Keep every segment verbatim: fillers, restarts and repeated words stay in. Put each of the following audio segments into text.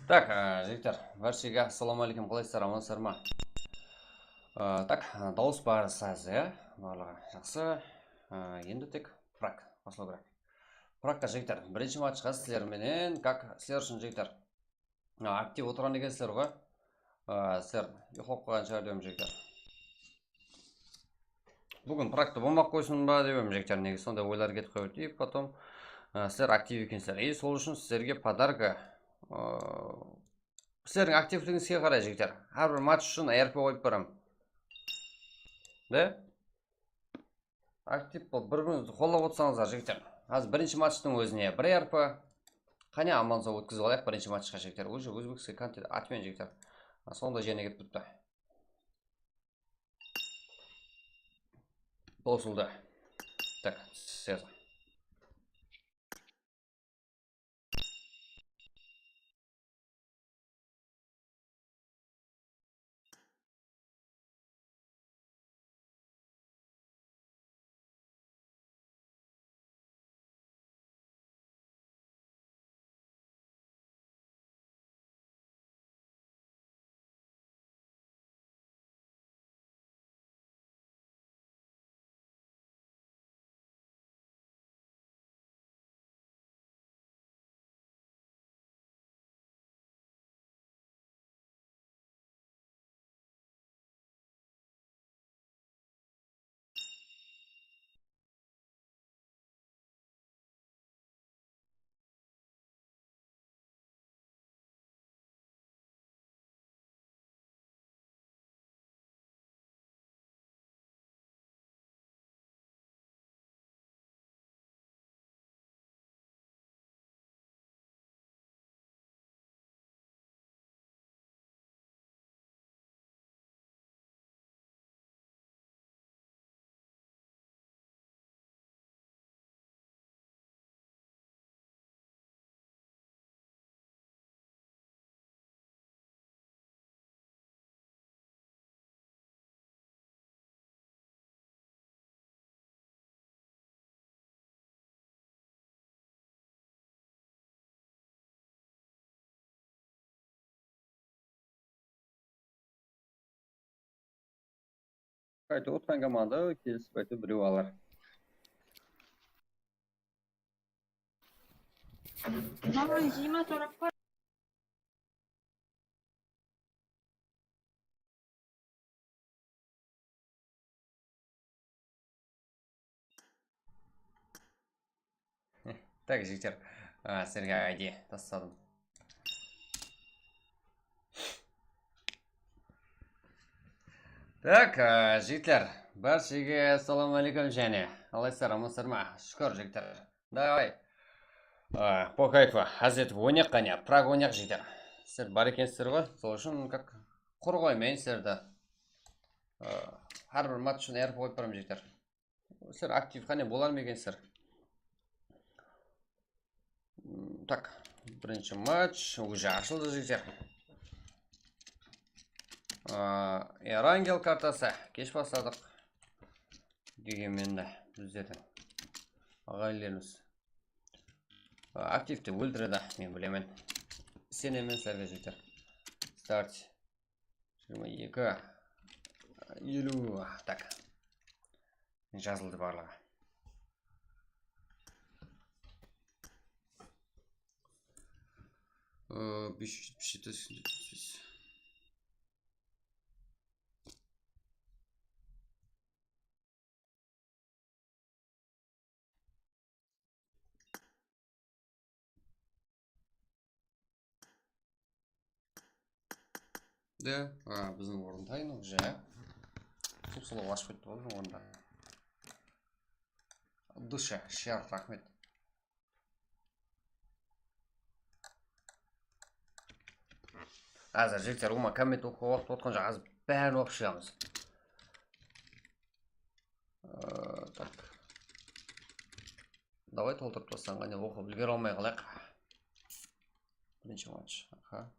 Tak, e, jigitler, bárshege assalamu aleykum, qalaysızlar, amansızlar ma? E, tak, e, dawıs barısı házir, ya, barlıǵı jaqsı. E, endi tek prak baslaw kerek. Prakqa, jigitler, birinshi matchqa sizler menen, kak, sizler ushın, jigitler, a, aktiv otırǵan ekensizler ǵoy. A, sizler uyıqlap qalǵan shıǵar dep, jigitler. Búgin praktı bolmay-aq qoysın ba dep edim, jigitler, nege sonday oylar ketip qoydı. И потом, a, sizler aktiv ekensizler. И sol ushın sizlerge podarka, a, sizlerdiń aktivligińizge qaray, jigitler. Hár bir match ushın R P qoyıp beraman. De? Aktiv bolıp, bir-birińizdi qollap otsańızlar, jigitler. Házir birinshi matchtıń ózine bir R P. Qáne, aman-saw ótkizip alayıq birinshi matchqa, jigitler. Уже ózbekskiy kontent atmen, jigitler. Sonda jerine kelip turıptı. Qosıldı. Tak, sezon. Qaytıp otqan komanda kelisip qaytıp birew alar. Mama, jeyma sorap qor. Tak, jigitler, a, sizlerge I D tasladım. Tak, a, jigitler, bárshege assalamu aleykum jáne. Qalaysızlar, amansızlar ma? Shúkir, jigitler. Davay. A, po kayfu, házir etip oynayıq qáne, prak oynayıq, jigitler. Sizler bar ekensizler ǵoy, sol ushın как qur qoymayın sizlerdi. A, hár bir match ushın R P qoyıp baraman, jigitler. Sizler aktiv qáne bolar ma ekensizler? M, tak, birinshi match уже ashıldı, jigitler. A, Erangel kartası, kesh basladıq. Degenmen de bizlerdiń aǵayinlerimiz, a, aktivti óltiredi, men bilemen. Isenemen sizlerge, jigitler. Start. Jigirma eki, eliw, tak. Jazıldı barlıǵı. Ee, bes júz jetpis jeti, seksen jeti, seksen bes. De, a, biziń orın tayın уже. Sup-sulıw ashıp ketti ǵoy biziń orında. Dusha, shar, raxmet. Házir, jigitler, ulıwma komment oqıp waqıt otqan joq, házir bárin oqıp shıǵamız. Ee, tak. Davay, toltırıp taslań, qáne, oqıp úlgere almay qalayıq. Birinshi match. Aha.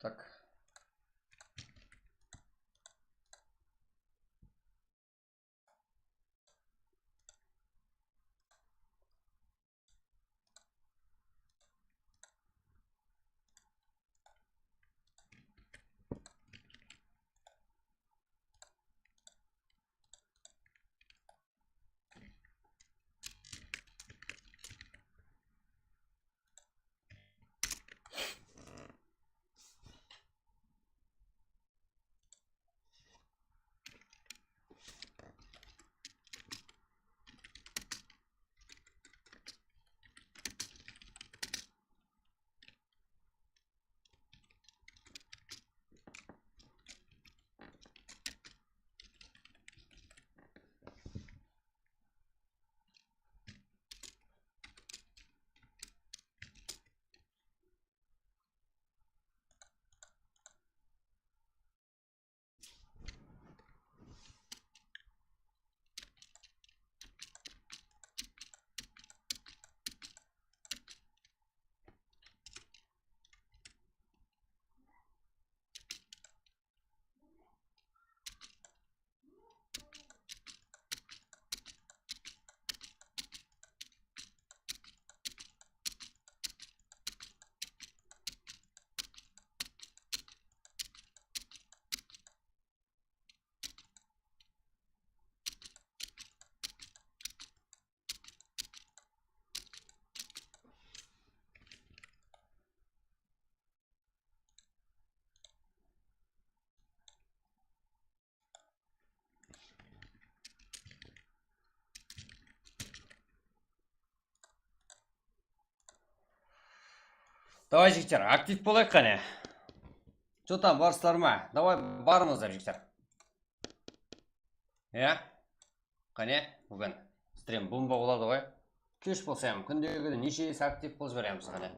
Tak. Davay, jigitler, aktiv bolayıq qáne. Что там, barsızlar ma? Davay, barıńızlar, jigitler. Ya? Qáne, búgin stream bomba boladı ǵoy. Kesh bolsa hám kúndegidey neshe ese aktiv qılıp jiberemiz qáne.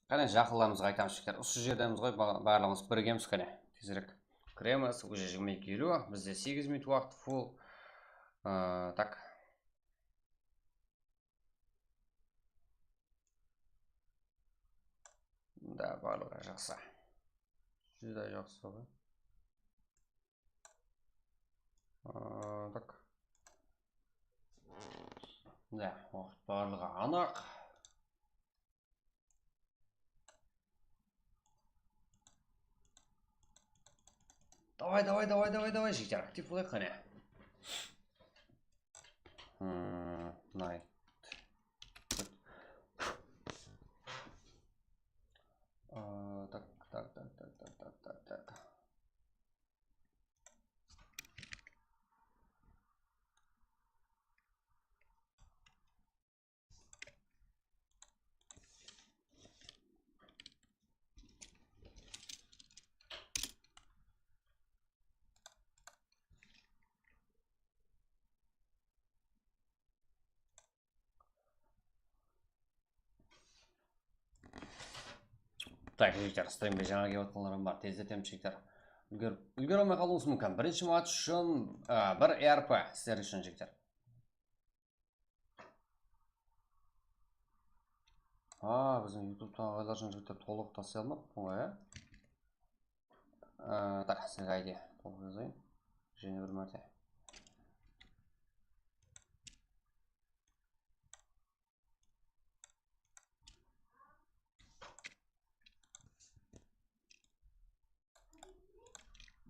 Qáne, jaqınlarımızǵa aytamız, jigitler. Usı jerdemiz ǵoy, ba-, barlıǵımız birgemiz qáne. Tezirek kiremiz, уже jigirma eki eliw, bizde segiz minut waqıt full. Aa, tak. Da, barlıǵı jaqsı. Júdá jaqsı ǵoy. Aa, tak. Da, waqıt barlıǵı anıq. Davay, davay, davay, davay, davay, jigitler, aktiv bolayıq qáne. Hmm, night. Aa, tak, tak, tak. Tak, jigitler, streamge jańa kelip atqanlar hám bar. Tezletemiz, jigitler. Úlgerip, úlgere almay qalıwıńız múmkin. Birinshi match ushın, a, bir E R P sizler ushın, jigitler. A, biziń YouTube-taǵı aǵaylar ushın, jigitler, tolıq taslay almaptım ǵoy, ya. A, tak, sizlerge I D tolıq jazayın. Jáne bir márte.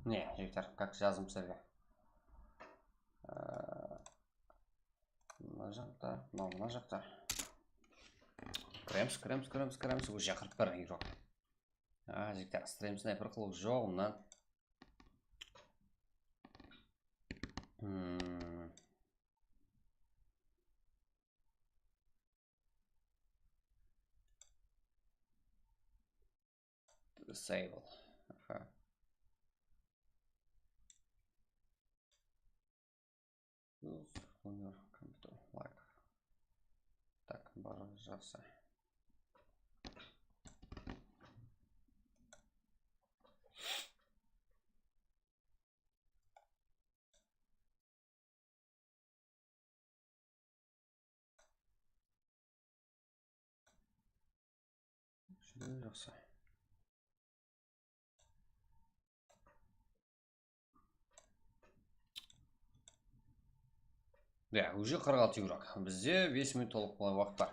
Mine, jigitler, как jazdım sizlerge. Ee, mına jaqta, mına, mına jaqta. Kiremiz, kiremiz, kiremiz, kiremiz. Ózi qırq bir igrok. A, jigitler, stream snayper qılıw joq, mınan. Hmm. Disable. Aha. Use on your computer, like. Tak, barı jaqsı. Júdá jaqsı. Ya, уже qırq altı igrok. Bizde bes minut tolıq waqıt bar.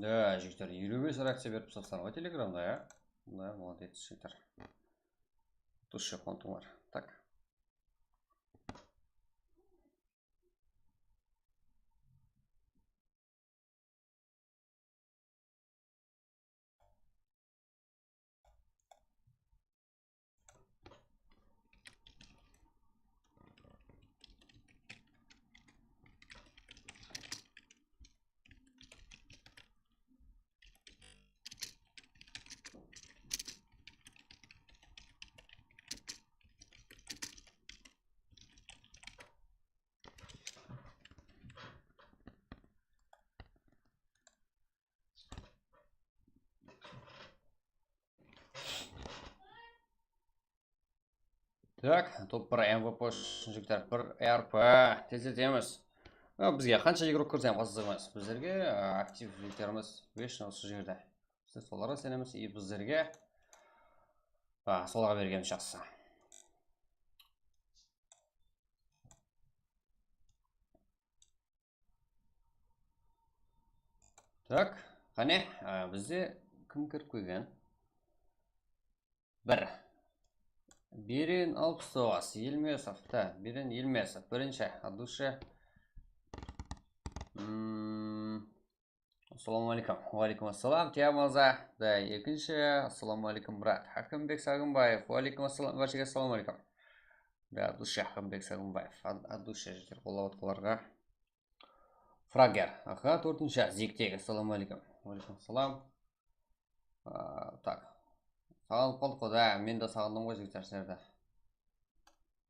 Da, jigitler, eliw bes reakciya berip taslasam ǵoy Telegramda, ya. Da, молодец, jigitler. Dushe qontıńlar. Tak. Tak, top bir M V P ushın jigitler, bir R P tezletemiz. A, bizge qansha igrok kirse hám qızıq emes. Bizlerge, a, aktiv jigitlerimiz vesh usı jerde. Biz solarǵa isenemiz, e, bizlerge, a, solarǵa bergenimiz jaqsı. Tak, qáne, a, bizde kim kirip kelgen? Bir. Beren alpıs toǵız, Elmesov, ta, Beren Elmesov, birinshi, от души. Hmm, Assalamu aleykum. Wa aleykum assalam, Tiya mırza. Da, ekinshi. Assalamu aleykum, brat. Hákimbek Sagınbaev. Wa aleykum assalam, bárshege assalamu aleykum. Da, dusha Hákimbek Sagınbaev. Ad-, ad-, dusha jeter qollap atqanlarǵa. Frager. Aha, tórtinshi. Ziktek. Assalamu aleykum. Wa aleykum assalam. A, tak. Saǵınıp qaldıq ǵoy, da, men de saǵındım ǵoy, jigitler, sizlerdi.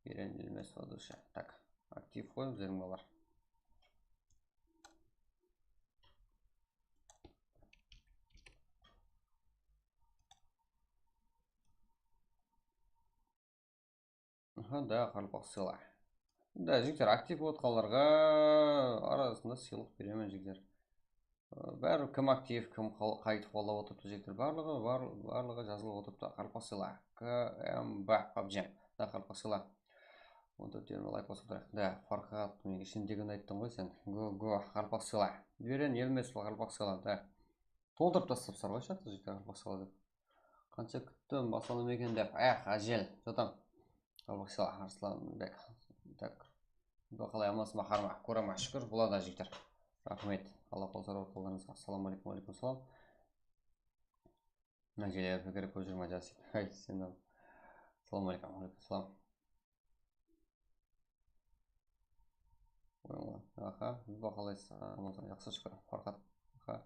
Eren Elmesova dusha. Tak. Aktiv ǵoy, bizlerdiń balar. Aha, da, qaraqalpaq sıyla. Da, jigitler, aktiv bolıp atqanlarǵa arasında sıylıq beremen, jigitler. Bári kim aktiv, kim qal-, qaytıp qollap otırıptı, jigitler. Barlıǵı, bar-, barlıǵı jazılıp otırıptı. Qaraqalpaq sıyla. K M B, pabjim. Da, qaraqalpaq sıyla. On tórt jigirma layk basıp turayıq. Da, Farxat, men ishindegin ayttıń ǵoy sen. Go, go, qaraqalpaq sıyla. Beren Elmesova, qaraqalpaq sıyla. Da. Toltırıp taslap sar ǵoy, shatır jigitler, qaraqalpaq sıyla dep. Qansha kúttim, baslanıp eken dep. Эх, ájel, jotam. Qaraqalpaq sıyla, Arslanbek. Tak. Qalay, amansız ba, harma? Kóreme, shúkir, buladı, jigitler. Raxmet. Alla qolsar otqanlarıńızǵa. Assalamu aleykum, wa aleykum salam. Mına jere kerek kórip júrme, Jasip. Hay, sen de. Assalamu aleykum, wa aleykum salam. Aha, biz baqalaysız, Ramazan, jaqsı, shúkir, Farxat. Aha.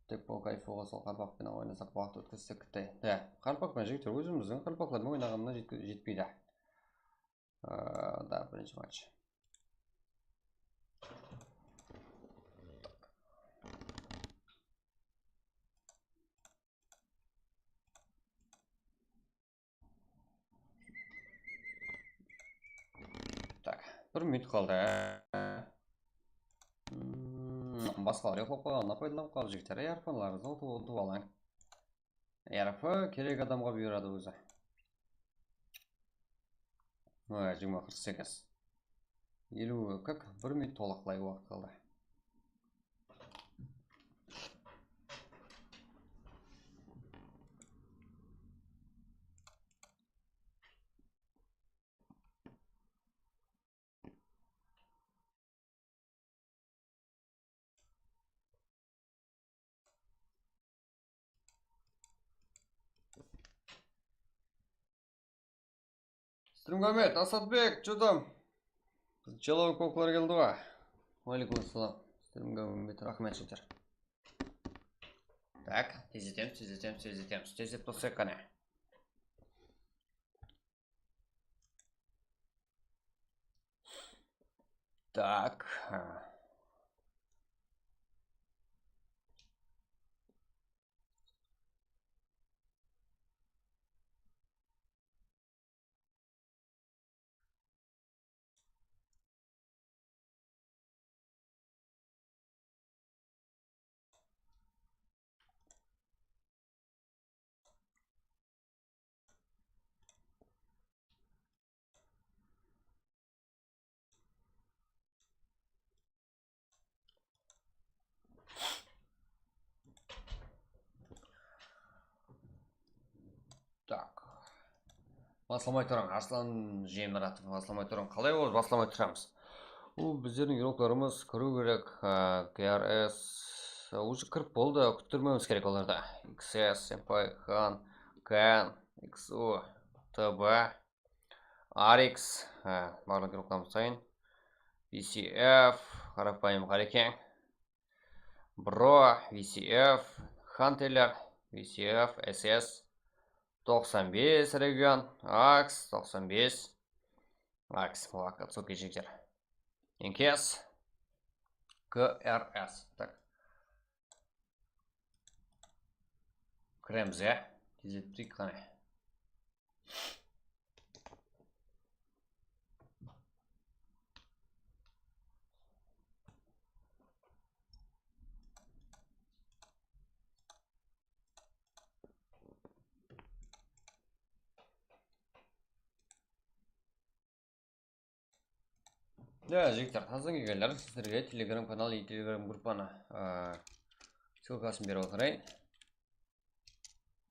Tek bul kayfıǵa sol qaraqalpaq penen oynasaq, waqıt ótkizsek, kútte. Ya, qaraqalpaq penen, jigitler, ózimizdiń qaraqalpaqlar menen oynaǵanına jetke-, jetpeydi. Aa, da, birinshi match. Tak, bir minut qaldı. Hmm, basqalar uyıqlap qalǵanına paydalanıp qaldı, jigitler. Ey, arpanlarıńızdı utıp, utıp alıń. R P kerek adamǵa buyıradı ózi. Oy, jigirma qırq segiz. Eliw, kak, bir minut tolaqlay waqıt qaldı. Strimgomet, Asadbek, jotam. Biz Jelov koklar keldi ǵoy. Wa aleykum assalam. Strimgomet, raxmet, jigitler. Tak, tezletemiz, tezletemiz, tezletemiz. Tezletip tursaq qáne. Так. Так. Baslamay turıń, Arslan Jemiratov, baslamay turıń. Qalay, ol baslamay turamız? Bul bizlerdiń uroklarımız kiriw kerek, a, K R S, уже kirip boldı, kúttirmewimiz kerek olardı. X S, Senpai, Han, Kan, X U, T B, Arix, há, barlıq uroklarımız dayın. V C F, Qarapayım Qarekeń. Bro, V C F, Hunterler, V C F, S S, toqsan bes region, Aks, toqsan bes, Aks, Akatsuki jigitler. Inkes, K R S. Так. Kiremiz, ya. Tezlettik, qáne. Ya, jigitler, tazadan kelgenler, sizlerge Telegram kanal, Telegram gruppanı, aa, ssılkasın berip otırayın.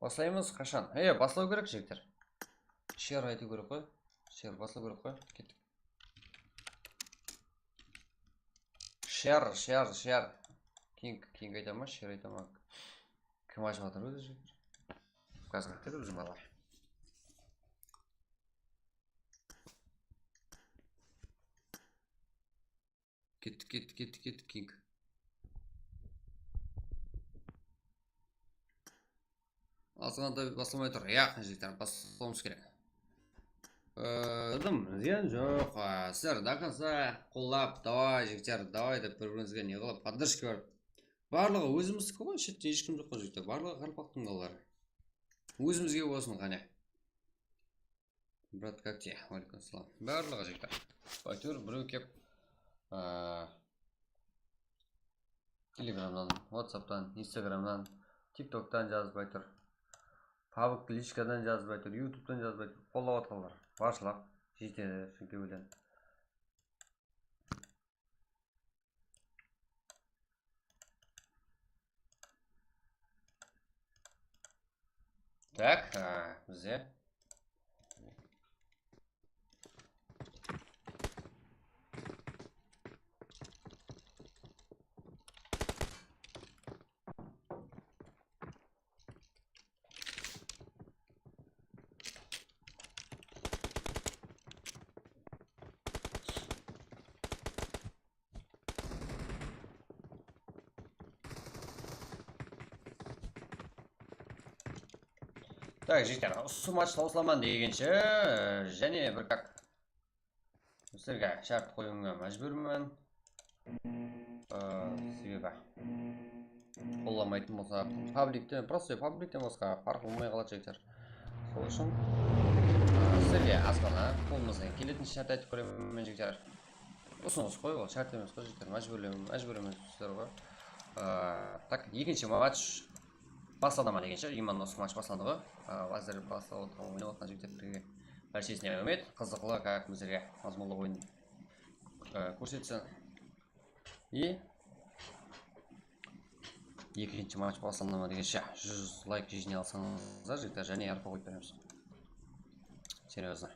Baslaymız, qashan? E, baslaw kerek, jigitler. Share aytıw kerek ǵoy. Share baslaw kerek ǵoy. Kettik. Share, share, share. King, King ayta ma, Sher ayta ma? Kim ashıp atır ózi? Gazga ketedi bizim balalar. Kettik, kettik, kettik, kettik, King. Azǵantay baslamay tur. Yaq, jigitler, baslawımız kerek. Ee, dım, zıyan joq. Aa, sizler до конца qollap, davay, jigitler, davay dep bir-birińizge ne qılıp, поддержка berip. Barlıǵı ózimizdiki ǵoy, shette hesh kim joq ǵoy, jigitler. Barlıǵı qaraqalpaqtıń balaları. Ózimizge bolsın, qáne. Brat, как тебе? Waleykum assalam. Barlıǵı jigitler. Áytewir birew kep, aa, Telegramnan, WhatsApptan, Instagramnan, TikToktan jazıp áytewir. Pablik lichkadan jazıp áytewir, YouTubetan jazıp áytewir. Qollap atqanlar. Barshılap jetedi, shunki bilen. Так, a, bizde. Так, jigitler, usı match tawsılaman degenshe, jáne bir kak sizlerge shárt qoyıwıma májbúrmen. Ee, sebebi qollamaytın bolsa, publikten, prostoy publikten basqa parq bolmay qaladı, jigitler. Sol ushın, ee, sizlerge azǵana qolımızdan keletin shárt aytıp kóremen, jigitler. Usınıs ǵoy, ol shárt emes ǵoy, jigitler, májbúrlem-, májbúr emes sizler ǵoy. Ee, tak, ekinshi match baslanaman degenshe, именно usı match baslandı ǵoy. Ee, házir baslap otırǵan, oynap otırǵan jigitlerge bárshesine úmit, qızıqlı, как bizlerge mazmunlı oyın, ee, kórsetsin. И ekinshi match baslanaman degenshe júz layk jıynay alsańızlar, jigitler, jáne yarqı qoyıp beremiz. Серьёзно.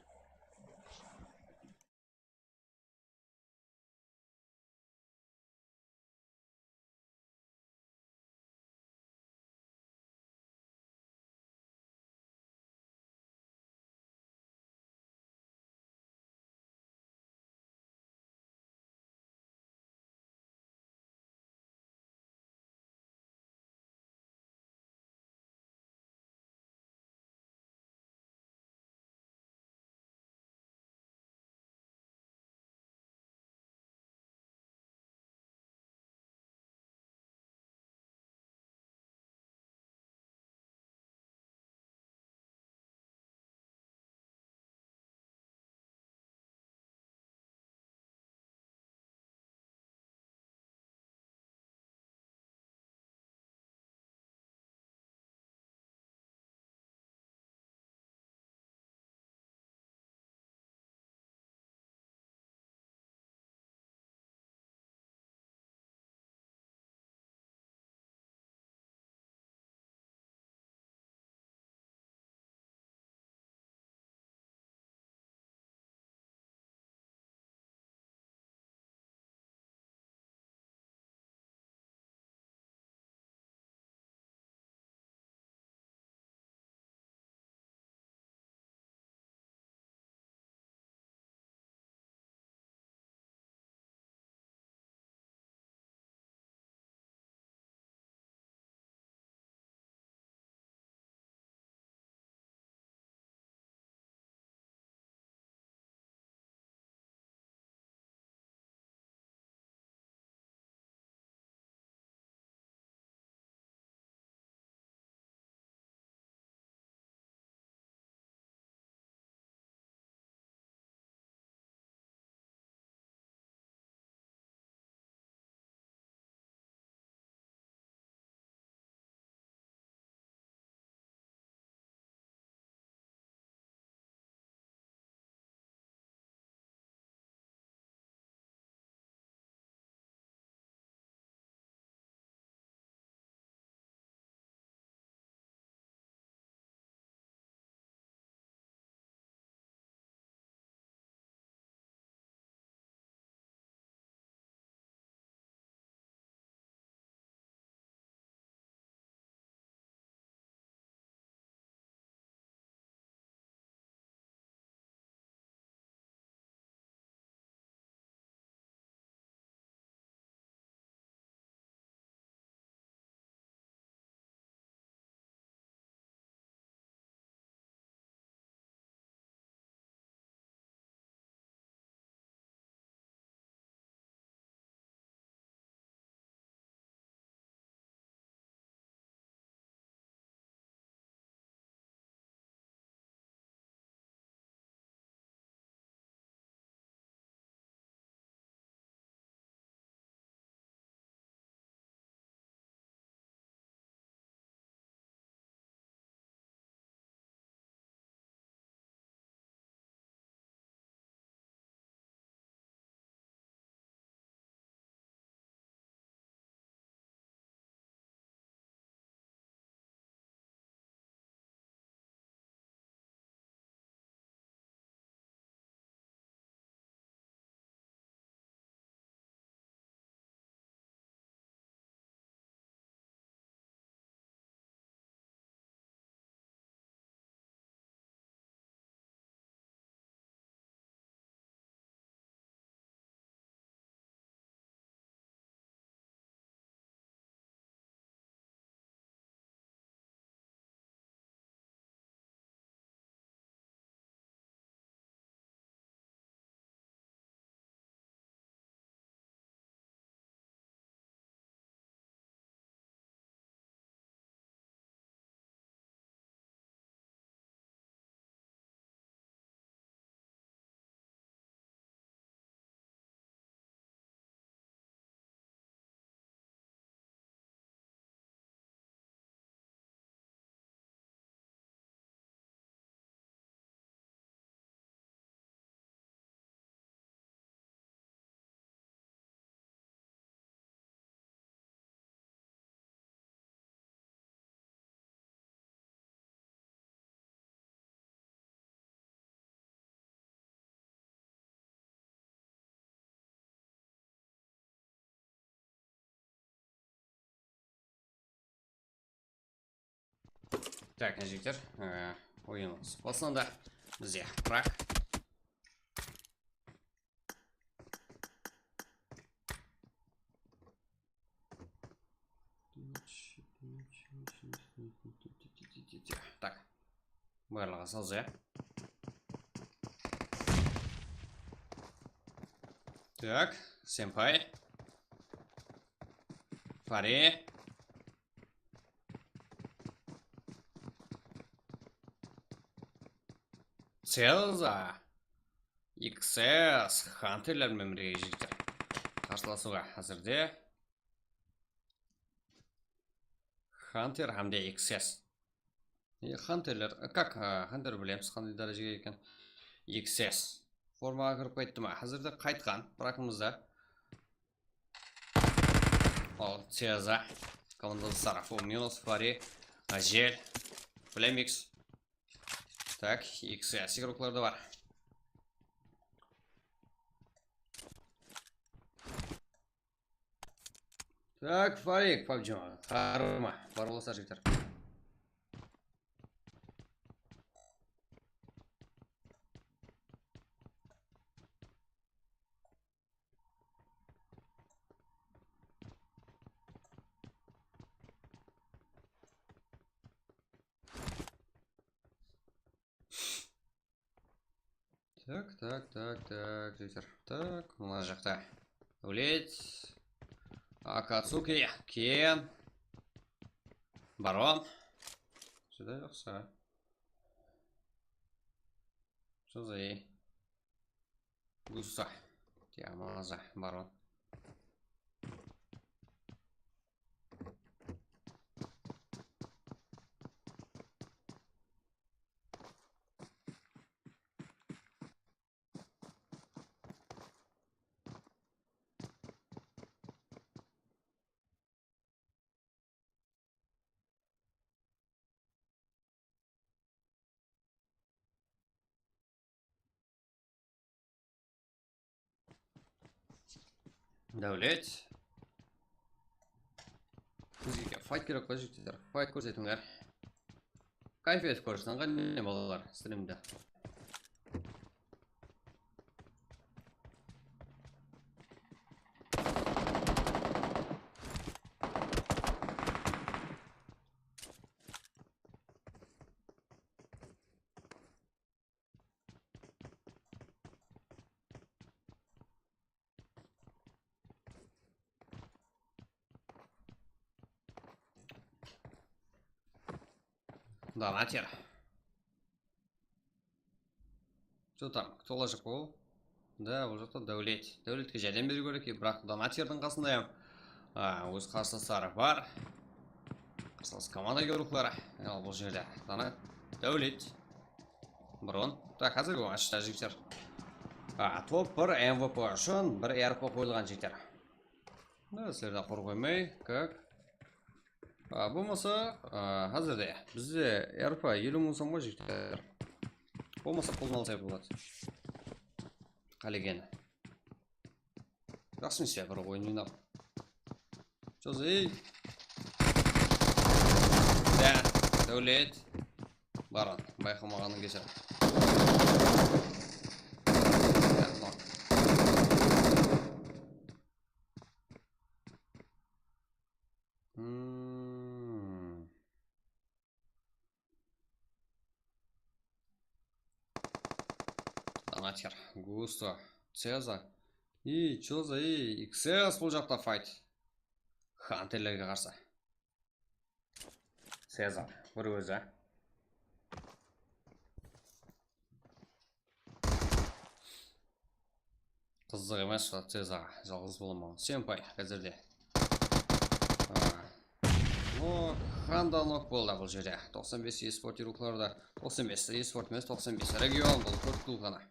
Tak, jigitler, e, oyın baslandı. Bizde prak. Tak. Barlıǵı sazı. Tak, senpay. Fare. Ceza. X S, Hunterler menen birge, jigitler. Qarsılasıwǵa házirde. Hunter hám de X S. E, Hunterler, e, kak, e, Hunter bilemiz qanday dárejege eken. X S. Formaǵa kirip qayttı ma? Házirde qaytqan, bırakıńızda. Al, Ceza. Komandası Sarafo, minus, Fari, Ajel, Flemix. Tak, X S igroklar da bar. Tak, Farik, pabjima, qarıma, bar bolsa, jigitler. Tak, tak, tak, tak, jigitler. Tak, mına jaqta. Davlet. Akatsuki, Ken. Baron. Júdá jaqsı. Jozai. Gusa. Tiamaza, Baron. Davlet. Bizge fayt kerek ǵoy, jigitler. Fayt kórsetińler. Kayf etip kórsetin, qáne, balalar, strimde. Donater. Что там, кто ложек ol? Da, bul jaqta Dáwlet. Dáwletke járdem beriw kerek, biraq Donaterdiń qasında hám, a, óz qarsılasları bar. Qarsılas komanda igrokları. Al, bul jerde Dona-, Dáwlet. Bron. Tak, házirgi waqıtta, jigitler. A, top bir M V P ushın bir R P qoyılǵan, jigitler. Da, sizlerden qurı qoymay, kak. A, bolmasa, a, házirde bizde R P eliw mıń som ǵoy, jigitler. Bolmasa, qoldan alsa boladı. Qálegeni. Jaqsı emes pe, bir oyın oynap. Jozai. Da, Dáwlet. Baron, bayqamaǵanıń keser. Da, nok. Hmm. Donater, Gusto, Ceza. I, Ceza, i, X S bul jaqta fayt. Hanterlerge qarsı. Ceza, bir ózi. Qızıq emes, Ceza, jalǵız bola almaǵan. Senpay, házirde. A, nok, Handa nok boldı bul jerde. Toqsan bes esport igroklarda. Toqsan bes esport emes, toqsan bes region, bul tórt klub ǵana.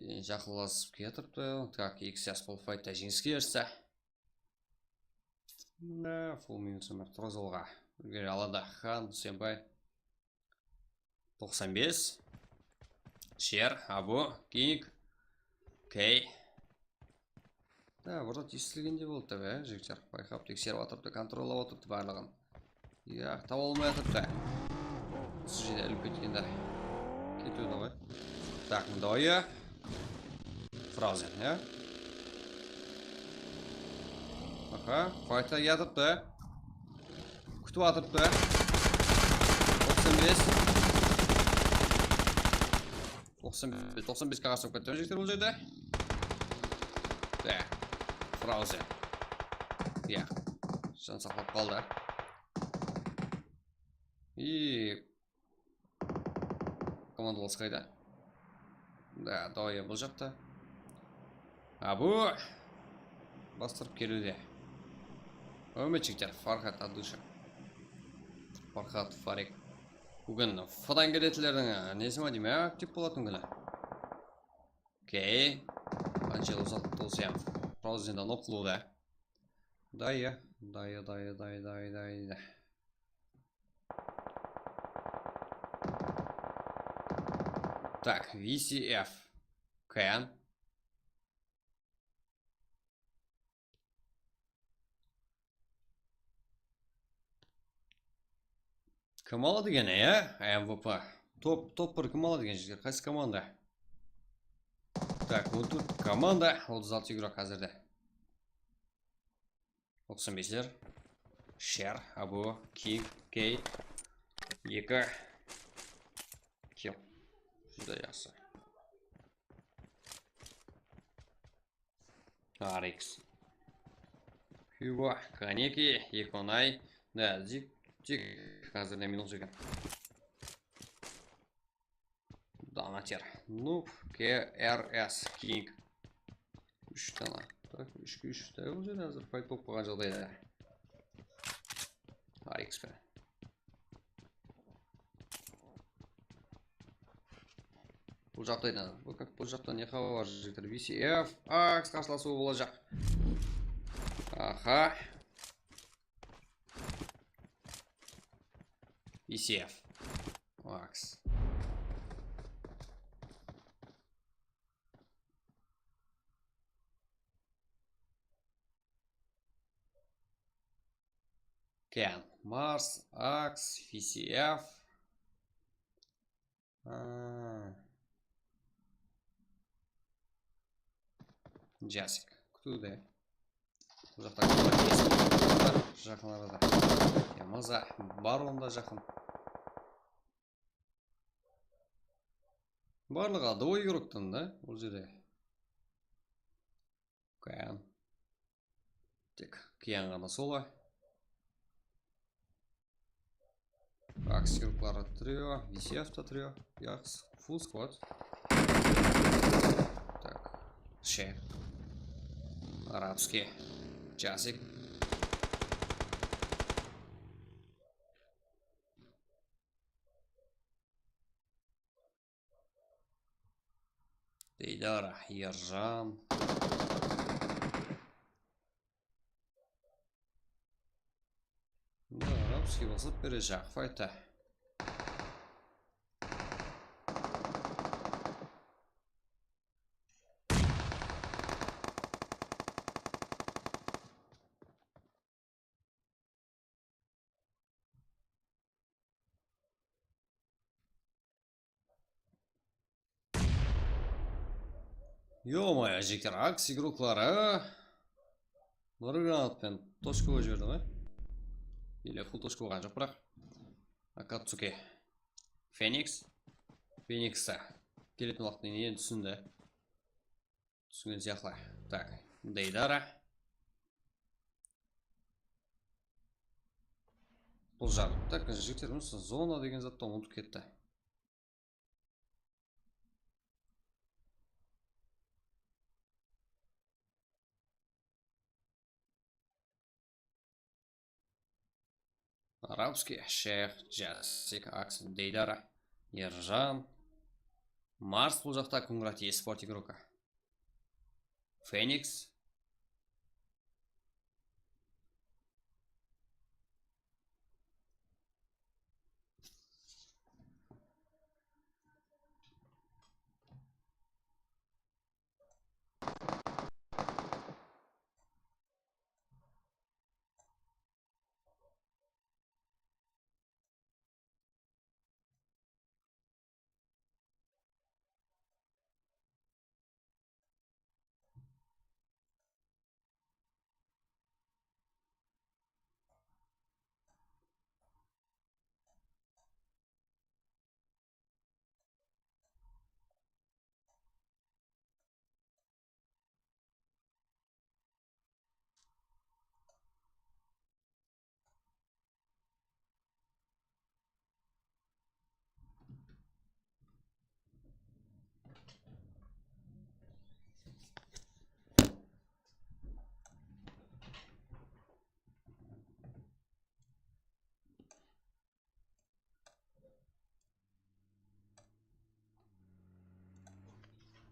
E, jaqınlasıp kiyatırıptı. Tak, X S bul faytta jeńiske erisse. Mına, full minus emes, turǵızılǵa úlgere aladı. Han, Senpay. Toqsan bes. Sher, Abu, King, Key. Da, bir zat esitilgendey boldı da, jigitler. Bayqap, tekserip atırıptı, kontrollap atırıptı barlıǵın. Ya, taba almay atırıptı. Usı jerde ilip ketkende ketiwdi ǵoy. Tak, mında ya. Frozen, ya. Aha, faytta yatırıptı. Kútip atırıptı. Toqsan bes. Toqsan bes, toqsan bes qarasıp ketti jigitler bul jerde. Ya. Frozen. Ya. Jan saqlap qaldı. I Komandalar qayda? Da, doya bul jaqta. Abu! Bastırıp keliwde. Ómetjikler, Farhat Adusha. Farhat Farik. Búgin Fdan keletlerdiń nesi ma deymen, aktiv bolatuǵın kúni. Okey. Qansha uzaq tolsam, Frozendan oqılıwda. Daya, daya, daya, daya, daya, daya. Так, V C F. Кэн. Kim aladı eken, ya? M V P. Top, top bir kim aladı eken, jigitler? Qaysı komanda? Так, вот тут komanda, otız altı игрок házirde. Toqsan besler. Sher, Abu, King, Key. Eki. Kill. Júdá jaqsı. Arix. Hugo, Kaneki, Ekonay. Da, Zik, Zik. Házirde minus eken. Donater. Noob, K R S, King. Úsh dana. Tak, úshke úsh. Tak, bul jerde házir fayt bolıp qalǵan jaǵdayda. Arix pe. Bul jaqtaydan. Bul, bul jaqtan ne xabar, jigitler? V C F. Aks qarsılasıwı bolajaq. Aha. V C F. Aks. Ken, Mars, Aks, V C F. Jasik, kútiwde. Bul jaqta jaqın arada. Ya, maza, bar onda jaqın. Barlıǵı adovıy igroktan da, bul jerde. Kıyan. Tek Kıyan ǵana solo. Aks igrokları trio, V C F ta trio. Yaqsı, full squad. Так, Шех. Арабский. Jasik. Deydar, Erjan. Da, Arabskiy basıp berejaq faytta. Ё-моё, jigitler, Aks igrokları bir granat penen tochka qoyıp jiberdi ǵoy. Ele full tochka bolǵan joq, biraq. Akatsuki. Feniks. Feniks ta keletin waqtın endi túsindi. Túsingen sıyaqlı. Так, Deydara. Bul jar. Так, jigitler, bunısı zona degen zattı umıtıp ketti. Арабский, Шех, Jasik, Aks, Deydara, Erjan, Mars, bul jaqta Kungrat, esport igroka. Feniks.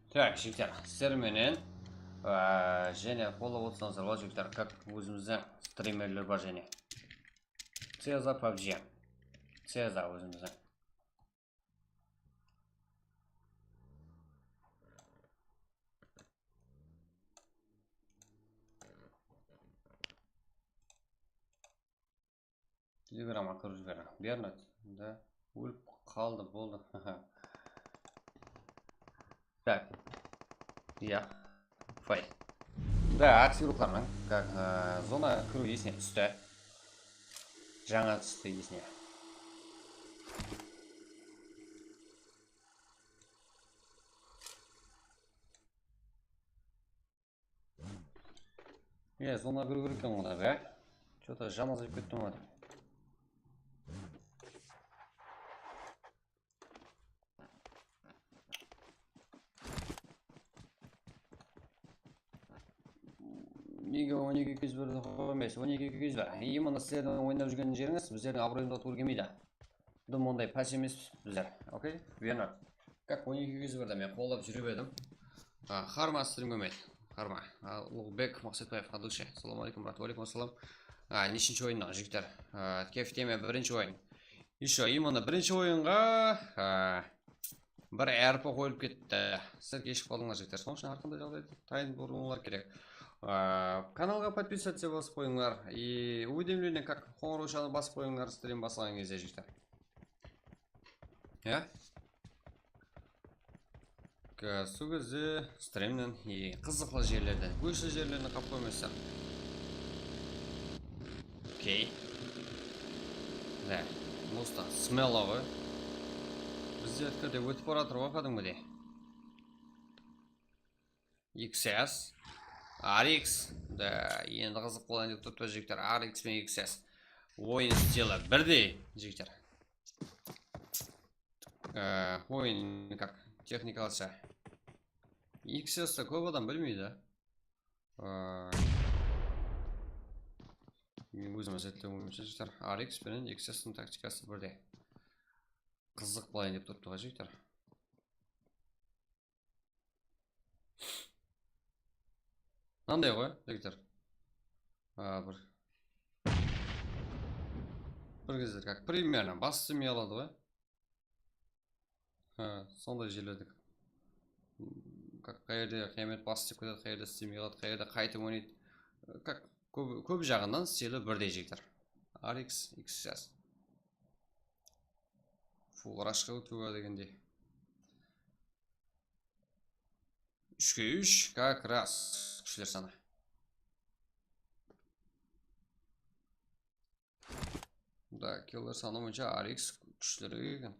Tak, jigitler, sizler menen, á, jáne qollap otırsańızlar, jigitler, kak ózimizdiń strimerler bar jáne. Ceza pabji. Ceza ózimizdiń. Telegramǵa kirip jiberiń. Bernard, da, ólip qaldı, boldı. Tak. Ya. Fay. Da, aksiya ruxlarman. Kak, e, zona kiriw esine tústi. Jańa tústi esine. Iya, zona kiriw kerek eken ǵoy, da, be? Что-то jan azayıp ketti ǵoy. Nege on eki kez birdi qoymaysiz? On eki kez bir. Именно sizlerdiń oynap júrgen jerińiz bizlerdiń abırayımızǵa tuwrı kelmeydi. Dım onday pás emespiz bizler. Okey? Bernard. Kak on eki kez birdi men qollap júrip edim. A, harma strim kelmeydi. Harma. A, Uluǵbek Maqsetbaev, от души. Assalawma aleykum, brat. Wa aleykum assalam. A, neshinshi oyın, jigitler? A, kef teme birinshi oyın. Ещё именно birinshi oyınǵa, a, bir R P qoyılıp ketti. Sizler keshigip qaldıńlar, jigitler. Sonıń ushın hár qanday jaǵdayda tayın bolıwıńlar kerek. A, kanalǵa подписаться basıp qoyıńlar. И уведомление, kak qońırawshanı basıp qoyıńlar, strim baslaǵan gezde, jigitler. Ya? K-, sol gezde strimnen, e, qızıqlı jerlerden, góshli jerlerden qap qoymaysań. Okey. Da, mostan smelo ǵoy. Bizde открытый ótip baratır ǵoy qádimgidey. X S. R X. Da, endi qızıq bolayın dep turıptı, jigitler. R X penen X S. Oyın stili birdey, jigitler. Ee, oyın, как, texnikalısı. X S-ti kóp adam bilmeydi. Ee, men ózim izertlewim boyınsha, jigitler, R X penen X S-tiń taktikası birdey. Qızıq bolayın dep turıptı ǵoy, jigitler. Mınanday ǵoy, jigitler. A, bir, bir gezler, как, примерно bas islemey aladı ǵoy. Ha, sonday jerlerde, как, qayerde qıyamet bas islep ketedi, qayerde islemey qaladı, qayerde qaytıp oynaydı. Как, kóp, kóp jaǵınan stili birdey, jigitler. R X, X S. Full rashqa ótip baradı degendey. Úshke úsh, как раз, kúshler sanı. Da, killer sanı boyınsha R X kúshliroq eken.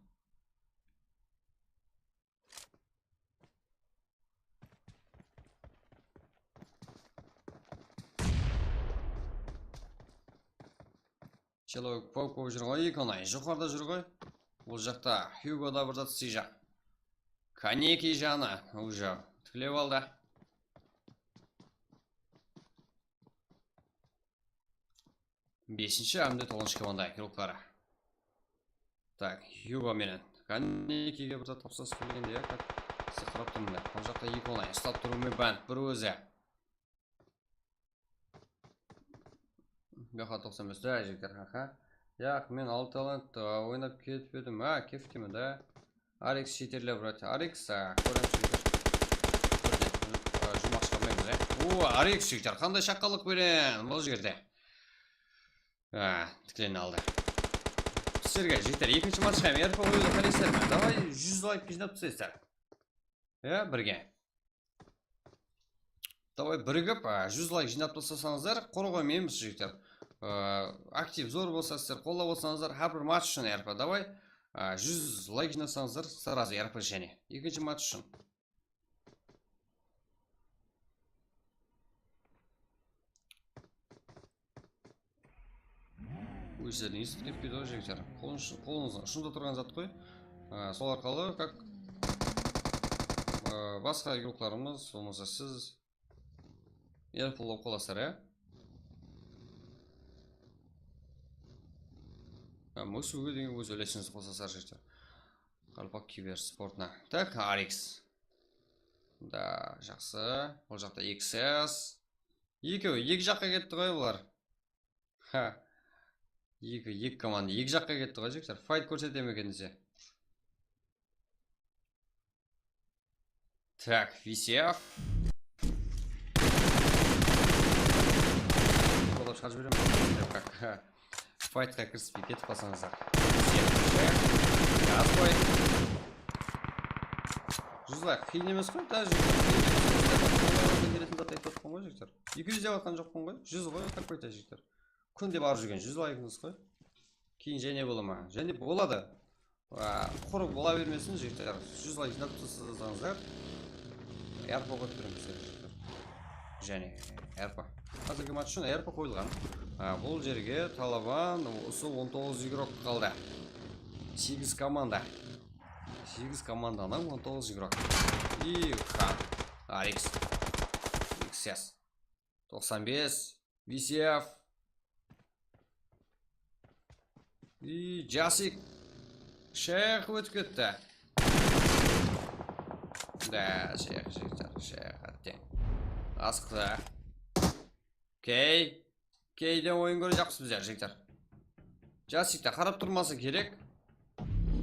Человек-паук bolıp júr ǵoy, eki onay. Joqarıda júr ǵoy. Ol jaqta Hugo da bir zat isteyjaq. Kaneki janı, уже tiklep aldı. Besinshi hám de toǵızınshı komanda, kirukları. Tak, Hugo menen. Kanekige bir zat tapsası kelgende, ya, tak, sıyqırap turmın da. Ol jaqta eki onay, uslap turıwı men bánt, bir ózi. Yoq, toqsan bes, da, jigitler, aha. Yaq, men Altalantda oynap ketip edim. Ha, kef deymen, da. Alex cheaterlep uradi. Alex, a, kóremiz, jigitler. Birden, a, juwmaq shıǵarmaymız, ya. O, Alex, jigitler, qanday shaqqanlıq penen bul jerde. A, tikleni aldı. Sizlerge, jigitler, ekinshi matchqa hám R P qoyıwdı qáleysiz be? Davay, júz layk jıynap taslayıqsızlar. Ya, birge. Davay, birigip, a, júz layk jıynap taslasańızlar, qurı qoymaymiz, jigitler. A, aktiv zor bolsa, sizler qollap otsańızlar, hár bir match ushın R P. Davay, a, júz layk jıynasańızlar, сразу R P jáne. Ekinshi match ushın. Ózleriń esitip ketpeydi ǵoy, jigitler. Qolın-, qolıńızdıń ushında turǵan zat ǵoy. A, sol arqalı, как, a, basqa игрокlarımız, bolmasa siz, el qollap qalasızlar, ya? Hám ósiwge degen óz úlesińizdi qosasızlar, jigitler. Qaraqalpaq kibersportına. Tak, Alex. Da, jaqsı. Ol jaqta X S. Ekewi eki jaqqa ketti ǵoy bular. Ha. Eki, eki komanda eki jaqqa ketti ǵoy, jigitler. Fight kórsete me eken dese. Tak, V C F. Qolap shıǵarıp jiberemen. Как? Fightqa kirispey ketip qalsańızlar. V C F. Gaz qoy. Juzlay qıyın emes qoy, даже. Beretin zat aytıp atırman ǵoy, jigitler. Eki júz dep atqan joqpan ǵoy. Júz ǵoy, какой-то, jigitler. Kúnde barıp júrgen júz laykińiz ǵoy. Keyin jáne bola ma? Jáne boladı. Aa, qurı bola bermesin, jigitler. Júz layk jıynap taslasańızlar, R P qoyıp beremiz, jigitler. Jáne R P. Házirgi match ushın R P qoyılǵan. Aa, bul jerge Talaban usı on toǵız igrok qaldı. Segiz komanda. Segiz komandanıń on toǵız igrok. I Khan. Alex. X S. Toqsan bes. V C F. I Jasik. Shayx ótip ketti. Da, shayx, jigitler, shayx, átteń. Asıqtı. Key. Keyden oyın kórejaqpız bizler, jigitler. Jasikte qarap turması kerek.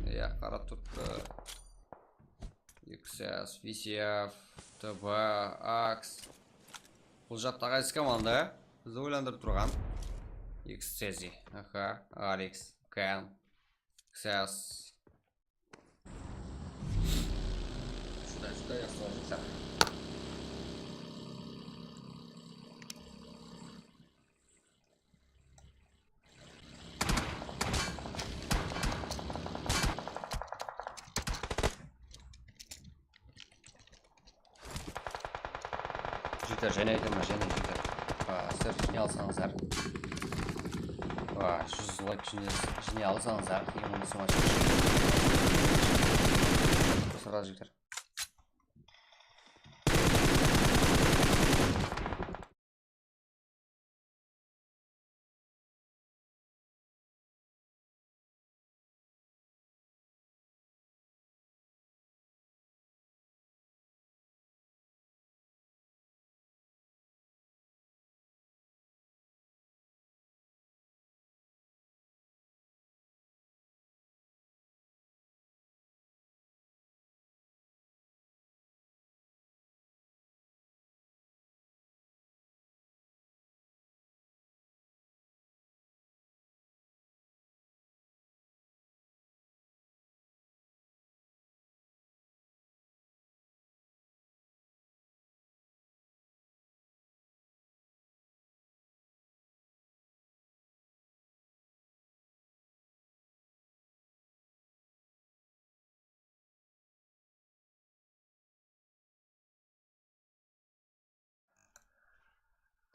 Iya, qarap turıptı. X S, V C F, T B, Ax. Bul jaqta qaysı komanda? Bizdi oylandırıp turǵan. X S Z. Aha, Alex, Ken, X S. Shunday, shunday jaqsı. Jigitler, jáne aytaman, jáne, jigitler. A, sizler jıynay alsańızlar. A, júz layk jıynay, jıynay alsańızlar, keyin bunı sońǵa shıǵarıp. Qosıladı, jigitler.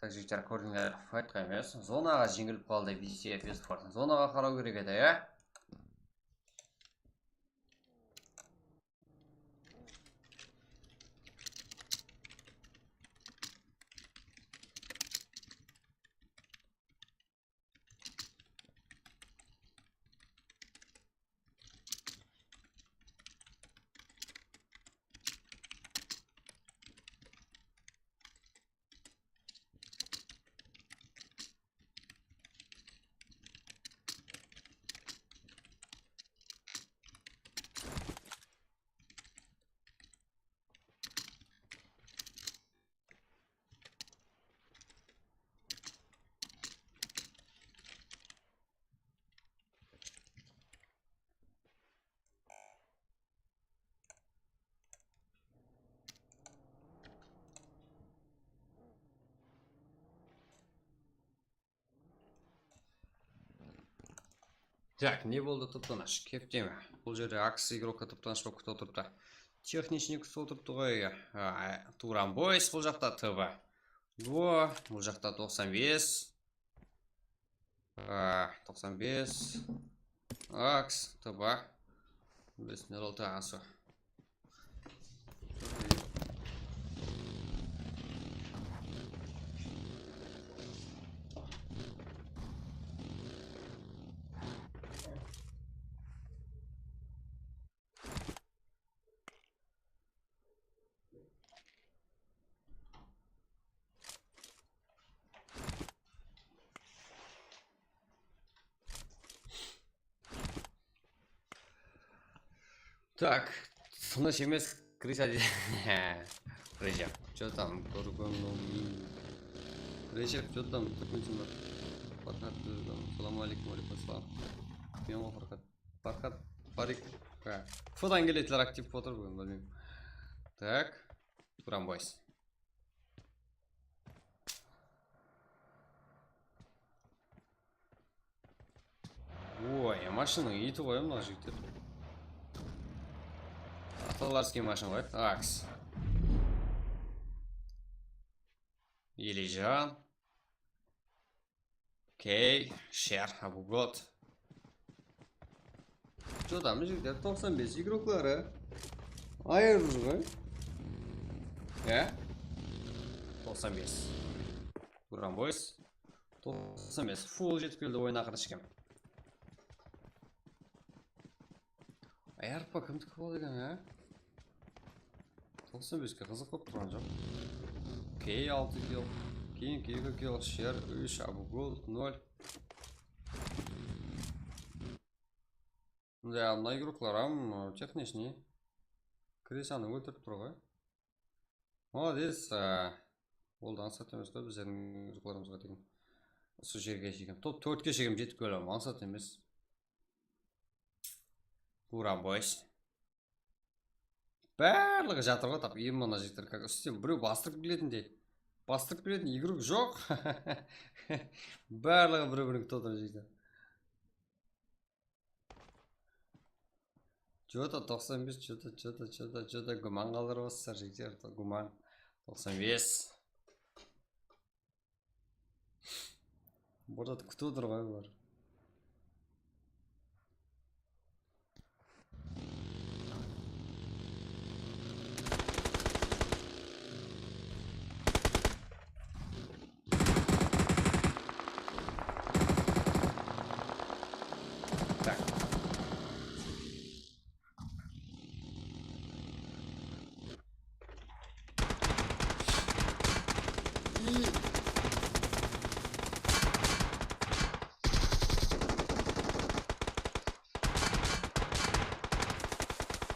Tak, jigitler, kórdińler, faytqa emes. Zonaǵa jeńilip qaldı, V C F Esport. Zonaǵa qaraw kerek edi, ya? Tak, ne boldı, Tıptınısh? Kepteme. Bul jerde Ax igrokka Tıptınısh bolıp kutip otırıptı. Texnichnik kutip otırıptı ǵoy. A, Turan Boys bul jaqta, T B. Duo, bul jaqta toqsan bes. A, toqsan bes. Ax, T B. Bes nol altı, a, sol. Так, tınısh emes, Krisa. Recep, что там, Горгоновин? Recep, что там, Turkmensin bar? Farhad, Dúzgan, salam aleykum, aleykum salam. Men ǵoy Farhad. Farhad, Farik. Ha, F-dan kelediler, aktiv otır búgin, bilmeymen. Tak, Turan Boys. Oy, mashinaǵa iytip qoyam mına jigitler. Avtolarskiy mashina qoy. Aks. Elijan. Okey, Sher, Abugod. Jotamız jigitler, toqsan bes igrokları. Ayırır ǵoy. Ya? Toqsan bes. Turan Boys. Toqsan bes. Full jetip keldi oyın aqırı ishkem. Ayarpa kimdiki boladı eken, ya? Toqsan beske qızıq bolıp turǵan joq. Key altı kill. Keyin Keyko kill, Sher úsh, Abugol nol. Mında mına igroklar ham texnichniy. Krisanı óltirip tur ǵoy. Молодец. Ol da ańsat emes ǵoy bizlerdiń igroklarımızǵa degen. Usı jerge shekem, top tórtke shekem jetip keliwim ańsat emes. Turan Boys. Barlıǵı jatır ǵoy, tap, endi mına jigitler, как, sistem, birew bastırıp keletindey. Bastırıp keletin igrok joq. Barlıǵı bir-biriniki totır jigitler. Jota toqsan bes, jota, jota, jota, jota, gúman qaldırıp atırsızlar, jigitler, gúman. Toqsan bes. Burada kútip otır ǵoy bular. Tak.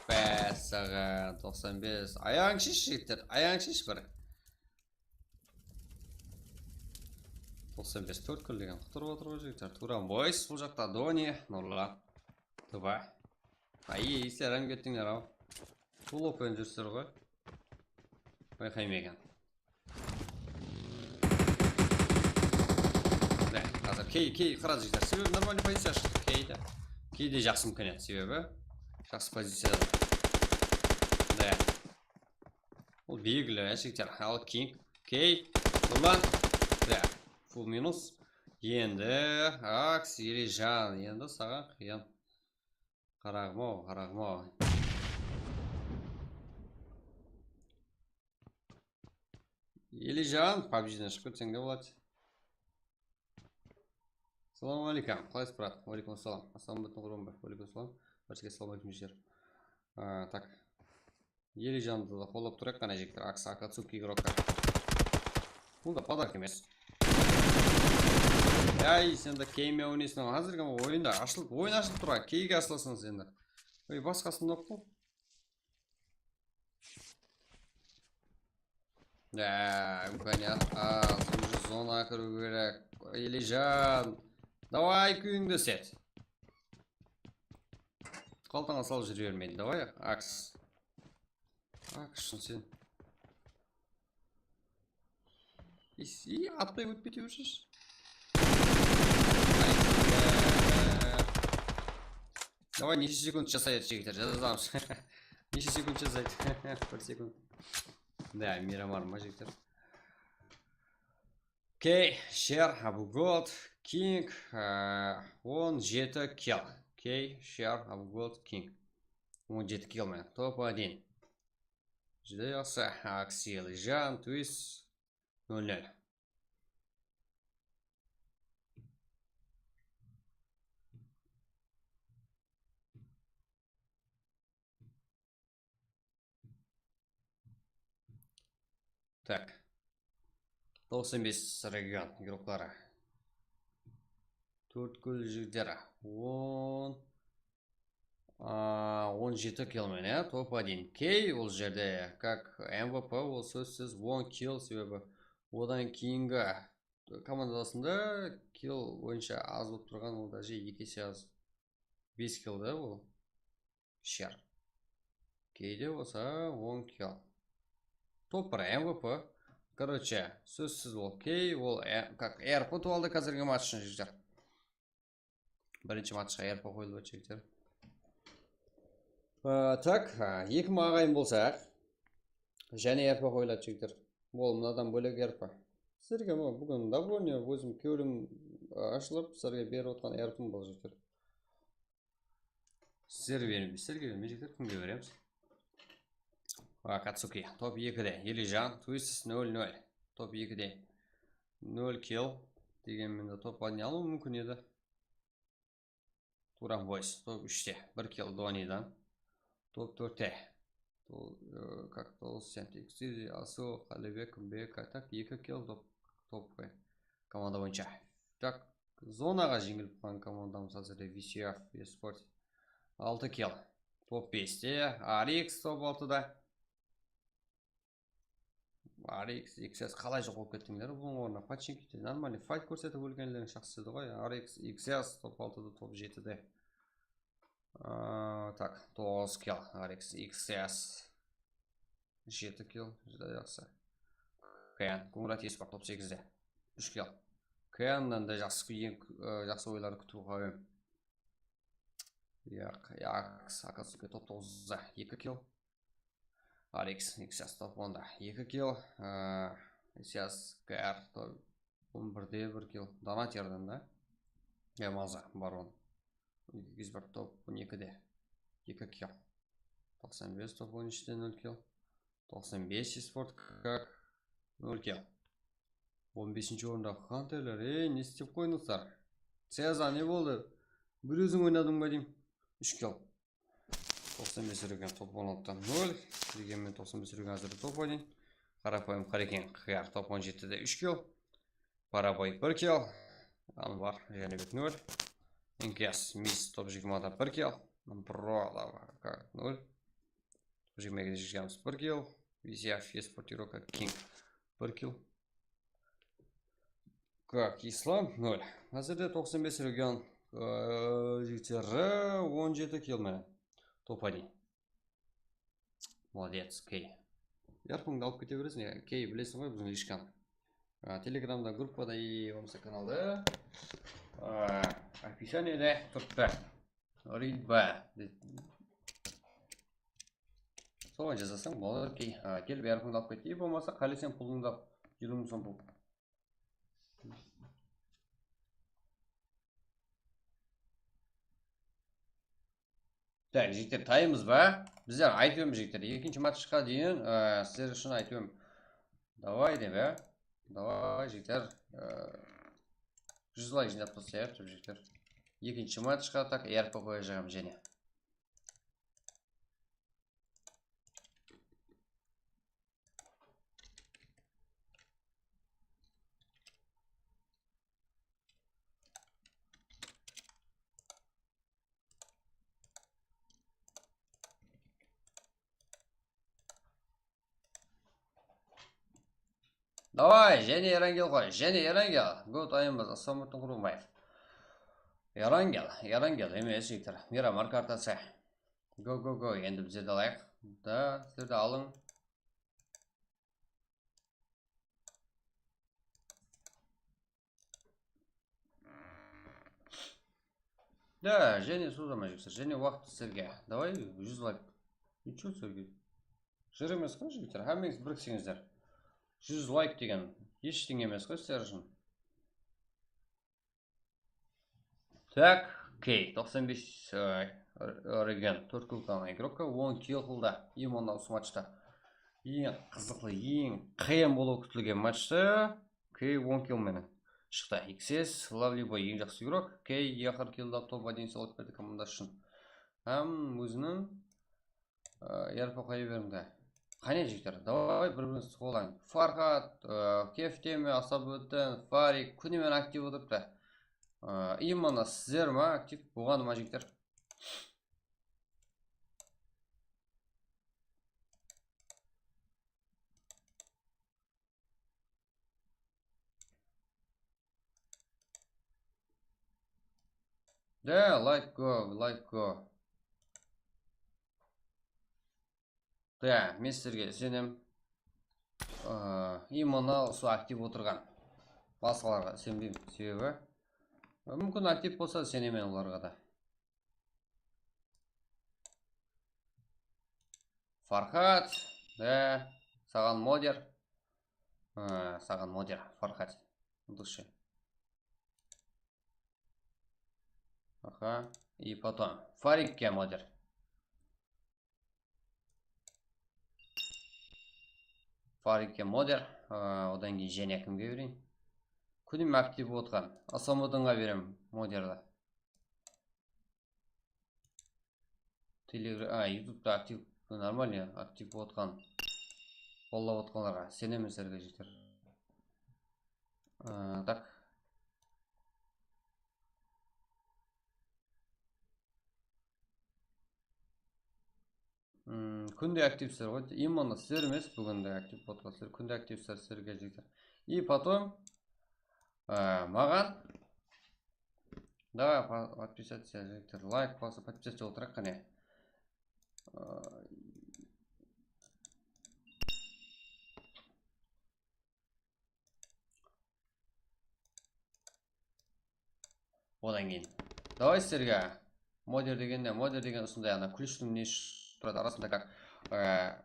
Básaǵa, toqsan bes. Ayań shesh, jigitler, ayań shesh bir. Toqsan bes, tórt kill degen qutırıp otır ǵoy, jigitler. Turan Boys, bul jaqta Doni, Nurlan, Tuba. Ay, sizler ham kettińler-aw. Bul open júrsizler ǵoy. Bayqaymagan. Mine, házir Key, Key, qara, jigitler. Sebebi нормальный pozitsiya shıqtı Keyde. Keyde jaqsı imkaniyat, sebebi jaqsı poziciyada. Mine. Ol belgili, jigitler. Al, King, Key, Nurlan. Mine, full minus. Endi Aks, Elijan, endi saǵan qıyın. Qaraǵım-aw, qaraǵım-aw. Elijan, pabjiden shıǵıp ketseń de boladı. Salam aleykum, qalaysız, brat? Aleykum assalam. Assalawma aleykum, Qurbanbay. Aleykum assalam. Bárshege salam aleykum, jigitler. A, tak. Elijandı da qollap turayıq qáne, jigitler. Aks, Akatsuki igrokka. Bul da podarka emes. Ay, sen de Keyme oynaysıń, házirgi oyında ashılıp, oyın ashılıp tur, Keyge ashılasıń sen de. Oy, basqasın oq qo. Ya, imkaniyat az, уже zonaǵa kiriw kerek. Elijan, davay, kúyińdi islet. Qaltańa salıp júre bermeydi, davay, Aks. Aks, sen. Is, i, atpay ótpe, tep júrshi. Davay, neshe sekund jasaydı, jigitler, jazamız. Neshe sekund jasaydı? Bir sekund. Da, Miramar ma, jigitler? Key, Sher, Abugod, King, e, on jeti kill. Key, Sher, Abugod, King. On jeti kill menen. Top один. Júdá jaqsı. Aksel, Jan, Twist, nol nol. Tak. Toqsan bes region igrokları. Tórtkúl jigitleri. On. A, on jeti kill menen top один. Key ol jerde как M V P, ol sózsiz on kill, sebebi odan keyingi komandasında kill boyınsha az bolıp turǵan, ol даже eki ese az. Bes kill da ol. Shar. Keyde bolsa on kill. Top bir M V P. Короче, sózsiz ol key, ol e, как R P utıp aldı házirgi match ushın, jigitler. Birinshi matchqa R P qoyılıp atır, jigitler. A, tak, a, eki aǵayın bolsaq, jáne R P qoyıladı, jigitler. Ol mınadan bólek R P. Sizlerge mına búgin добровольно ózim kewlim, a, ashılıp, sizlerge berip otqan R P'm bul, jigitler. Sizlerge bermey, sizlerge bermey, jigitler, kimge beremiz? Akatsuki, top ekide, Elijan, Twists nol nol. Top ekide nol kill. Degenmen de top один alıw múmkin edi. Turan Boys, top úshte, bir kill Donidan. Top tórtte. Tol, e, как Tol, Sent, Xtizi, Asu, Qalibek, Beka, tak, eki kill top, top komanda boyınsha. Tak, zonaǵa jeńilip qalǵan komandamız házirde V C F Esport. Altı kill. Top beste, Arix top altıda. Arix, X S qalay joq bolıp kettińler? Bunıń ornına Pachinki de нормальный fight kórsetip ólgenleriń jaqsı edi ǵoy. Arix, X S top altıda, top jetide. A, tak, toǵız kill, Arix, X S. Jeti kill, júdá jaqsı. Ken, Kungrat Esport top segizde. Úsh kill. Kennan da jaqsı, eń, e, jaqsı oyınlardı kútiw qáwem. Yaq, Yaks, Akatsuki top toǵızda, eki kill. Arix, X S top onda, eki kill. E, X S K R top on birde, bir kill. Donaterden da. Ya, maza, Baron. Gizbert top on ekide, eki kill. Toqsan bes top on úshte, nol kill. Toqsan bes Esport, как, nol kill. On besinshi orında Hunterler, ey, ne istep qoydıńızlar? Ceza, ne boldı? Bir óziń oynadıń ba deyim? Úsh kill. Toqsan bes úrgen, top on altıda, nol. Degenmen toqsan bes úrgen házir top oynayın. Qarapayım Qareken, Qıyar top on jetide, úsh kill. Paraboy bir kill. Anvar, Jánibek nol. Inkiyas, Mis top jigirmada, bir kill. Bro, Lava, nol. Top jigirma ekide jigirmamız bir kill. Vizya, Fesport, Iroka, King bir kill. Как, Islam, nol. Házirde toqsan bes region, ıı, jigitleri on jeti kill menen. Top один. Молодец, Key. Yarpıńdı alıp kete bereseń, ya, Key, bilesiń ǵoy, biziń lishkanı. A, Telegramda, gruppada, e, bolmasa kanalda, a, описаниеде turıptı. Rilba. Soǵan jazasań boladı, Key. A, kelip yarpıńdı alıp ket. E, bolmasa, qáleseń, puldıń da, jigirma mıń som pul. Tak, jigitler, tayaymız ba? Bizler aytıp edim, jigitler, ekinshi matchqa deyin, e, sizler ushın aytıp edim. Davay dep, e. Davay, jigitler, e, júz layk jıynap taslayıq, jigitler. Ekinshi matchqa tak R P qoyajağım jáne. Davay, jáne Erangel ǵoy, jáne Erangel. Good, ayınbaz, Assamuddin Qurbanbaev. Erangel, Erangel emes, jigitler. Miramar kartası. Go, go, go, endi bizler de alayıq. Da, sizler de alıń. Da, jáne sozama, jigitler, jáne waqıt sizlerge. Davay, júz layk. Nechego sizlerge? Jır emes ǵoy, jigitler, hámmeńiz biriksińizler. Júz layk degen eshtiń emes ǵoy sizler ushın. Так, Key, toqsan bes, e, region, tórt kill qılǵan igrokka, on kill qıldı. Endi mında usı matchta eń qızıqlı, eń qıyın bolıwı kútilgen matchta Key on kill menen shıqtı. X S, Lovely Boy, eń jaqsı igrok. Key, aqır killdi, top один salıp berdi komandası ushın. Hám óziniń A, yarpa qoya beriń da. Qáne, jigitler, davay, bir-birimizdi quvalań. Farhad, a, Kefteme, Asabuddin, Farik, kúni menen aktiv otırıptı. A, именно sizler ma aktiv? Buǵan ma, jigitler? Да, лайк go, лайк go. Да, men sizlerge isenem. I, и mına usı aktiv otırǵan. Basqalarǵa isenbeymen, sebebi, ı, múmkin aktiv bolsa isenemen olarǵa da. Farxat, da, saǵan moder. I, saǵan moder, Farxat. Dushe. Aha, и потом Farikke moder. Farikke moder, ı, odan keyin jáne kimge bereyin? Kúnime aktiv otqan Asamıdınǵa berem moderdi. Telegram, a, YouTubeta aktiv, нормально, aktiv otqan, qollap otqanlarǵa isenemen sizlerge, jigitler. Aa, так. Hmm, kúnde aktivsizler ǵoy. Именно sizler emes, búginde aktiv otqansızlar. Kúnde aktivsizler, sizlerge jigitler. И потом, aa, maǵan Давай, по-, подписаться, jigitler. Layk basıp, подписаться otıraq, qáne. Aa, odan keyin. Давай sizlerge. Moder degende, moder degen usınday, ana, ключтың ne turadı arasında, как, aa,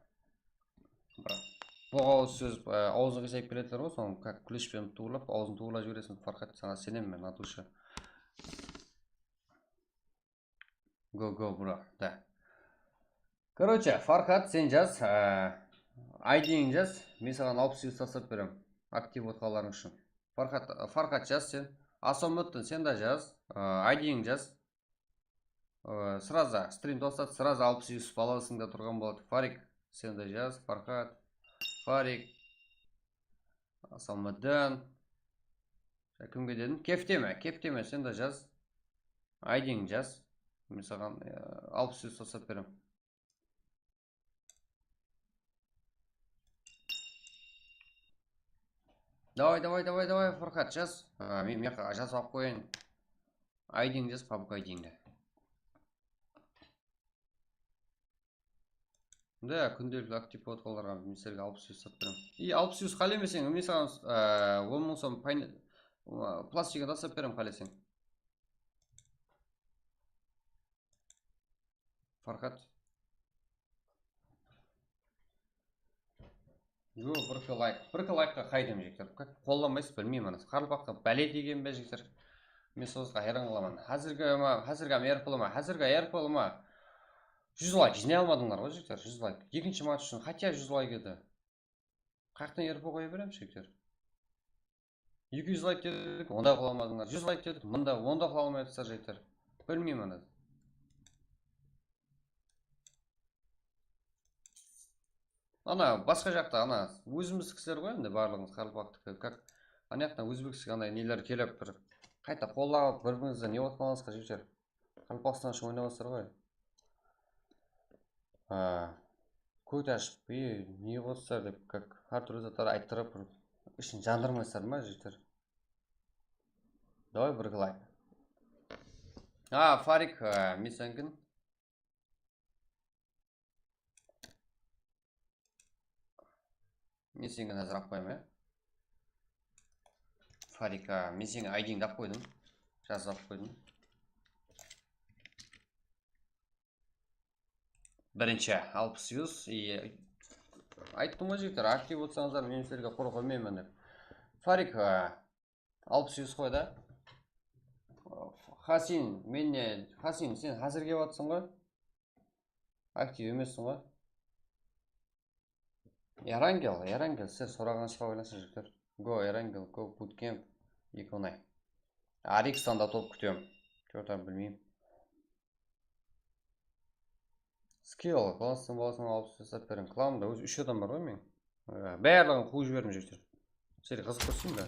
Bir boǵawız sóz, e, awzın qıysayıp kelediler ǵoy, sonı как ключпен tuwırlap, awzın tuwırlap jibereseń, Farxat, saǵan isenemen men, от души. Go, go, bro, da. Короче, Farxat, sen jaz, e, IDińdi jaz, men saǵan alpıs segiz taslap berem, aktiv otqanlarıń ushın. Farxat, Farxat, jaz sen. Asamuddin, sen de jaz, e, IDińdi jaz. Ee, сразу stream tostat, сразу alpıs segiz balasıńda turǵan boladı. Farik, sen de jaz, Farxat, Farik, Asalmıddin. Ja, kimge dedim? Kefteme, Kefteme, sen de jaz. IDiń jaz. Men saǵan, e, alpıs segiz tostat berem. Давай, давай, давай, давай, Farxat, jaz. A, men mıyaqqa jazıp alıp qoyayın. IDiń jaz, PUBG IDińdi. Da, kúndelikli aktiv bolıp otqanlarǵa men sizlerge alpıs segiz sat berem. I, alpıs segiz qálemeseń, men saǵan, e, on mıń som pay-, e, plastigin taslap berem qáleseń. Farxat. Yo, bir K layk. Bir K laykqa qaydım, jigitler. Qollamaysız, bilmeymen. Qaraqalpaqqa bále degen be, jigitler? Men sol zatqa hayran qalaman. Házirgi ma, házirgi ma, R P L ma, házirgi R P L ma júz layk jıynay almadıńlar ǵoy, jigitler, júz layk. Ekinshi match ushın хотя júz layk edi. Qayaqtan R P qoya beremiz, jigitler? Eki júz layk dedik, onda qıla almadıńlar. Júz layk dedik, mında, onda qıla almay atırsalar, jigitler. Bilmeymen, ana. Ana, basqa jaqta, ana, ózimizdikiler ǵoy, endi barlıǵımız qaraqalpaqtiki, как, ana jaqtan ózbekstiki, ana, neler kelip, bir qayta qollap, bir-birińizdi ne otqanıńızǵa, jigitler. Qaraqalpaqstan ushın oynap atırsızlar ǵoy. A, kót ashıp, e, ne qılıp atırsızlar dep, как, hár túrli zatlar ayttırıp, bir ishin jandırmaysızlar ma, jigitler? Давай, bir layk. A, Farik, a, men senikin. Men senikin házir alıp qoyayım, ya. Farika, men seniń IDińdi alıp qoydım. Jazıp alıp qoydım. Birinshi, alpıs segiz. I, ayttım ǵoy, jigitler, aktiv otsańızlar, men sizlerge qurı qoymayman dep. Farika, alpıs segiz qoy da. Hasin, men ne, Hasin, sen házir kelip atırsań ǵoy. Aktiv emesseń ǵoy. Erangel, Erangel, sen soraǵan ishqa baylanıslı, jigitler. Go, Erangel, go, bootcamp, eki on ay. Arikstanda top kútem. Kórten bilmeyim. Skill, klanstıń balasına alpıs tasap beriń. Klanımda ózi úsh adam bar ǵoy meniń. Ee, barlıǵın quwıp jiberdim, jigitler. Sizlerge qızıq kórsem de.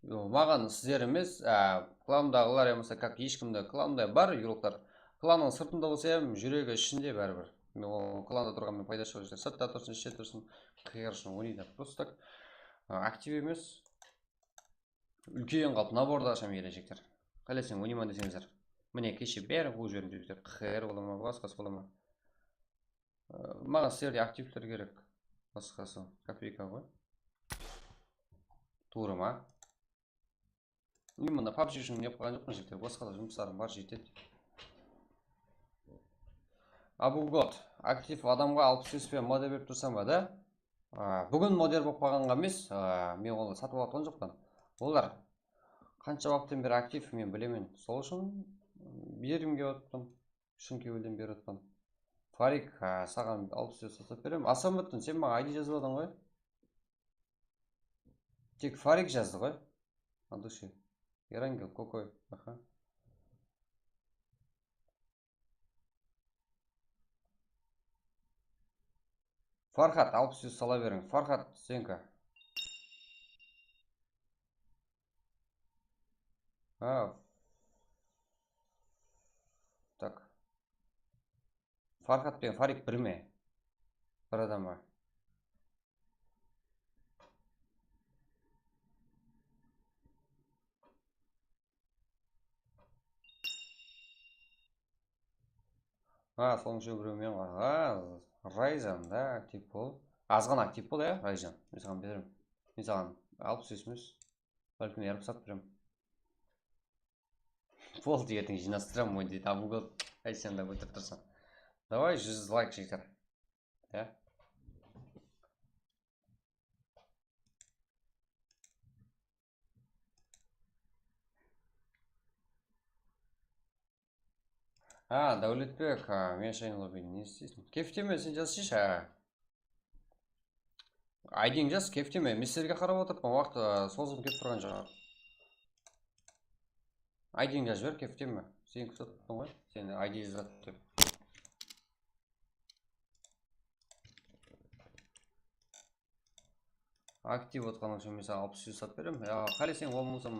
Yo, maǵan sizler emes, a, klanımdaǵılar yamasa как eshkimdi klanımda bar, игрокlar. Klanıń sırtında bolsa hám júregi ishinde báribir. Men o klanda turǵanıma payda joq, jigitler. Sırtta tursın, ishte tursın, qıyır ushın oynaydı. Просто так, a, aktiv emes. Úlken qılıp nabordı ashaman, keleshekler. Qáleseń, oynayman deseńizler. Mine, keshe bárin quwıp jiberdim, jigitler. Q R bola ma, basqası bola ma? Ee, maǵan sizlerde aktivler kerek. Basqası, kopeyka ǵoy. Tuwrı ma? Imенно PUBG ushın ne qılǵan joqpan, jigitler, basqa da jumıslarım bar, jetedi. Abugot, aktiv adamǵa alpıs bes pe moder berip tursań ba da? A, búgin moder bolıp qalǵanǵa emes, a, men onı satıp alatqan joqpan. Olar qansha waqıttan beri aktiv, men bilemen. Sol ushın berim kep atırman. Shın kewilden berip atırman. Farik, a, saǵan alpıs bes tasap beremen. Asamuddin, sen maǵan I D jazıp atırsań ǵoy. Tek Farik jazdı ǵoy. От души. Erangel, Kokoy. Aha. Farhat, alpıs bes sala beriń. Farhat, senka. Ha. Tak. Farhat penen Farik bir me? Bir adam ba? Ha, sonıń ushın birew men ǵoy. Ha, Rayzan da aktiv bol. Azǵana aktiv bol, ya, Rayzan. Men saǵan berem. Men saǵan alpıs bes emes. Bálkim yarım saat berem. Boldı, erteń jıynastıram ǵoy, deydi. Abugot, ay, sen de ótirip tursań. Davay, júz layk, jigitler. Ya. Ha, Dáwletbek, ha, men ashayın lobini, ne isteyseń? Keyfteme, sen jazshısh, ha. I D-ńdi jaz, keyfteme. Men sizlerge qarap otırıppan, waqıt, a, sozılıp ketip turǵan joq. I D-ńdi jazıp jiber, keyfteme. Seni kútip otırıppan ǵoy. Sen I D jazat dep. Aktiv otqanıń ushın men saǵan alpıs júz tasap berem. Ya, qáleseń, on bolsam,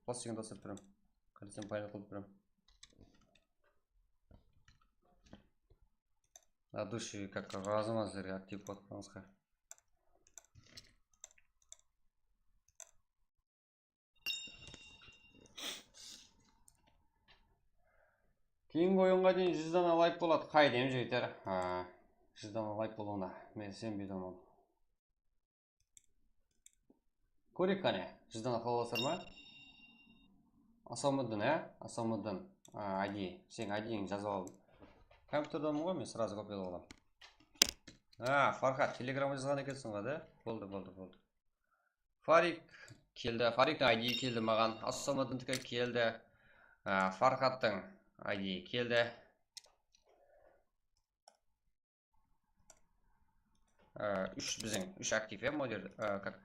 plastigin tasap berem. Qáleseń, payda qılıp berem. От души, как, разıman sizlerge aktiv otqanıńızǵa. Keyingi oyınǵa deyin júz dana layk boladı. Qaydem, jigitler. A, júz dana layk bolıwına men isenbeymen ol. Kóreyik qáne, júz dana qıla alasızlar ma? Asawmıddin, ya? Asawmıddin. A, I D. Seniń I D-ńdi jazıp aldım. Kompyuterdaman ǵoy, men srazı kopiyalap alam. A, Farhat, telegramǵa jazǵan ekensiń ǵoy, da? Boldı, boldı, boldı. Farik keldi. Fariktiń I D keldi maǵan. Assamadiniki keldi. Á, Farhattıń I D keldi. Á, úsh, biziń úsh aktiv, ya, moder, á, как,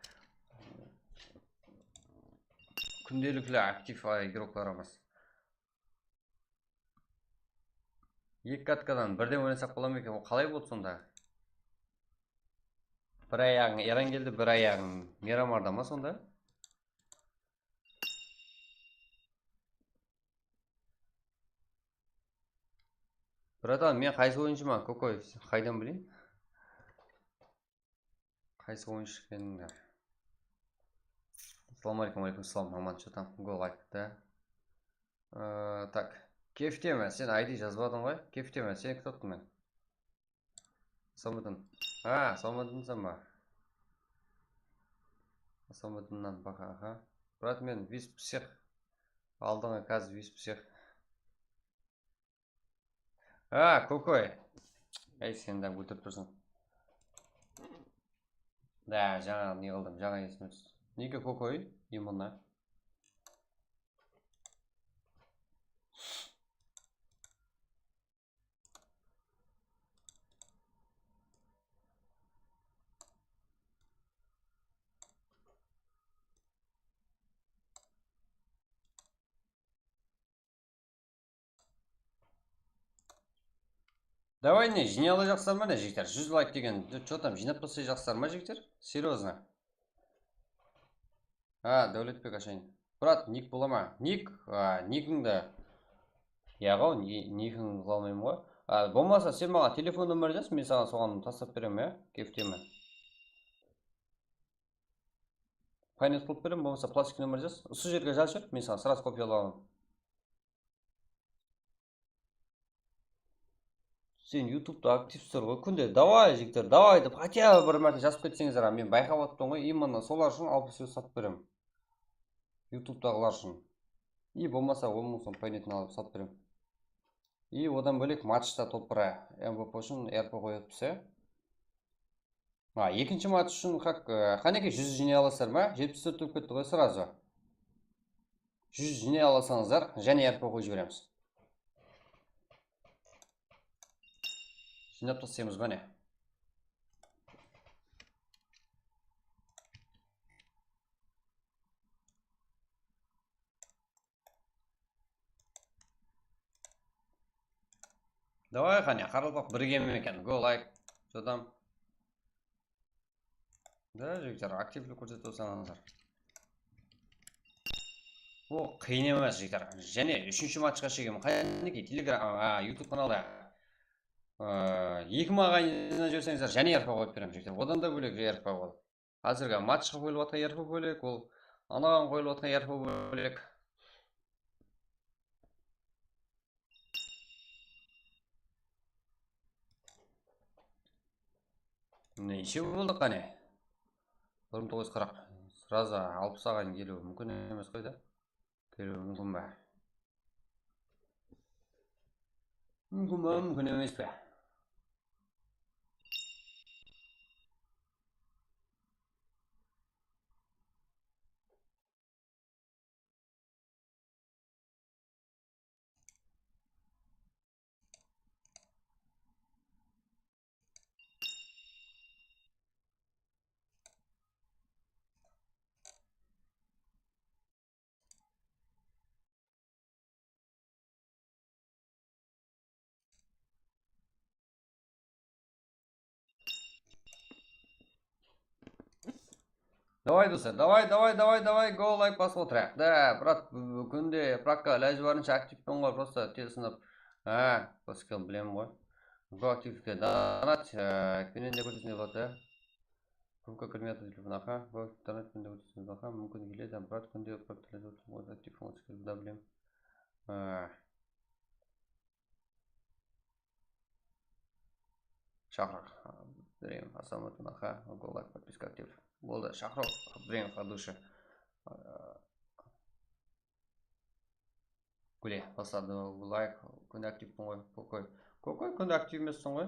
kúndelikli aktiv, á, igroklarımız. Eki katkadan birden oynasaq bola ma eken? Ol qalay boldı sonda? Bir ayaǵıń Erangeldi, bir ayaǵıń Miramarda ma sonda? Bratan, men qaysı oyınshıman, Kokoy, qaydan bileyin? Qaysı oyınshı ekenińdi? Assalawma aleykum, aleykum salam, aman, что там, gol qayttı. Ee, tak, keyfteme, sen I D jazbadıń ǵoy, keyfteme, seni kútip atırman men. Asawmıddin. Ha, Asawmıddinsań ba? Asawmıddinnan baqa, aha. Brat, men виспсих. Aldıńa kázir виспсих. Ha, Kokoy. Ey, sen de óltirip tursań. Da, jańa ne qıldım, jańa esime tústi. Nege Kokoy? Imенно. Davay, ne, jıynay alajaqsızlar ma, ne, jigitler? Júz layk degen, что там, jıynap taslayjaqsızlar ma, jigitler? Серьёзно. Ha, Dáwletbek ashayın. Brat, nik bola ma? Nik, a, nikińdi. Yaǵo, ni-, nikiń qıla almayman ǵoy. A, bolmasa sen maǵan telefon nomer jaz, men saǵan soǵan taslap beremen, ya, keyfteme. Paynet qılıp berem, bolmasa plastik nomer jaz. Usı jerge jazıp jiberiń, men saǵan srazı kopiyalap alaman. Sen YouTubeta aktivsizler ǵoy, kúnde davay, jigitler, davay dep, хотя бы bir márte jazıp ketseńizler, men bayqap atırman ǵoy, именно solar ushın alpıs euro satıp beremen. YouTubetaǵılar ushın. I bolmasa on mıń som paynetin alıp satıp beremen. I odan bólek matchta topıra M V P ushın R P qoyıpsız, ya? Ha, ekinshi match ushın, qaq, e, qánekey, júz jıynay alasızlar ma? Jetpis tórt bolıp ketti ǵoy srazı. Júz jıynay alasańızlar, jáne R P qoyıp jiberemiz. Jıynap taslaymız ba ne? Davay, qáne, qaraqalpaq birgemi eken? Go, like, jodam. Da, jigitler, aktivlik kórsetip atsańızlar. Bul qıyın emes, jigitler. Jáne úshinshi matchqa shekem. Qánekey, Telegram, a, YouTube kanalda, a, eki maǵayınızdan júrseńizler, jáne R P qoyıp berem, jigitler. Odan da bólek R P qoyıp. Házirgi matchqa qoyılıp atqan R P bólek, ol anaǵan qoyılıp atqan R P bólek. Nenshe boldı qáne? Bir mıń toǵız júz qırq. Srazı alpıs aǵayın keliwi múmkin emes ǵoy da. Keliwi múmkin ba? Múmkin ba, múmkin emes pe? Давай, doslar, давай, давай, давай, давай, go, like basıp otırayıq. Da, brat, bu, bu kúnde prakka ilajı barınsha aktivpen ǵoy, prosta tez sınıp. Ha, prosta bilemen ǵoy. Go aktivke donat, e, penen de kórsesin dep atır. Klubqa kirmey atır telefon, aha. Go donat penen de kórsesin, aha. Múmkin keledi, brat, kúnde prakka ilajı barınsha aktivpen ǵoy, da bilemen. Ha. Shaqırıq. Birew, Assalawma áleykum, aqa. Go, like, podpiska aktiv. Boldı, shaqırıq. Birew, от души. Kúle, basladı, like, kúnde aktivpiń ǵoy, Kokoy. Kokoy, kúnde aktiv emesseń ǵoy.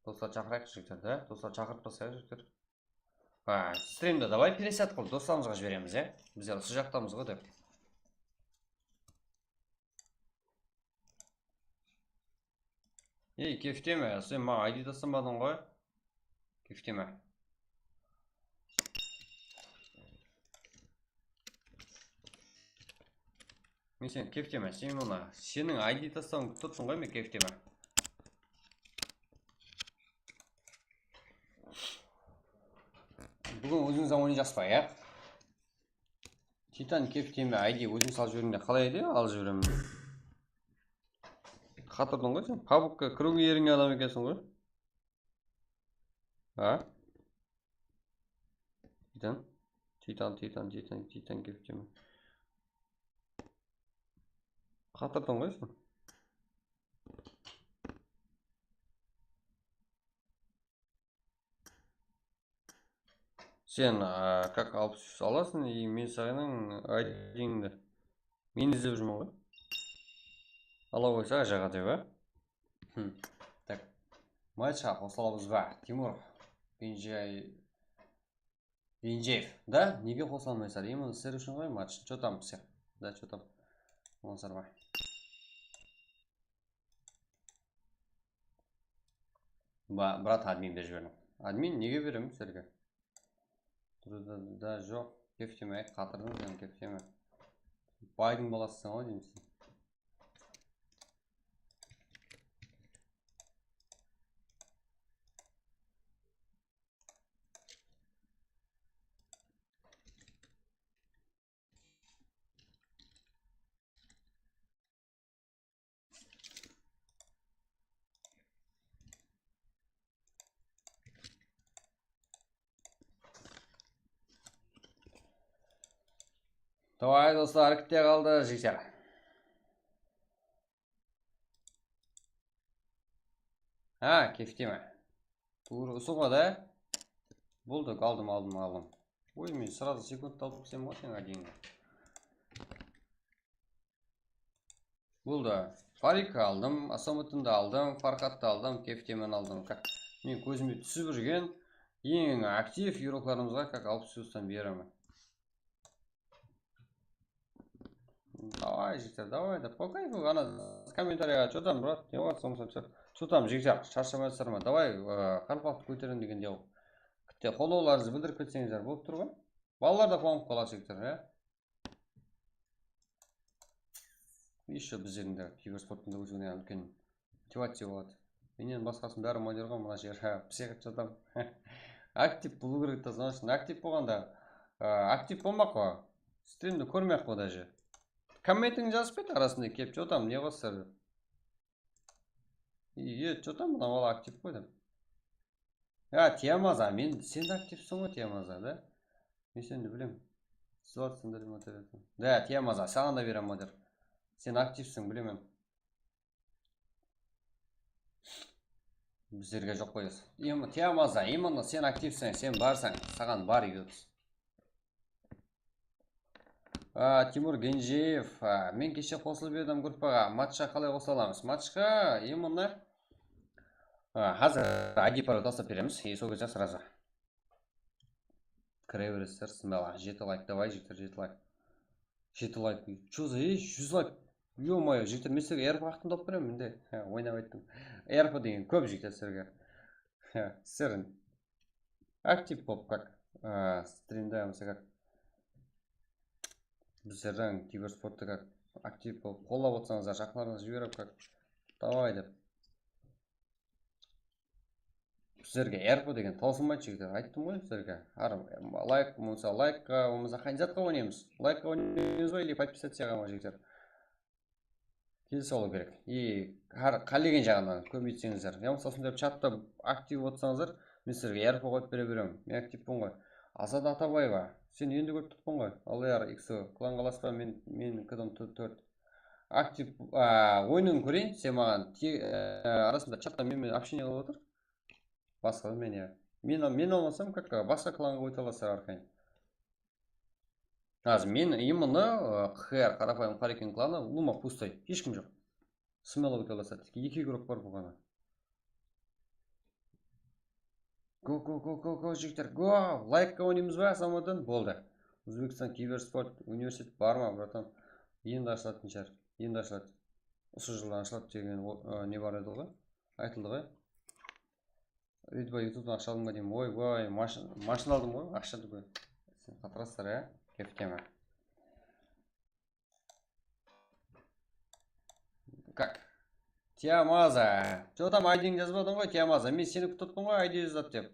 Doslar, shaqırayıq jigitlerdi, a? Doslar, shaqırıp taslayıq, jigitler. Ha, strimdi davay пересадка qılıp doslarımızǵa jiberemiz, ya? Bizler usı jaqtamız ǵoy dep. Ey, kefteme, sen maǵan I D taslamadıń ǵoy. Kefteme. Men sen kefteme, sen mına, seniń I D taslawıńdı kútip otırman ǵoy men, kefteme. Búgin ózińiz oynayjaqsız ba, ya? Titan kefteme, I D óziń salıp jiberiń de, qalay edi? Alıp jiberemen. Qatırdıń ǵoy sen. Pabgka kiriwge eringen adam ekenseń ǵoy. A? Titan. Titan, Titan, Titan, Titan kefteme. Qatırdıń ǵoy sen. Sen, a, как alpıs úsh alasıń, и men saǵan I D-ńdi. Men izlep júrmen ǵoy. Ala qoysa, jaǵa dep, a? Hm. Так. Matchqa qosılamız ba? Timur Benjay-, Benjaev. Da, nege qosıla almaysızlar? Именно sizler ushın ǵoy match. Что там всех? Да, что там? Olasızlar ma? Ba-, brat, admin berip jiberiń. Admin nege beremiz sizlerge? Turdı da joq. Kefteme, ay, qatırdıń sen, kefteme. Baydıń balasısıń ǵoy, deymiz. Davay, doslar, kitte qaldı, jigitler. Ha, kefte me? Tuwrı usı ǵo da. Boldı, aldım, aldım, aldım. Oy, men srazı sekundta alıp ketsem ǵo sen odinge. Boldı. Farik aldım, Asamuddindı aldım, Farhattı aldım, Keftemen aldım. Ka-, men kózime túsip júrgen eń aktiv igroklarımızǵa kak alpıs plyustan beraman. Davay, jigitler, davay da, по кайфу, ana, kommentariyaǵa что там, brat, ne bar, somsa, что там, jigitler, sharshamaysızlar ma? Davay, ı, qaraqalpaqtı kóteriń degende, kitte qollawlarıńızdı bildirip ketseńizler bolıp tur ǵoy. Balalar da quwanıp qalar, jigitler, ya. Ещё bizlerdiń de kibersporttın da ósiwine úlken motivaciya boladı. Mennen basqasın bári moderǵo mına jer, ha, psixo, что там. Aktiv bolıw kerek ta, sonıń ushın aktiv bolǵanda, a, aktiv bolmaq ǵo. Strimdi kórmey-aq ǵo daje. Kommentin jazıp ket arasında kelip, что там, ne qılsızlar dep. Iye, что там, mına bala aktiv ǵoy dep. Ya, Tiyamaza, men, sen de aktivseń ǵoy, Tiyamaza, da? Men seni bilem. Ssılatsın da, dep atır edim. Da, Tiyamaza, saǵan da berem, moder. Sen aktivseń, bilemen. Bizlerge joq qoyasız. Im-, Tiyamaza, именно sen aktivseń, sen barsań, saǵan bar, yurıs. A, Timur Genjeev, a, men keshe qosılıp edim gruppaǵa. Matchqa qalay qosa alamız? Matchqa, именно, a, házir I D parol taslap beremiz, и sol gezde сразу kire beresizler, smash. Jeti layk, davay, jigitler, jeti layk. Jeti layk. Чё за, ey, júz layk. Ё-моё, jigitler, men sizlerge R P haqında tawıp beremen, mende. Ha, oynap ayttım. R P degen kóp, jigitler, sizlerge. Ha, sizler aktiv bolıp, как, a, strimde, mısal, как, bizlerden kibersporttı, как, aktiv bolıp, qollap otsańızlar, jaqınlarıńızǵa jiberip, как, davay dep. Bizlerge R P degen tawsılmaydı, jigitler. Ayttım ǵoy sizlerge. Hár layk, bolmasa laykqa, bolmasa qay zatqa oynaymız? Laykqa oynaymız ba, или подписаться ma, jigitler? Kelise alıw kerek. И hár qálegen jaǵınan kóbeytseńizler. Ya bolmasa usınday chatta aktiv otsańızlar, men sizlerge R P qoyıp bere beremen. Men aktivpen ǵoy. Azat Atabaeva, sen endi kórip turıppan ǵoy. Allayar X O, klan qalasız ba? Men, men K D M T tórt. Aktiv, a, oyının kóreyin, sen maǵan te-, a, arasında chatta men menen общение qılıp otır. Basqa men, ya. Men, men almasam, как, basqa klanǵa óte alasızlar arqayın. Házir men именно, ı, Q R, Qarapayım Qarekin klanı, ulıwma pustoy, hesh kim joq. Смело óte alasızlar, tek eki igrok bar bolǵanı. Go, go, go, go, go, jigitler, go! Laykqa oynaymız ba, Assamuddin? Boldı. Ózbekstan kibersport universiteti bar ma, bratan? Endi ashılatın shıǵar, endi ashıladı. Usı jıldan ashıladı degen o, ı, ne bar edi ǵoy? Aytıldı ǵoy. Úydi bar, yutubtan aqsha aldım ba deymen. Oy, oy, mashın, mashın aldım ǵoy, aqsha túgil. Sen qatırasızlar, ya? Kefkeme. Как? Tiyamaza. Что там, I D-ńdi jazbadıń ǵoy, Tiyamaza. Men seni kútip otırman ǵoy, I D jazat dep.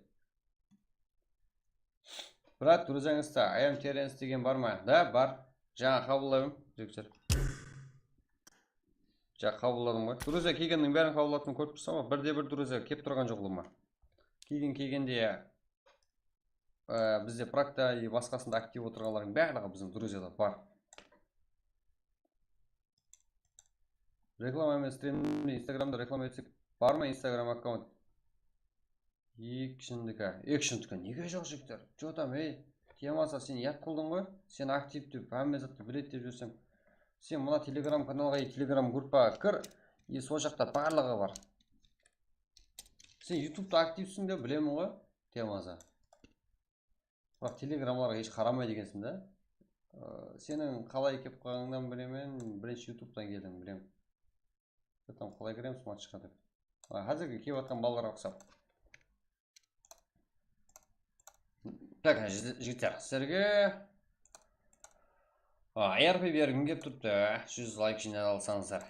Brat, druzyańızda I am Terence degen bar ma? Da, bar. Jańa qabıllayman, jigitler. Ja, qabılladım ǵoy. Druzya kelgenniń bárin qabıllatqanın kórip tursań ǵoy, birde-bir druzya kelip turǵan joq ulıwma. Kelgen kelgende, e, bizde prakta и basqasında aktiv otırǵanlardıń barlıǵı biziń druzyalar bar. Reklama emes, strimde, Instagramda reklama etsek bar ma, Instagram akkaunt? Actiondika, Actiondika nege joq, jigitler? Что там, ey? Tiyamaza, sen yat qıldıń ǵoy. Sen aktiv dep hámme zattı biledi dep júrseń. Sen mına Telegram kanalǵa, Telegram gruppaǵa kir. И sol jaqta barlıǵı bar. Sen yutubta aktivsiń dep bilemen ǵoy, Tiyamaza. Biraq telegramlarǵa hesh qaramaydı ekensiń da. Aa, seniń qalay kelip qalǵanıńnan bilemen, birinshi yutubtan keldiń, bilemen. Что там, qalay kiremiz matchqa dep. A, házirgi kelip atqan balalarǵa uqsap. Так, ji-, jigitler, sizlerge, a, R P bergim kelip turıptı, júz layk jıynap alsańızlar.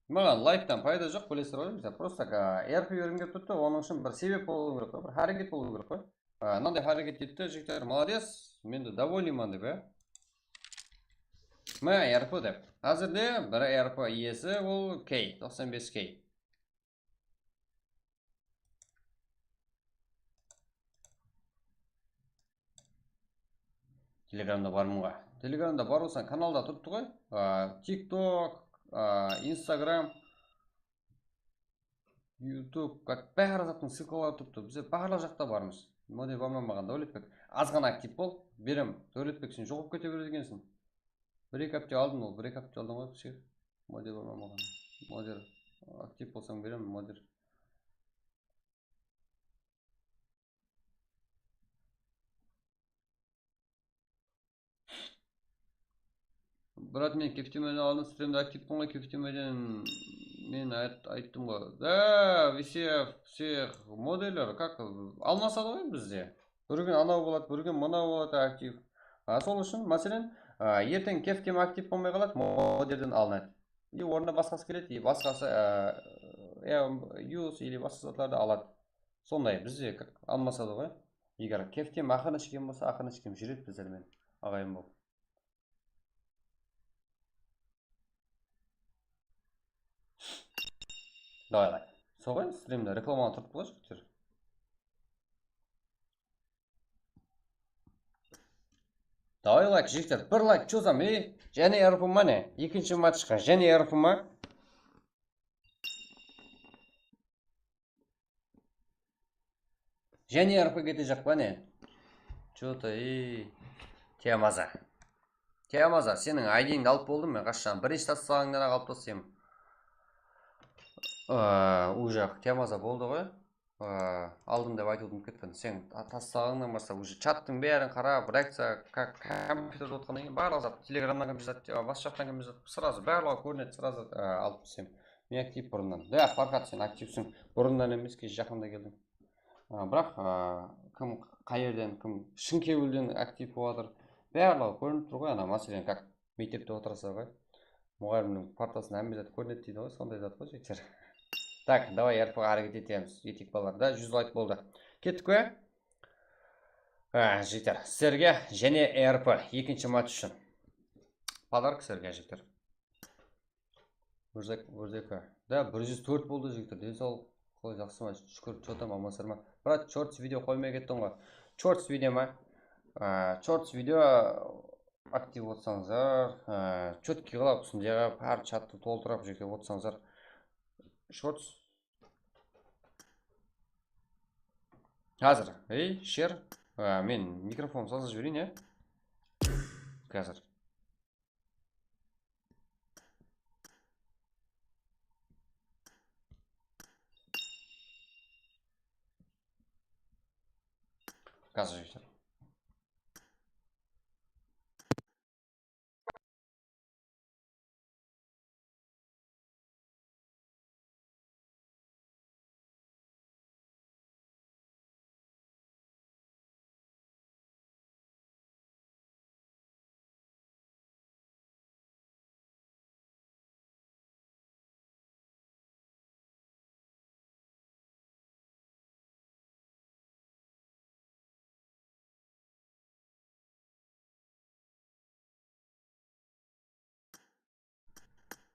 Maǵan layktan payda joq, bilesizler ǵoy, jigitler. Просто, a, R P bergim kelip turıptı, onıń ushın bir sebep bolıw kerek ǵoy, bir háreket bolıw kerek ǵoy. A, mınanday háreket etti, jigitler, молодец, men de довольныйman dep, ya. Mine, R P dep. Házirde bir R P iyesi, ol K, toqsan bes K. Telegramda barmın ǵoy. Telegramda bar bolsań, kanalda turıptı ǵoy. A, TikTok, a, Instagram, YouTube, как, bárli zattıń ssılkaları turıptı. Bizler barlıq jaqta barmız. Model barma maǵan, Dáwletbek. Azǵana aktiv bol, berem. Dáwletbek, sen joǵalıp kete beredi ekensiń. Bir-eki hápte aldın ol, bir-eki hápte aldın ǵoy, psix. Model barma maǵan. Model. Aktiv bolsań berem, model. Brat, men Keftimeden aldın, strimde aktivpin ǵoy, Keftimeden men ayt-, ayttım ǵoy. Da, Visev, Seh, modeller, как, almasadı ǵoy bizde. Bir kún anaw boladı, bir kún mınaw boladı aktiv. A, sol ushın, máselen, a, erteń Keftim aktiv bolmay qaladı, modelden alınadı. I ornına basqası keledi, i basqası, a, ya, use ili basqa zatlardı aladı. Sonday, bizde k-, almasadı ǵoy. Eger Keftim aqırın ishken bolsa, aqırın ishken júredi bizler menen, aǵayin bolıp. Davay, davay. Sol ǵoy, strimde reklamaǵa turıptı ǵoy, jigitler. Davay, layk, jigitler, bir layk chozam, ey. Jáne R P ma ne? Ekinshi matchqa jáne R P ma? Jáne R P ketejaq pa ne? Чё-то, ey. Tiyamaza. Tiyamaza, seniń I Dingdi alıp boldım men, qashshan. Birinshi taslaǵańnan-aq alıp tasladım. Aa, ujaq, Tiyamaza boldı ǵoy. Aa, aldım dep aytıwdı umıtıp ketpen. Sen ta-, taslaǵańnan baslap, uje chattıń bárin qarap, reakciya, ka-, kompyuterde otırǵannan keyin barlıq zat, telegramnan kim jazat, a, bas jaqtan kim jazat, srazu barlıǵı kórinedi, srazu, a, alıp tasladım. Men aktiv burınnan. Da, Farhat, sen aktivsiń. Burınnan emes, ke, jaqında keldiń. A, biraq, a, kim, qayerden, kim, Shınkewilden aktiv bolıp atır. Barlıǵı kórinip tur ǵoy, ana, máselen, как, mektepte otırasız ǵoy. Muǵallimniń partasında hámme zat kórinedi deydi ǵoy, sonday zat ǵoy, jigitler. Так, давай, R P ǵa háreket etemiz. Eteyik, balalar, da, júz layk boldı. Kettik pe? Á, jigitler, sizlerge jáne R P ekinshi match ushın. Podarok sizlerge, jigitler. Órzek, órzek. Da, bir júz tórt boldı, jigitler. Densawlıq qalay, jaqsı ma? Shúkir, chó tam, aman-asır ma? Brat, shorts video qoymay kettiń ǵoy. Shorts video ma? Á, shorts video aktiv otsańızlar, á, chotkiy qılıp, usınday qılıp, hár chattı toltırıp, jeke otsańızlar. Shorts. Házir, ey, share. Á, men mikrofon sazlap jibereyin, ya. Házir. Házir, jigitler.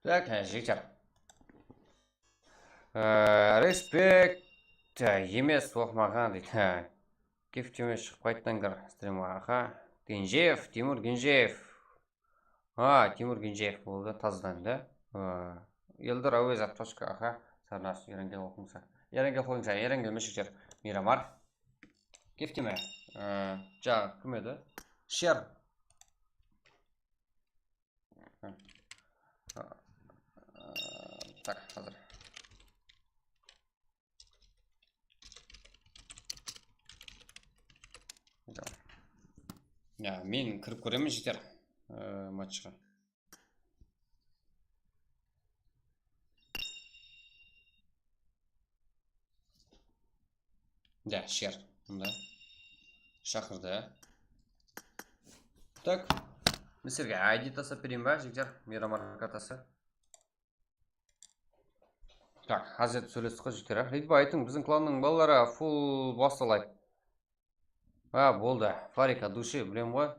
Так, e, jigitler. E, respekt, e, emes, oqımaǵan deydi. Há. Keftim emes, shıǵıp qayttan kir strimge. Aha. Genjeev, Timur Genjeev. A, Timur Genjeev boldı, tazadan da. A, Eldor Áwezov, tochka, aha. Sarnas, Erangel oqıńsa. Erangel qoyıńsa, Erangel meshikter. Miramar. Keftim e. A, jaǵı kim edi? Sher. A, a, tak, házir. Ya, men kirip kóremen, jigitler, e, matchqa. Ya, share, mında. Shaqırdı. Tak. Men sizlerge I D taslap bereyin ba, jigitler? Miramar kartası. Tak, házir sóylestik ǵoy, jigitler. Ritba, aytıń, biziń klannıń balaları full bastalay. Ha, boldı. Farik от души, bilem ǵoy.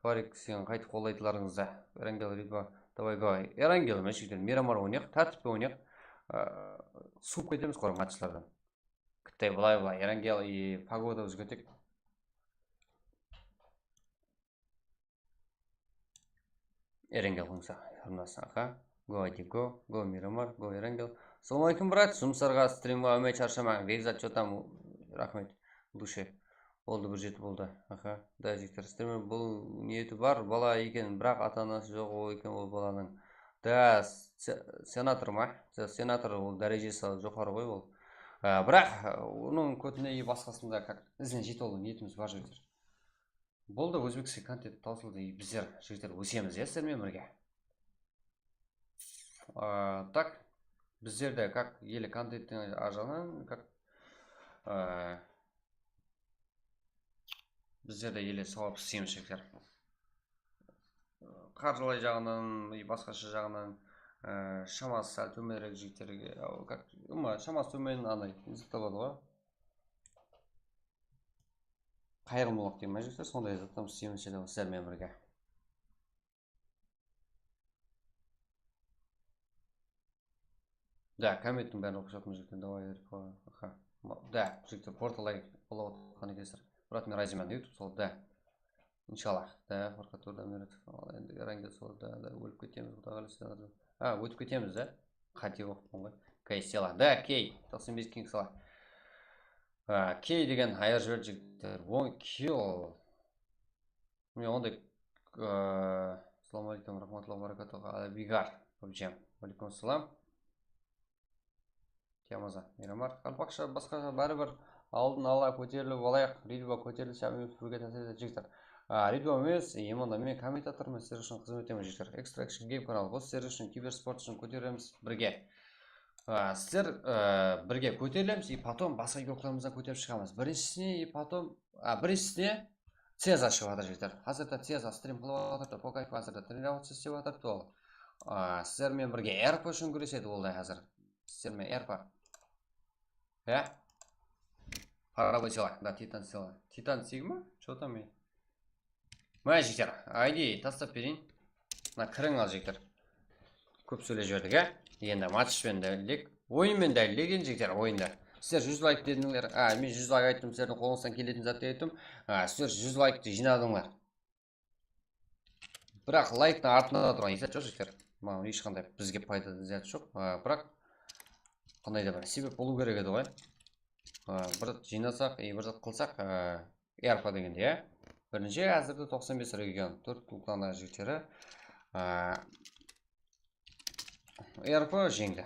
Farik, sen qaytıp qollaydılarıńızdı. Erangel, Ritba, давай, давай. Erangel emes, jigitler, Miramar oynayıq, tártipke oynayıq. Aa, suwıp ketemiz, qora matchlardan. Kittay, bılay, bılay. Erangel, e, pogoda ózgerteyik. Erangel qoyıńsa, hárnası, aha. Go, Adi, go, go, Miramar, go, Erangel. Assalawma aleykum, brat. Jumıslarǵa, strimǵa úlmey sharshamań. Bekzat, что там? Raxmet. Duše. Boldı, bir jeti boldı. Aha. Da, jigitler, strimde bul niyeti bar bala eken, biraq ata-anası joq ol eken ol balanıń. Da, se-, senator ma? Se-, senator ol dárejesi joqarı ǵoy ol. Á, biraq, onıń kótine e basqasında kak izine jete alıw niyetimiz bar, jigitler. Boldı, Ózbekstan kontent tawsıldı. Bizler, jigitler, ósemiz, ya, sizler menen birge. A, tak, bizler de, kak, ele kontenttiń arjaǵınan, kak, a, bizler de ele sawap isleymiz, jigitler. Qarjılay jaǵınan, e, basqasha jaǵınan, a, shaması sál tómenirek jigitlerge, a, kak, uma, shaması tómen anday, zıqtabadı ǵoy. Qayırımlılıq dey ma, jigitler? Sonday zattan isleymiz, sizler menen birge. Da, kommenttiń bárin oqıp shıqtım, jigitler, davay, aha. Da, jigitler, portal ayıp bolıp atqan ekensizler. Brat, men razıyman, YouTube sol, da. Inshallah, da, Farxat Turdameretov, al, endi Erangel sol, da, da, ólip ketemiz, Quday qálese, da. Ha, ótip ketemiz, da. Qáte oqıppan ǵoy. Key, sela, da, key. Toqsan bes king sela. Ha, key degen ayar jiberdi, jigitler. On kill. Mine, onday, e, Assalamu aleykum, rahmatullahi wa barakatuh, Alibigar, abjam. Aleykum assalam. Tiyamaza, Miramar. Qaraqalpaqsha basqasha, báribir aldın ala kóterilip alayıq, Ridva kóterilisi, Shamil birge tásir etedi, jigitler. A, Ridva emes, endi onda men kommentatorman, sizler ushın xızmet etemen, jigitler. Extra Action Game kanalı, bul sizler ushın kibersport ushın kóteremiz birge. A, sizler, e, birge kóterilemiz, и потом basqa игрокlarımızdan kóterip shıǵamız. Birinshisine, и потом, a, birinshisine, Ceza shıǵıp atır, jigitler. Házirde Ceza strim qılıp atır, Pogayev házirde trenirovatsya islep atır, ol. A, sizler menen birge Erpa ushın gúresedi, ol da házir. Sizler menen Erpa. Ya? Parabay sela, da, Titan sela. Titan sigma? Что там? Mına, jigitler, I D tastap bereyin. Mına, kiriń al, jigitler. Kóp sóylep jiberdik, á? Endi match penen dálilleyik. Oyın menen dálilleyik endi, jigitler, oyında. Sizler júz layk dedińler. A, men júz layk ayttım, sizlerdiń qolıńızdan keletin zat dep ayttım. A, sizler júz layktı jıynadıńlar. Biraq layktın artında turǵan esap joq, jigitler. Maǵan hesh qanday bizge payda zat joq. A, biraq qanday da bir sebep bolıw kerek edi ǵoy. A, bir zat jıynasaq, e, bir zat qılsaq, a, Erpa degende, ya. Birinshi, házirde toqsan bes region, tórt klubtıń jigitleri. A, Erpa jeńdi.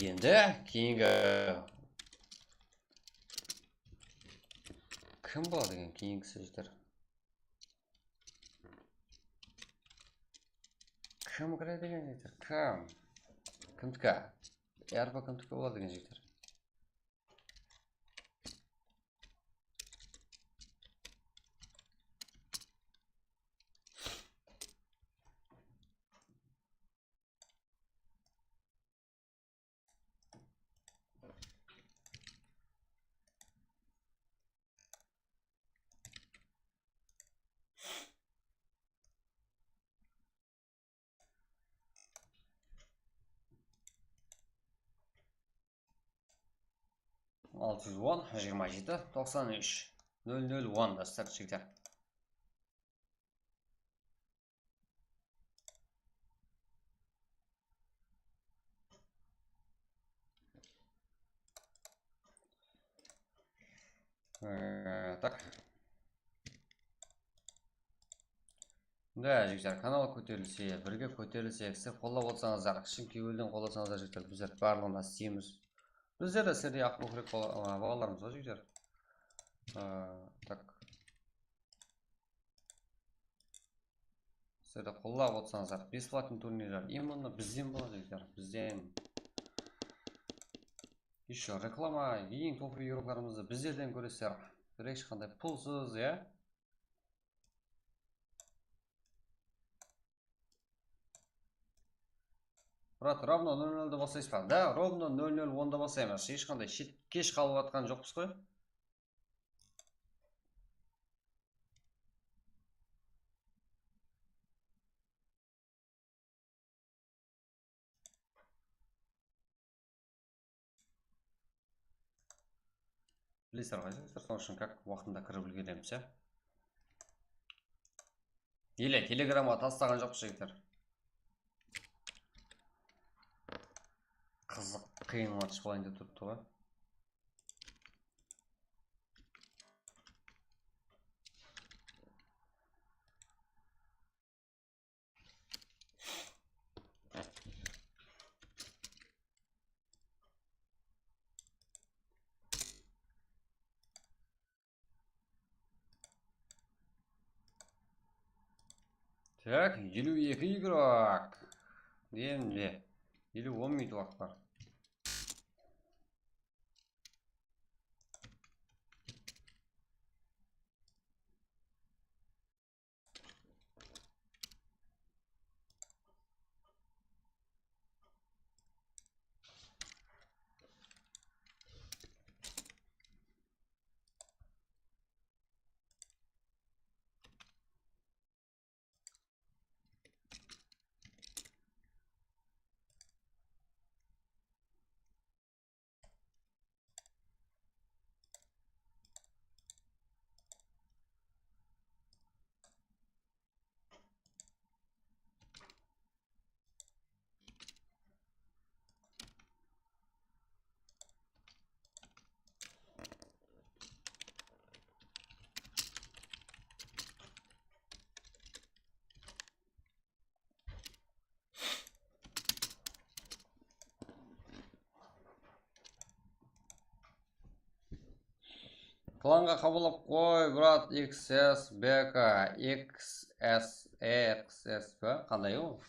Endi keyingi kim boladı eken, keyingisi, jigitler? Kim kiredi eken, jigitler? Kim? Kimdiki? Erpa kimdiki boladı eken, jigitler? Altı yüz on, jigirma jeti, toqsan úsh, nol nol on, dostlar, jigitler. Ee, tak. Da, jigitler, kanal kóterilse, birge kóterilsek, sizler qollap otsańızlar, shın kewilden qollasańızlar, jigitler, bizler barlıǵına isteymiz. Bizler de sizlerdey aq kókirek bala-, a, balalarmız ǵoy, jigitler. A, tak. Sizler de qollap otsańızlar, besplatnıy turnirler, именно bizden boladı, jigitler, bizden. Ещё reklama, eń top игрокlarımızdı bizlerden kóresizler. Hesh qanday pulsız, ya. Brat, ровно nol nolda baslaysız ba? Da, ровно nol nol onda baslaymız. Hesh qanday shet-, kesh qalıp atqan joqpız ǵoy. Bilesizler ǵoy, jigitler, sonıń ushın как waqtında kirip úlgeremiz, ya. Ele telegramǵa taslaǵan joqpız, jigitler. Qızıq, qıyınǵa túsip qalayın dep turıptı ǵoy. Tak, eliw eki igrok. Endi eliw on minut waqıt bar. Klanǵa qabıllap qoy, brat, X S B K, X S, X S pa? Qanday ol?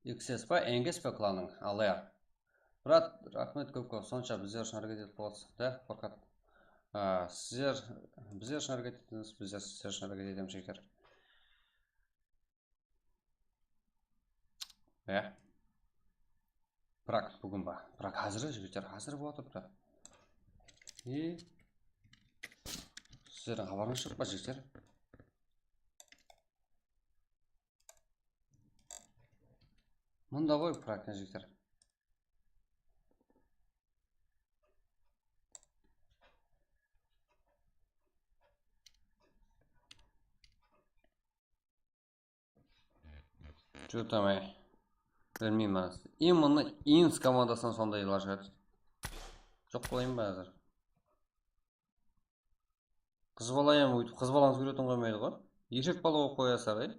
X S pa, N G S pa klanıń? Alır. Brat, raxmet kóp-kóp, sonsha bizler ushın háreket etip qolasız, da, Farxat. A, sizler bizler ushın háreket ettińiz, bizler sizler ushın háreket etemiz, jigitler. Ya. Prak búgin ba? Prak házir, jigitler, házir bolıp atır, Prak. E, sizlerdiń xabarıńız joq pa, jigitler? Mında ǵoy, Prak, jigitler. Что там, ey? Bilmeymen. Именно Inns komandasınan sonday ilaj edi. Joq qoyayın ba házir? Qız bala em óytip, qız balanı súwretin qoymaydı ǵoy. Erkek bala bolıp qoyasızlar, ey.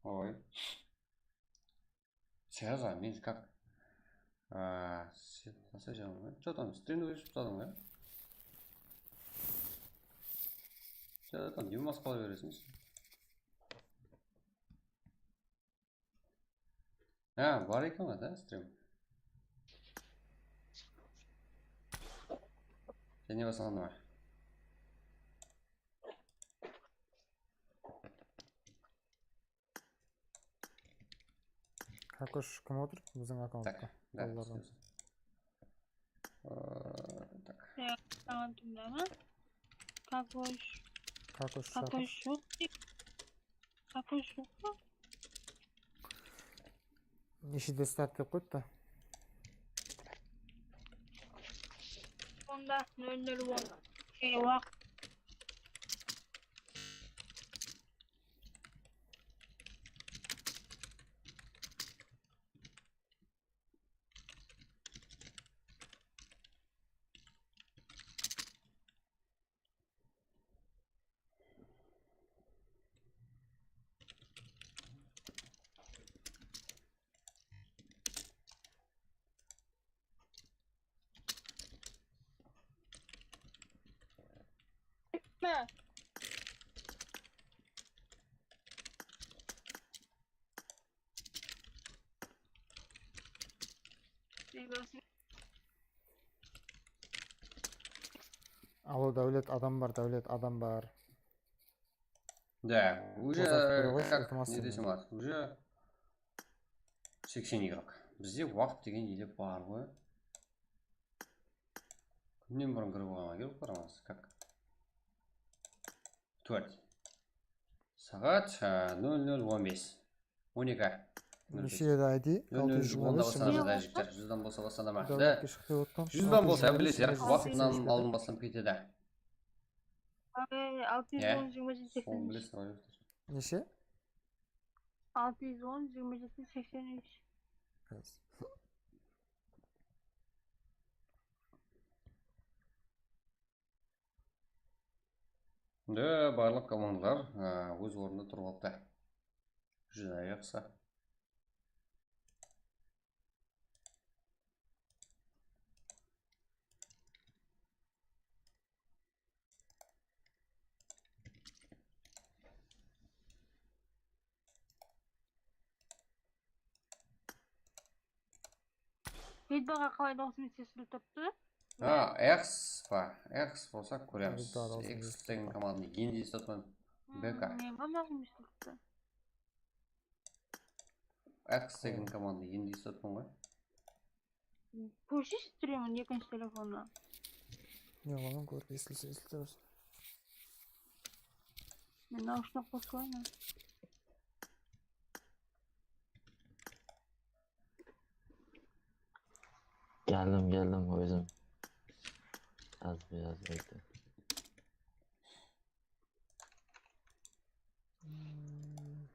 Oy. Serza, men как? A, sen nasıl jaman? Что там, strimdi óshirip tasladıń ba? Что там, demas qıla beresiń. Ha, bar eken ǵoy da, strim. Jáne baslaǵan ba? Kakosh kim otır biziń akkauntqa? Tak, da, ballardan. Ee, tak. Ya, saǵan tıńlama. Kakosh. Kakosh Kakosh joq. Kakosh joq pa? Neshe de start dep qoyıptı. Onda nol nol on. Ey, waq. Alo, Dáwlet, adam bar, Dáwlet, adam bar. Да, уже, как, не desem boladı, уже seksen igrok. Bizde waqıt degen ele bar ǵoy. Kúnnen burın kirip alǵan kerek, baramız, как. Tórt. Saat, e, nol nol on bes. On eki. Neshe edi I D? Nol nol on da baslanamız, jigitler. Júzden bolsa baslanama. Dá, júzden bolsa, bilesizler, waqtınan aldın baslanıp ketedi. Ay, altı yüz on, jigirma jeti, seksen úsh. Neshe? Altı yüz on, jigirma jeti, seksen úsh. Endi barlıq komandalar, á, óz ornında turıp alıptı. Júdá jaqsı. Ritbaǵa qalay dawısım estesilip turıptı? Ha, X pa? X bolsa kóremiz. X degen komandanı endi esitip atırman. B K. Meniń hám dawısım esitip turıptı. X degen komandanı endi esitip atırman ǵoy. Kórshishi, túremen ekinshi telefonnan. Ne qılaman, kórip esilse esilip turasın. Men naushnık qosıp qoyayın. Keldim, keldim, ózim. Jazıp, jazıp ayttı. Hmm,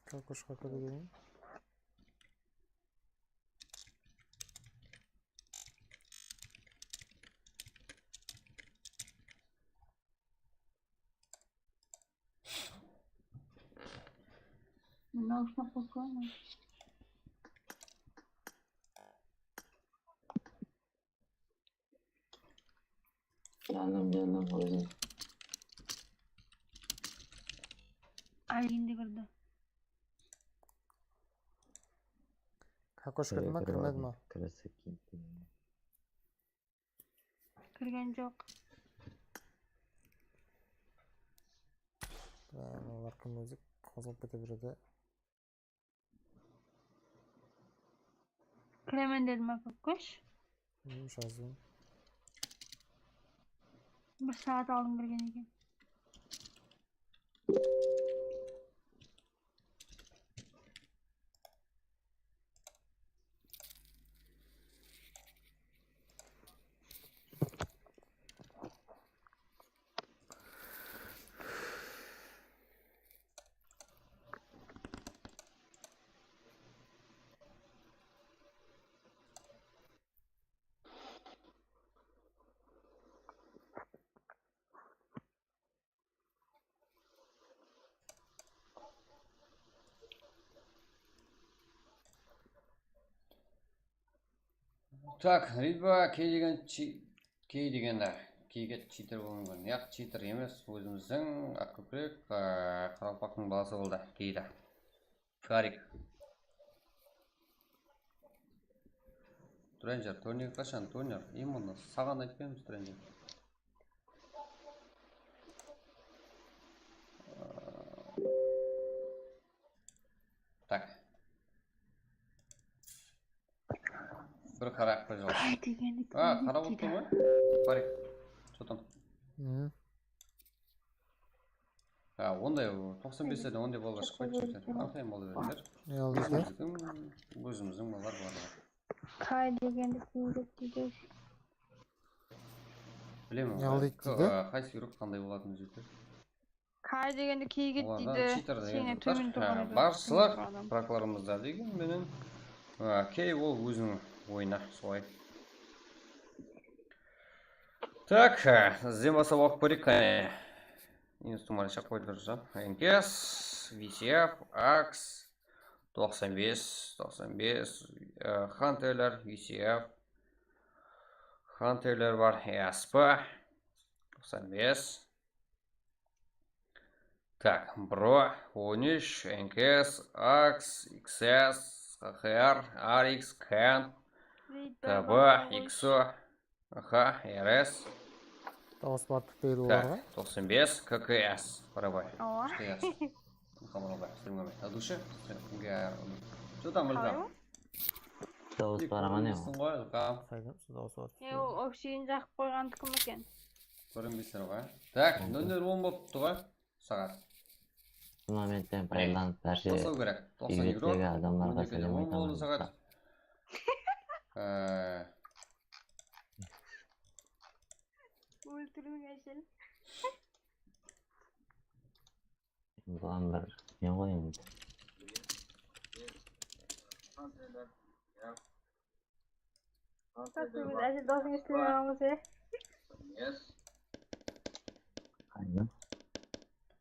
Kakoshqa kirip keteyin. Naushnık qosıp qoyayın. Keldim, keldim, ózim. Aylin de kirdi. Kakosh kirdi ma, kirmedi ma? Kirgen joq. Mınalar kim ózi qozǵap kete beredi. Kiremen dedim, apa, kósh. Hı, jazdım. Bir saat aldın kirgen eken. Tak, Ritba, key degen chi-, key degeni, keyge cheater bolıwı múmkin. Yaq, cheater emes, ózimizdiń Aqkókirek, á, qaraqalpaqtıń balası boldı, keydi. Farik. Stranger, turnir qashan, turnir? Именно saǵan aytpaymız, Stranger. Tak. Bir qaraq, bir jol. Qay degeni? A, qarap otırman ǵoy. Farik. Что там? Hı. Ha, onday, toqsan beslerden onday balalar shıqpaydı, jigitler. Ańsayın bola berińler. Ne aldı eken? Ózimizdiń, ózimizdiń balalar bar. Kay degendi kiyindik deydi. Bilemen. Ne aldı eken deydi? Qaysı yurıp qanday bolatın, jigitler? Kay degendi kiyget deydi. Olardan cheater degen zat bar. Barshılar, fraklarımızda degen menen, a, key ol óziniń oyına, solay. Tak, e, sizden baslap oqıp kóreyik, qáne. Instrument shaq qoyıp tursa. N K S, V C F, Axe, toqsan bes, toqsan bes, e, Hunterler, V C F, Hunterler bar, E S P, toqsan bes. Tak, Bro, on úsh, N K S, Axe, X S, H K R, R X, Kent, T B, X O, Aha, R S. Dawıs barıp deydi olarǵa. Tak, toqsan bes, K K S, Burabay. Awa. K K S. Burabay, stream. Adushi? Stream. Что там, Ilham? Dawıs bara ma ne? Kórmeysiz ǵoy, Ilham. Qayda? Dawıs bar. E, ol oksijin jaqıp qoyǵandıki ma eken? Kórinbeysiz ǵoy. Tak, nol nol on bolıptı ǵoy. Saat. Usı momentten paydalanıp, bárshe baslaw kerek. Toqsan igro, úydettegi adamlarǵa on ekide sálem on boldı aytaman. Saǵat. Ee, Óltiriń, ájel. Buǵan bir ne qoyayın? Tap, ájel, dawısıń esitpey qoyǵan bolsa, ya? Aynen.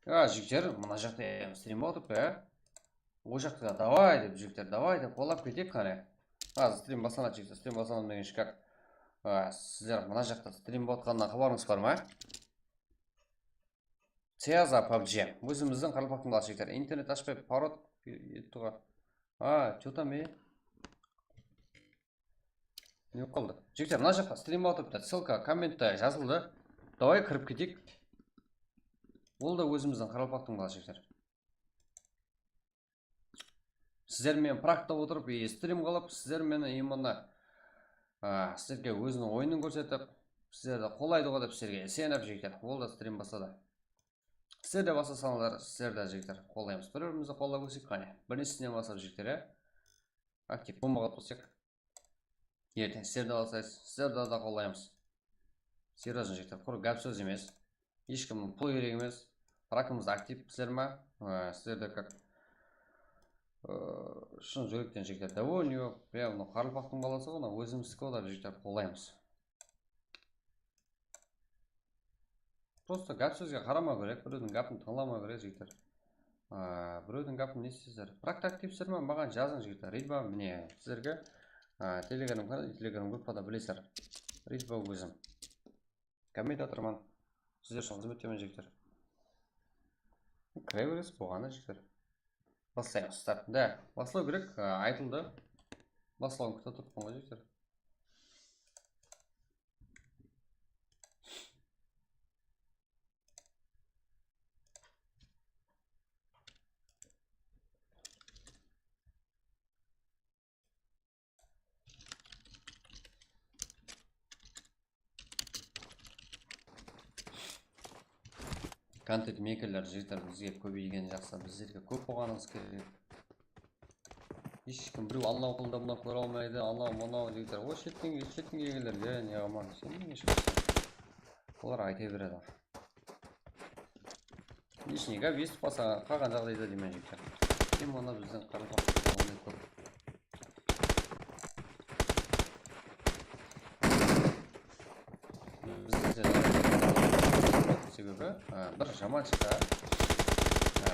Ya, jigitler, mına jaqta em strim bolıp atırıp pa, ya? Ol jaqta davay dep, jigitler, davay dep, qollap keteyik qáne. Házir strim baslanadı, jigitler, strim baslanadı degenshe kak. A, sizler mına jaqta strim bolıp atqanınan xabarıńız bar ma? Teaza pabji. Ózimizdiń qaraqalpaqtıń balaları, jigitler. Internet ashpay, parod etip turǵan. A, что там, e? Ne bolıp qaldı? Jigitler, mına jaqqa strim bolıp atırıptı. Ssılka kommentte jazıldı. Davay, kirip keteyik. Ol da ózimizdiń qaraqalpaqtıń balaları, jigitler. Sizler menen prakta otırıp, e, strim qılıp, sizler menen именно, a, sizlerge óziniń oyının kórsetip, sizlerdi qollaydı ǵoy dep, sizlerge isenip, jigitler, ol da strim basladı. Sizler de baslasańızlar, sizler de, jigitler, qollaymız. Bir-birimizdi qollap óseyik qáne. Birinshisinen baslap, jigitler, ya. Aktiv bolmaǵan bolsaq, erteń sizler de baslaysız, sizlerdi de qollaymız. Серьёзно, jigitler, qurı gáp sóz emes. Hesh kimniń pulı kerek emes. Prakımızda aktiv bizler ma? Ee, sizler de как, ee, shın júrekten, jigitler, довольный bolıp, ya, mınaw qaraqalpaqtıń balası ǵoy, mınaw ózimizdi qollap, jigitler, qollaymız. Просто gáp sózge qaramaw kerek, birewdiń gápin tıńlamaw kerek, jigitler. A, birewdiń gápin ne isteysizler? Prakta aktivsizler ma? Maǵan jazıń, jigitler. Либо mine sizlerge, a, Telegram kanal, Telegram gruppada bilesizler. Либо ózim. Kommentatırman. Sizler ushın xızmettemen, jigitler. Kire beresiz, bolǵanı, jigitler. Baslaymız, start. Da, baslaw kerek, a, aytıldı. Baslawın kútip otırıppan ǵoy, jigitler. Kontent mekerler, jigitler, bizge kóbeygen jaqsı, bizlerge kóp bolǵanıńız kerek. Hesh kim, birew annaw qıldı, mınaw kóre almaydı, annaw mınaw, jigitler. O shetken, shetken kelgenlerge ne aman, sen ne shıǵarsań? Olar ayta beredi. Лишний gáp esitip qalsa, qalǵan jaǵdayda deymen, jigitler. Em, onda bizden qaraqalpaq onday kóp. Bizde de sebebi, a, bir jaman shıqsa, a,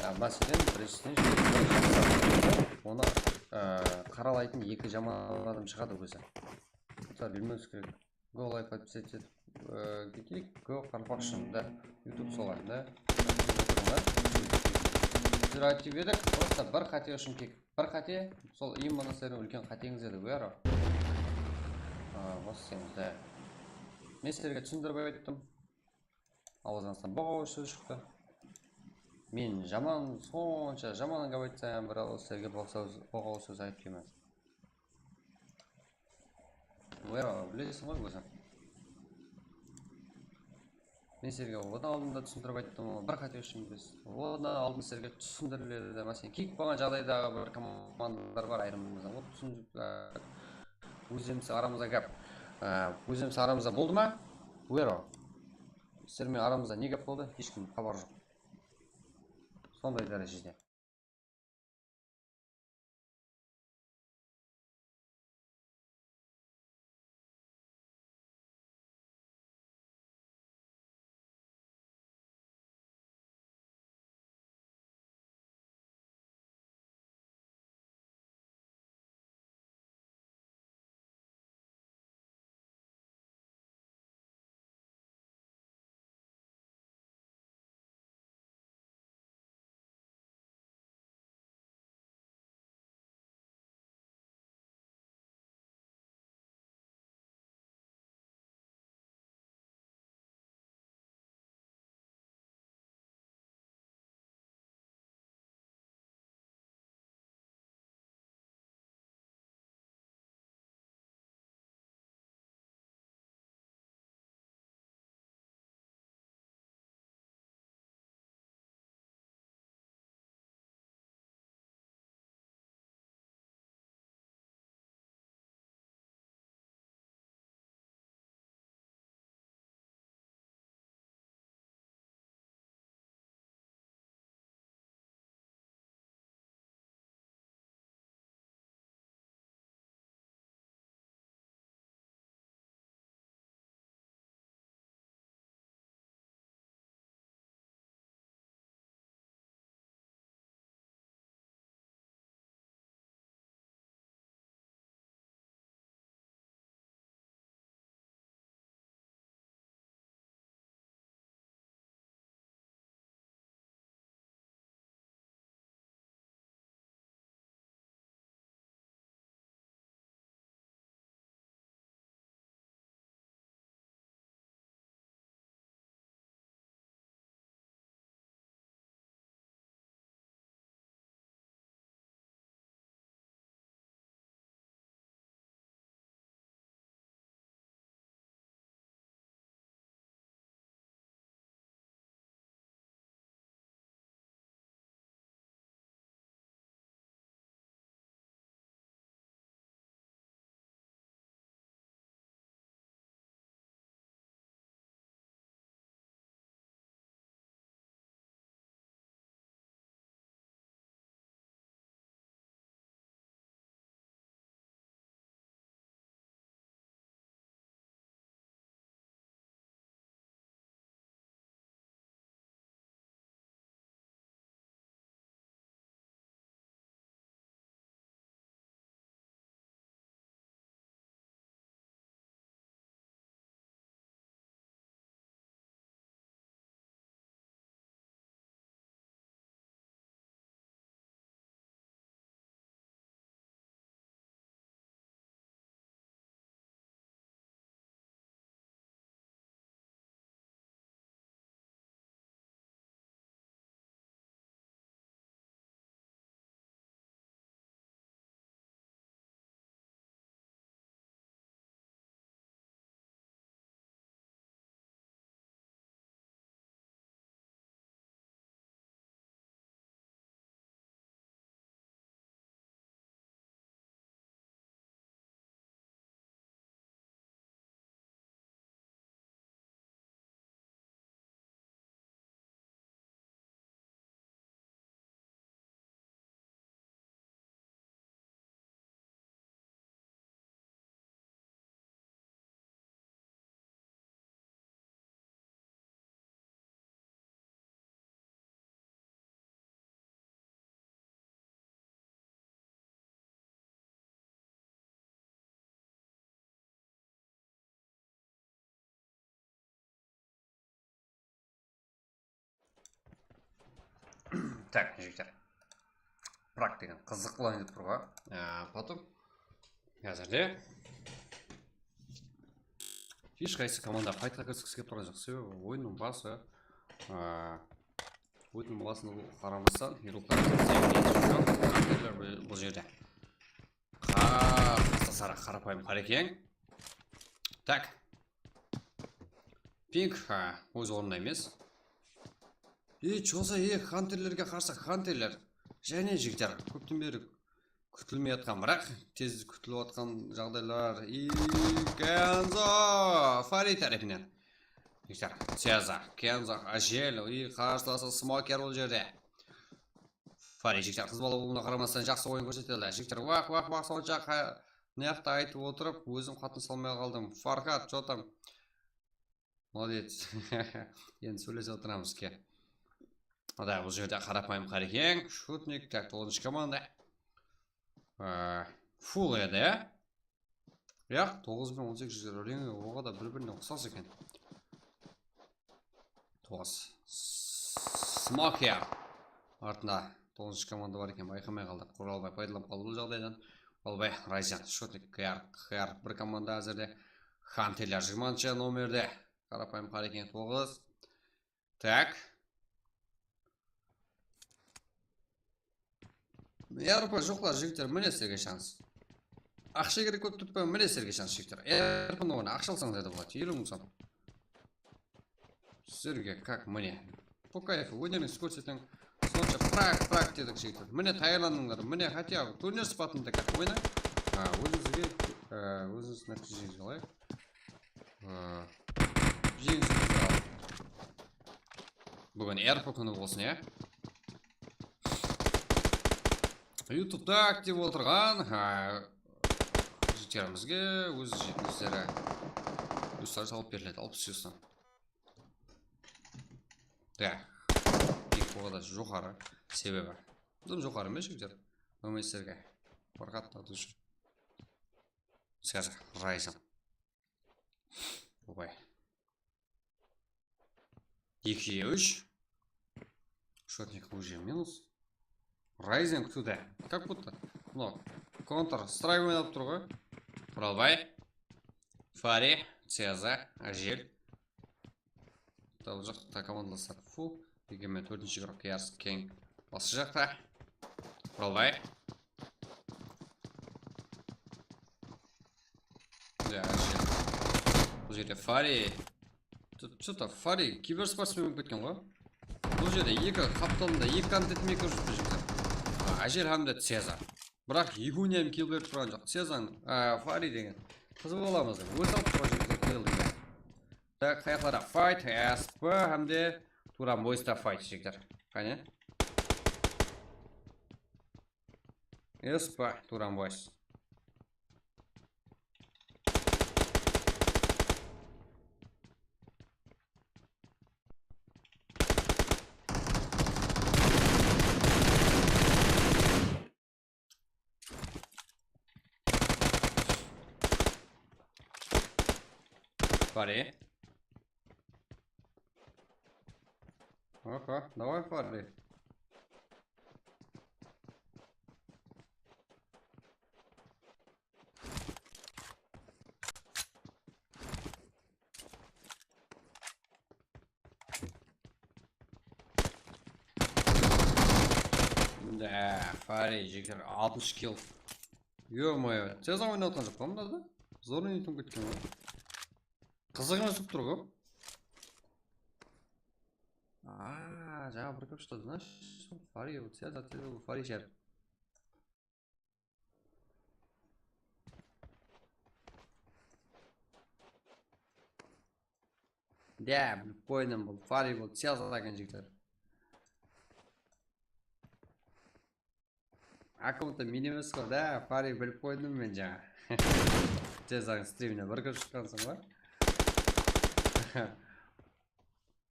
a, máselen, birinshiden, onı, a, qaralaytın eki jaman adam shıǵadı ózi. Mısalı, bilmewimiz kerek. Go, like, подписаться etip, e, keteyik. Go, qaraqalpaq ushın da. YouTube solar da. Bizler aytıp edik, prosta bir qáte ushın kek. Bir qáte, sol именно sizlerdiń úlken qáteńiz edi, where? A, bas sen da. Men sizlerge túsindirip ayttım. Awızıńızdan boǵawı sóz shıqtı. Men jaman, sonsha jaman gáp aytsam, bir awız sizlerge boǵawı sóz aytıp kelmen. Where, bilesiz ǵoy óziń. Men sizlerge odan aldın da túsindirip ayttım, bir qáte ushın bilesiz. Odan aldın sizlerge túsindiriledi. Máselen, kiyik bolǵan jaǵdaydaǵı bir komandalar bar, ayırımımızda. Ol túsinip, á, ózimizdiń aramızda gáp. Á, ózimizdiń aramızda boldı ma? Where? Sizler menen aramızda ne gáp boldı? Hesh kim xabar joq. Sonday dárejede. Tak, jigitler. Prak degen qızıq qılayın dep tur ǵoy. Á, потом házirde hesh qaysı komanda faytqa kirgisi kelip turǵan joq. Sebebi oyınnıń bası, á, oyınnıń basına qaramastan, yurıqlar bul, bul jerde. Qa-, qastasara qarapayım qarekeń. Tak. Pink, ha, óz ornında emes. E, chosa, e, Hunterlerge qarsı Hunterler. Jáne jigitler, kópten beri kútilmey atqan, biraq tez kútilip atqan jaǵdaylar. I Kenzo, Fari tárepinen. Jigitler, Ceza, Kenzo, Ajel, i qarsı Smoker ol jerde. Fari jigitler qız bala bolıwına qaramastan jaqsı oyın kórsetedi. Jigitler, wah, wah, wah, sonsha qa-, ne haqta aytıp otırıp, ózim qatnasa almay qaldım. Farhat, что там? Молодец. Endi sóylesip otıramız ke. Ada, bul jerde qarapayım qarekeń. Shutnik, tak, toǵızınshı komanda. Á, full edi, ya? Yaq, toǵız benen on segiz jigitler, reńi oǵada bir-birine uqsas eken. Toǵız. Smoker. Artında toǵızınshı komanda bar eken, bayqamay qaldıq. Quralbay paydalanıp qaldı bul jaǵdaydan. Quralbay, Rayzen, Shotnik, K R, K R bir komanda házirde. Hunterler jigirmanshı nomerde. Qarapayım qarekeń, toǵız. Tak. Yavropa joqlar, jigitler, mine sizlerge shans. Aqsha kerek kóp turıp pa, mine sizlerge shans, jigitler. Yavropani oyna, aqsha alsańız da boladı, eliw mıń som. Sizlerge, как, mine. Po kayfu, ónerińizdi kórsetiń. Sonsha prak, prak dedik, jigitler. Mine, tayarlanıńlar, mine, хотя бы, turner sıpatında, как, oynań. Ha, ózińizge, e, ózińiz nátiyjeńizdi alayıq. Ee, jeńis qutlı. Búgin Erpo kúni bolsın, ya. YouTube'da aktiv otırǵan, ha, jigitlerimizge óz je-, ózleri plyuslar tawıp beriledi, alpıs plyustan. Ya, pik oǵada joqarı, sebebi. Buzdan joqarı emes, jigitler. Nomeslerge. Farqat atı ushın. Siyasa, Ryzen. Obay. Ekige úsh. Shotnik уже minus. Ryzen kútiwde. Как будто. Mınaw. Counter Strike oynap tur ǵoy. Quralbay. Fari. Ceza. Ajel. Bul jaqta komandalaslar full. Degen men tórtinshi krok yarıs keń. Bası jaqta. Quralbay. Ya, shit. Bul jerde Fari. Что-то Fari kibersportsmen bolıp ketken ǵoy. Bul jerde eki qaptalında eki kontent maker júripti, jigitler. A, Ajel hám de Cezar. Biraq ekewine hám kill berip turǵan joq. Cezar, a, Fari degen qız balamızdıń ózi alıp turǵan jigitler killdi. Tak, qayaqlarda fight, S P hám de Turan Boysta fight, jigitler. Qáne? S P, Turan Boys. Fari. Opa, давай, Fari. Mında, Fari, jigitler, altmısh kill. Ё-моё, Cezar oynap atqan joq pa mında da? Zor oynaytın ketken ǵoy. Qızıq emes bolıp tur ǵoy. Aa, jańa bir kóp shıqtı, znash, Fari, Cezar, Cezar, Fari shar. Da, bilip qoydım, bul Fari bul, Cezar eken, jigitler. Akkauntı men emes ǵoy da, Fari bilip qoydım men jańa. Cezardıń strimine bir kirip shıqqansań ba?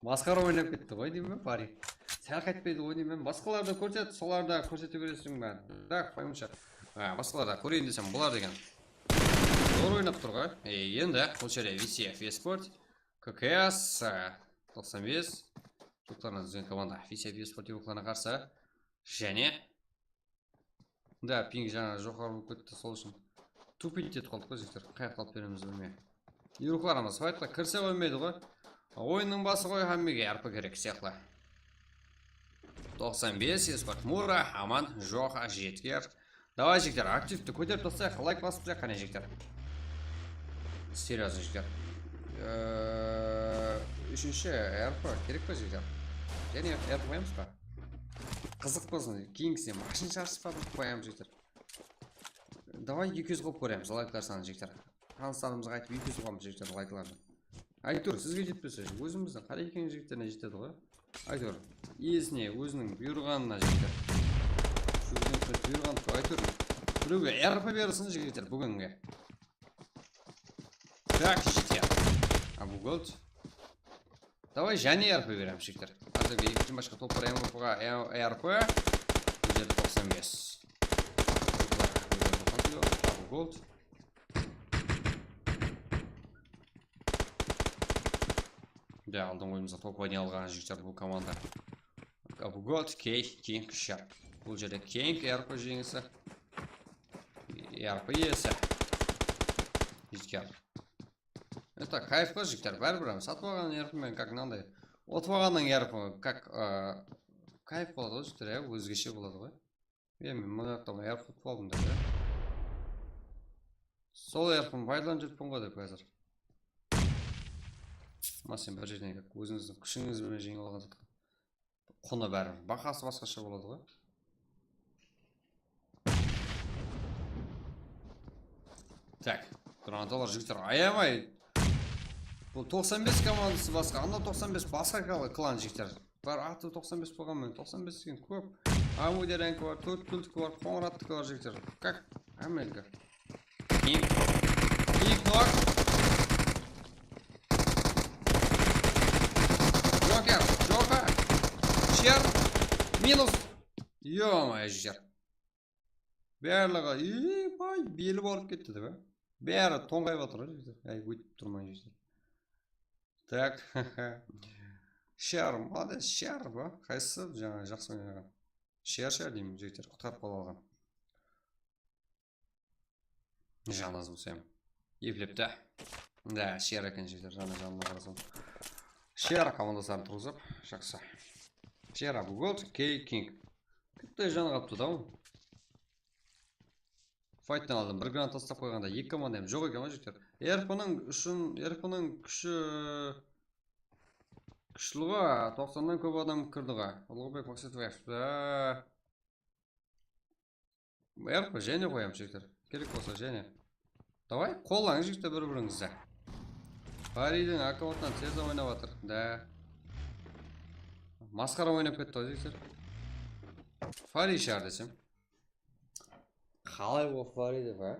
Masqara oynap ketti ǵoy deymen, Fari. Sál qaytpaydı ǵoy deymen. Basqalarda kórset, solarda kórsete bereseń ba? Tak, poyımsha. Ha, basqalarda kóreyin desem bolar degen. Zor oynap tur ǵoy. E, endi bul jerde V C F Esport, K K S, e, toqsan bes. Turklardan dúzgen komanda. V C F Esport yurıqlarına qarsı. Jáne. Da, ping jańa joqarı bolıp ketti, sol ushın. Tupit etip qaldıq ǵoy, jigitler. Qayaqqa alıp beremiz bilmey. Uyruqlarımız faytqa kirse qoymaydı ǵoy. Oyınnıń bası ǵoy, hámmege R P kerek sıyaqlı. Toqsan bes, Esport Mura, aman, joq, jetker. Davay, jigitler, aktivti kóterip taslayıq, layk basıp turayıq, qáne, jigitler. Серьёзно, jigitler. Eee, úshinshi R P kerek pe, jigitler? Jáne R P qoyamız ba? Qızıq bolsın, keyin kese mashina jarısı pa qılıp qoyamız, jigitler. Davay, eki júz qılıp kóremiz, layklar sanın, jigitler. Tanıslarımızǵa aytıp, eki júz qılamız, jigitler, layklardı. Aytur, sizge jetpese, ózimizdiń Qarekeńniń jigitlerine jetedi ǵoy. Aytur, iyesine, óziniń buyırǵanına, jigitler. Shó bizden buyırǵan, Aytur, birewge R P bersin, jigitler, búginge. Tak, jeter. Abu Gold. Davay, jáne R P beremiz, jigitler. Házirgi ekinshi matchqa top R P, R P. Bul jerde toqsan bes. Abu Gold. De, aldın oyımızda top oynay alǵan jigitler bul komanda. Abu Gold, Key, King, Shark. Bul jerde King, R P jeńisi. R P iyesi. Jitkar. Это kayf ǵoy, jigitler, báribir, satıp alǵan R P men, как, mınanday. Utıp alǵannan R P, как, ı, kayf boladı ǵoy, jigitler, ya, ózgeshe boladı ǵoy. E, men mına jaqta R P utıp aldım dep, ya. Sol R P ni paydalanıp júripin ǵoy dep házir. Mına sen bir jerden, как, ózińizdiń kúshińiz benen jeńip alǵan zat. Qunı báribir. Bahası basqasha boladı ǵoy. Tak, granatalar, jigitler, ayamay. Bul toqsan bes komandası basqa, anaw toqsan bes basqa kla-, klan, jigitler. Bar atı toqsan bes bolǵan menen, toqsan bes degen kóp. Amuderenki bar, tórt túltiki bar, qońırattiki bar, jigitler. Как? Hámme elge. King. King nok. Joker, Joker. Sher. Minus. Ё-моё, jigitler. Barlıǵı, ey, bay, beli barıp ketti de, be. Bári tońǵayıp atır, jigitler. Áy, ótip turmay, jigitler. Tak. Shar, molodec, Shar ba? Qaysısı jańa jaqsı oynaǵan? Shar, Shar deymen, jigitler, qutqarıp qala alǵan. Janaz bolsam. Eplepti. Da, Shar eken, jigitler, jana janına qarasam. Shar komandasın turǵızıp, jaqsı. Shar, Abu Gold, Key, King. Bitta janı qaptı da. Fayttan aldın bir granat taslap qoyǵanda eki komanda hám joq eken ǵoy, jigitler. R P niń ushın, R P niń kúshi kúshli ǵoy, toqsannan kóp adam kirdi ǵoy. Ullıbek Maksetov, da. R P jáne qoyamız, jigitler. Kerek bolsa jáne. Davay, qollań, jigitler, bir-birińizdi. Fariydiń akkaunttan tez oynap atır. Da. Masqara oynap ketti ǵoy, jigitler. Fariy shar desem. Qalay ol Fariy dep, a?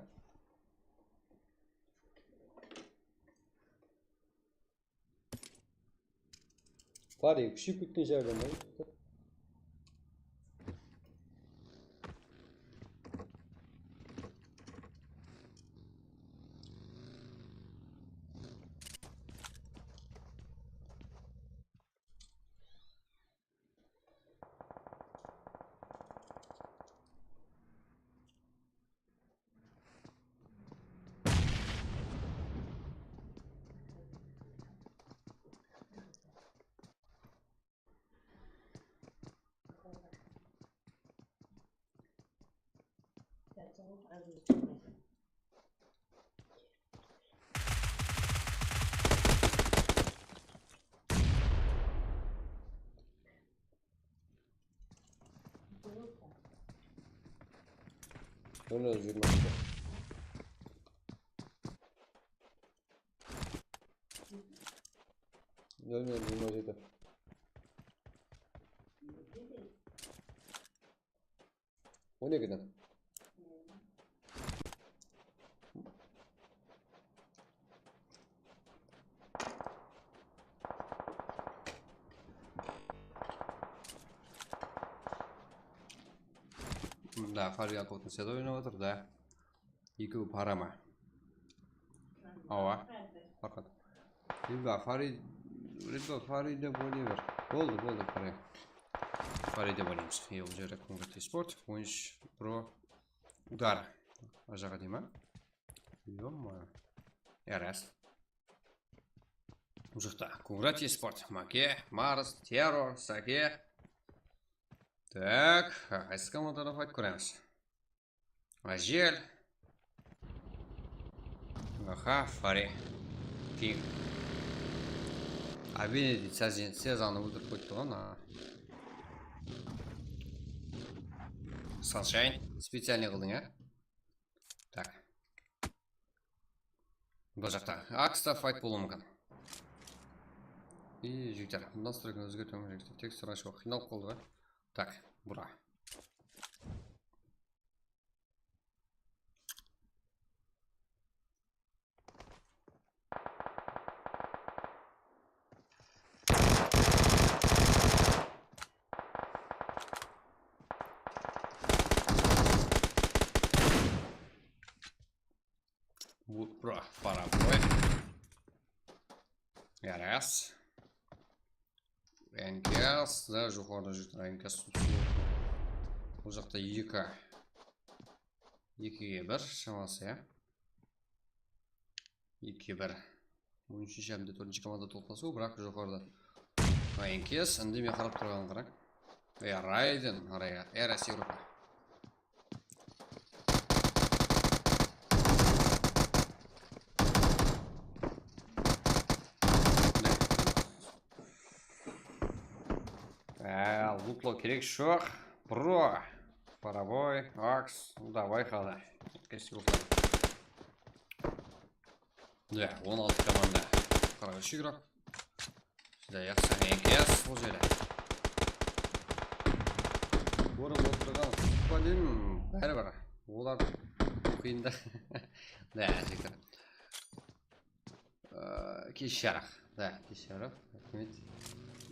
Fariy kúsheyip ketken shıǵar, dep. Nol nol jigirma jeti. Nol nol jigirma jeti. On ekiden. Da, Fariy akkauntın siyada oynap atır da. Ekewi para ma? Awa. Farqat. Ridba Fariy, Ridba Fariy dep oynay ber. Boldı, boldı, Fariy. Parey dep oylaymız. E, bul jerde Kongrat Esport, on úsh Pro Udar. Ajaǵa dey ma? Ё-моё. Eras. Bul jaqta Kongrat Esport, Make, Mars, Terror, Sake. Tak, qaysı komandadan fayt kóremiz? Ajel. Aha, Fare. King. Abine deydi, Sezanı óltirip qoyıptı ǵoy, na. Sunshine, специальный qıldıń, á? Tak. Bul jaqta Aksta fayt bolıwı múmkin. I, jigitler, nastroykini ózgertiwim kerek. Tekstur ashıwǵa qıynalıp qaldı ǵoy. Tak, bura. Bura, para qoy. Yaras. N K S da joqarıda júr, N K S. Bul jaqta eki. Ekige bir shaması, ya. Ekige bir. Bunıń úshinshi hám de tórtinshi komanda toqlasıw, biraq joqarıda. N K S indemey qarap turǵanın qarań. Ya, Raiden, araya, R S Evropa. Á, lutlaw kerek joq. Bro. Paraboy, Aks, davay, qada. Kesti lutlaw. Ya, on altı komanda. Qırq úsh igrok. Sizler jaqsı ekensiz bul jerde. Kórip otırǵan qızıq pa deymen, báribir. Olar qıyın da. Da, jigitler. Ee, kesh jarıq. Da, kesh jarıq. Raxmet.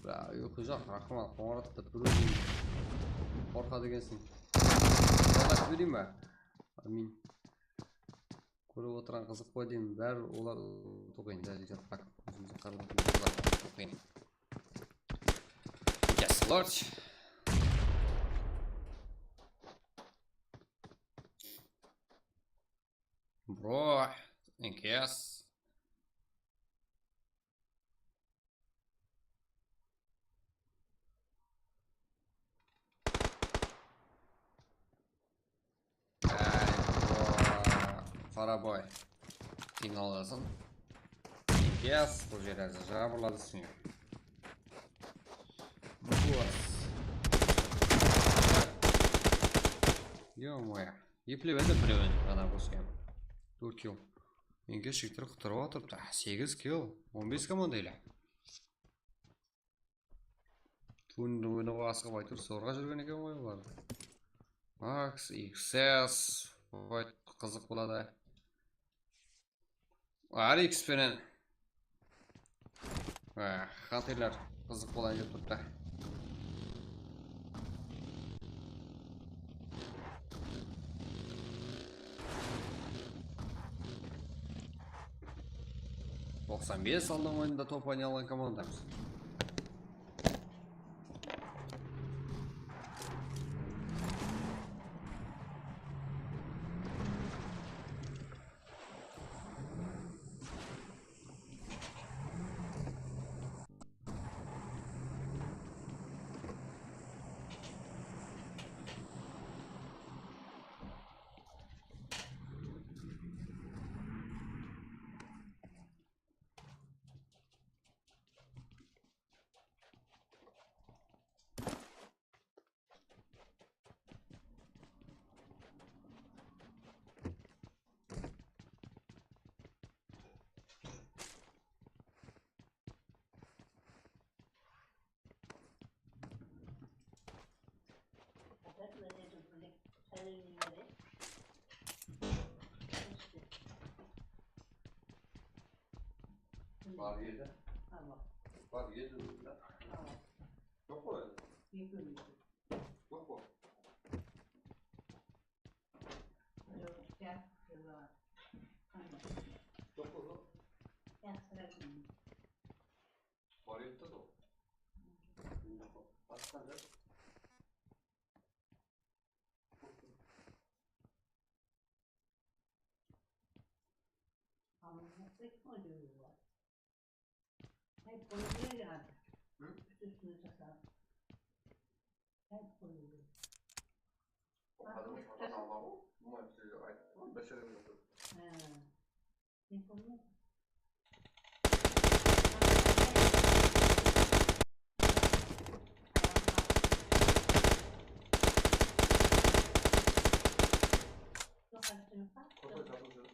Bra, uyqı joq, Raxmat, qońırat dep bir óziń qorqadı ekensiń. Qońırat bereyim be? Amin. Kórip otırǵan qızıq pa deymen, báribir olar toqıyın, da, jigitler, tak, ózimizdiń qarındaymız olar toqıyın. Yes, Lord. Bro, N K S. Ay, bro, Faraboy. Qıynalasın. Yes, bul jerlerde jabırladı seni. Bos. Ё-моё. Eplep edi birewin, ana bosken. Tórt kill. Menge jigitler qutırıp atırıptı. Segiz kill, on bes komanda ele. Túnde oynawǵa asıǵıp, áytewir, zorǵa júrgen eken ǵoy bular. Max, X S, qızıq boladı. Arix penen. Ah, xanterler qızıq bolayın dep turıptı. Toqsan bes aldın oyında top oynay alǵan komandamız. Bar edi. Bar edi. Joq ǵoy. Joq ǵoy. Joq ǵoy. Bar edi de. Basqan zat. Tek qoydı. Qayıp qoyıp beredi artıq. Hı? Úst-ústine jasaldı. Qayıp qoyıp beredi. O qadam shaqırǵan alma ǵoy. Bunlar bizge aytıp qoydı, bir sherem joq dep. Ha. Ne qoydı? Joq, aytqanım. Qoydı, jatıp júr.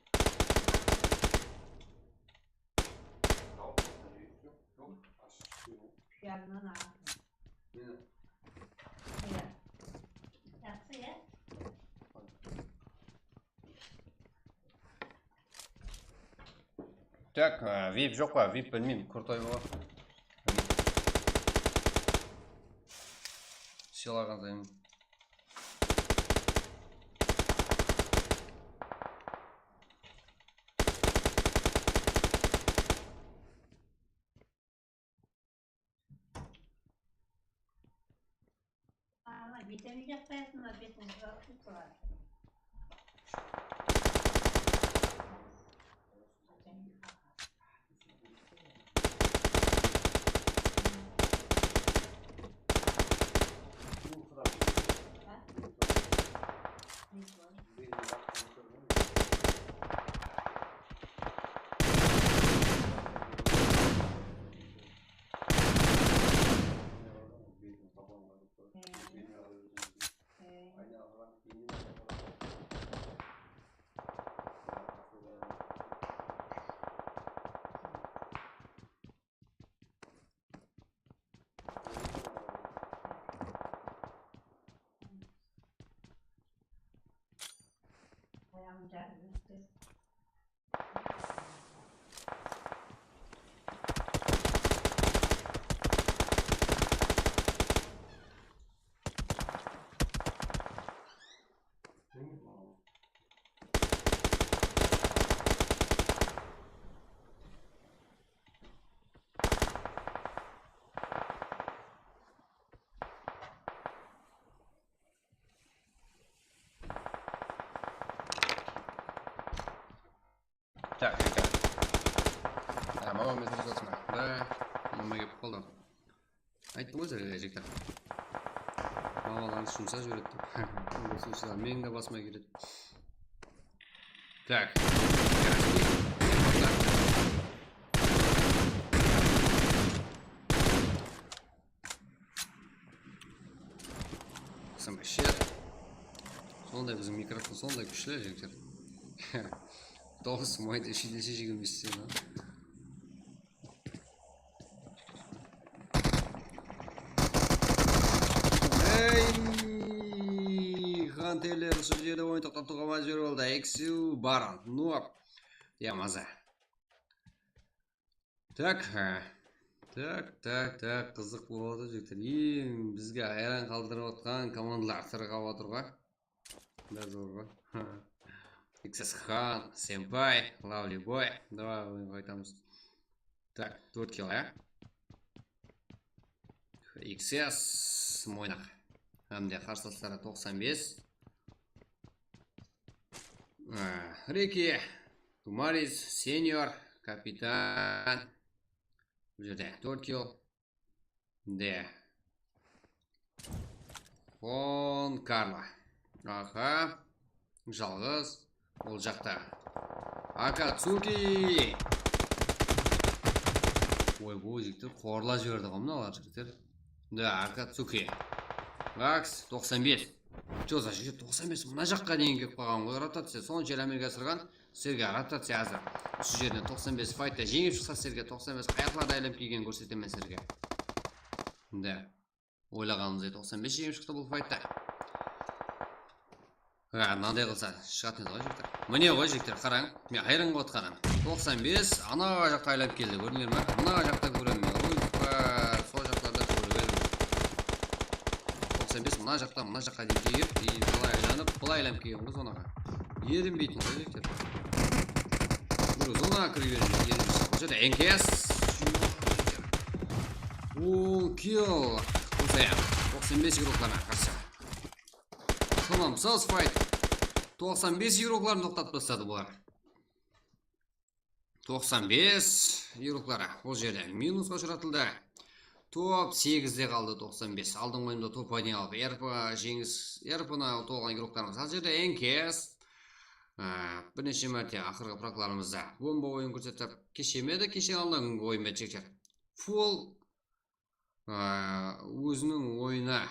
Piyazınan alırsın. Mine. Mine. Jaqsı, ya? Так, а, vip joq pa? Vip bilmeymen, krutoy bola. Sıylaǵan sayın. Ana, vitamin jaqpayasın ba, betińiz jawıp qaladı. Так, так. А, мамам мезгіл uzatma. Да, mama kelip qaldı. Ayttım ǵoy sizlerge, jigitler. Mamalarıńız jumsap jiberedi dep. Onday sózler meniń de basıma keledi. Так. Qısım ishedi. Sonday biziń mikrofon sonday kúshli, jigitler. Dawıs mayda shidese jigirma bes sen, ha? Ey, Xanterler usı jerde oyın toqtatıwǵa májbúr boldı. Eksiw bar. Nop. Ya, maza. Так, e, так, так, так, qızıq boladı, jigitler. Eń bizge hayran qaldırıp atqan komandalar sırǵap atır ǵoy. Bári zor ǵoy. X S Xan, Senpay, Lovely Boy. Davay, oyınǵa qaytamız. Так, tórt kill, ya. X S, Moynaq. Hám de qarsılasları toqsan bes. E, Riki, Tumaris, Senior, Kapitan. Bul jerde tórt kill. De. Fon Karlo. Aha. Jalǵız. Ol jaqta. Akatsuki. Oy, bul jigitler qorlap jiberdi ǵoy mınalar, jigitler. Da, Akatsuki. Aks, toqsan bes. Joza, jigit, toqsan bes mına jaqqa deyin kelip qalǵan ǵoy, rotaciya. Sonshelli ámelge asırǵan, sizlerge rotaciya házir. Usı jerden toqsan bes faytta jeńip shıqsa, sizlerge toqsan bes ayaqlarda aylanıp kelgenin kórsetemen sizlerge. Da. Oylaǵanıńızday toqsan bes jeńip shıqtı bul faytta. Ha, mınaday qılsa, shıǵatın edi ǵoy, jigitler. Mine ǵoy, jigitler, qarań. Men hayran qalıp atqanım. Toqsan bes, ana jaqta aylanıp keldi, kórdińler me? Mına jaqta kóremen men. Oy, pa, sol jaqlarda kórip edim. Toqsan bes, mına jaqta, mına jaqqa deyin kelip, keyin bılay aylanıp, bılay aylanıp kelgen ǵoy zonaǵa. Erinbeytin ǵoy, jigitler. Bir zonaǵa kirip erinbeytin, erinbeytin. Bul jerde N K S. On kill. Qosa ya. Toqsan bes igroklarına qarsı. Tamam, sales fight. Toqsan bes igrokların toqtatıp tasladı bular. Toqsan bes yurıqları bul jerde minusqa ushıratıldı. Top segizde qaldı, toqsan bes. Aldınǵı oyında top oynay alıp, R P, Jeńis, R P-nı tolǵan yurıqlarımız al jerde Enkes. Á, bir neshe márte aqırǵı praklarımızda bomba oyın kórsetip, keshe me edi, keshe aldınǵı kúngi oyın ba edi, jigitler. Full, á, óziniń oyını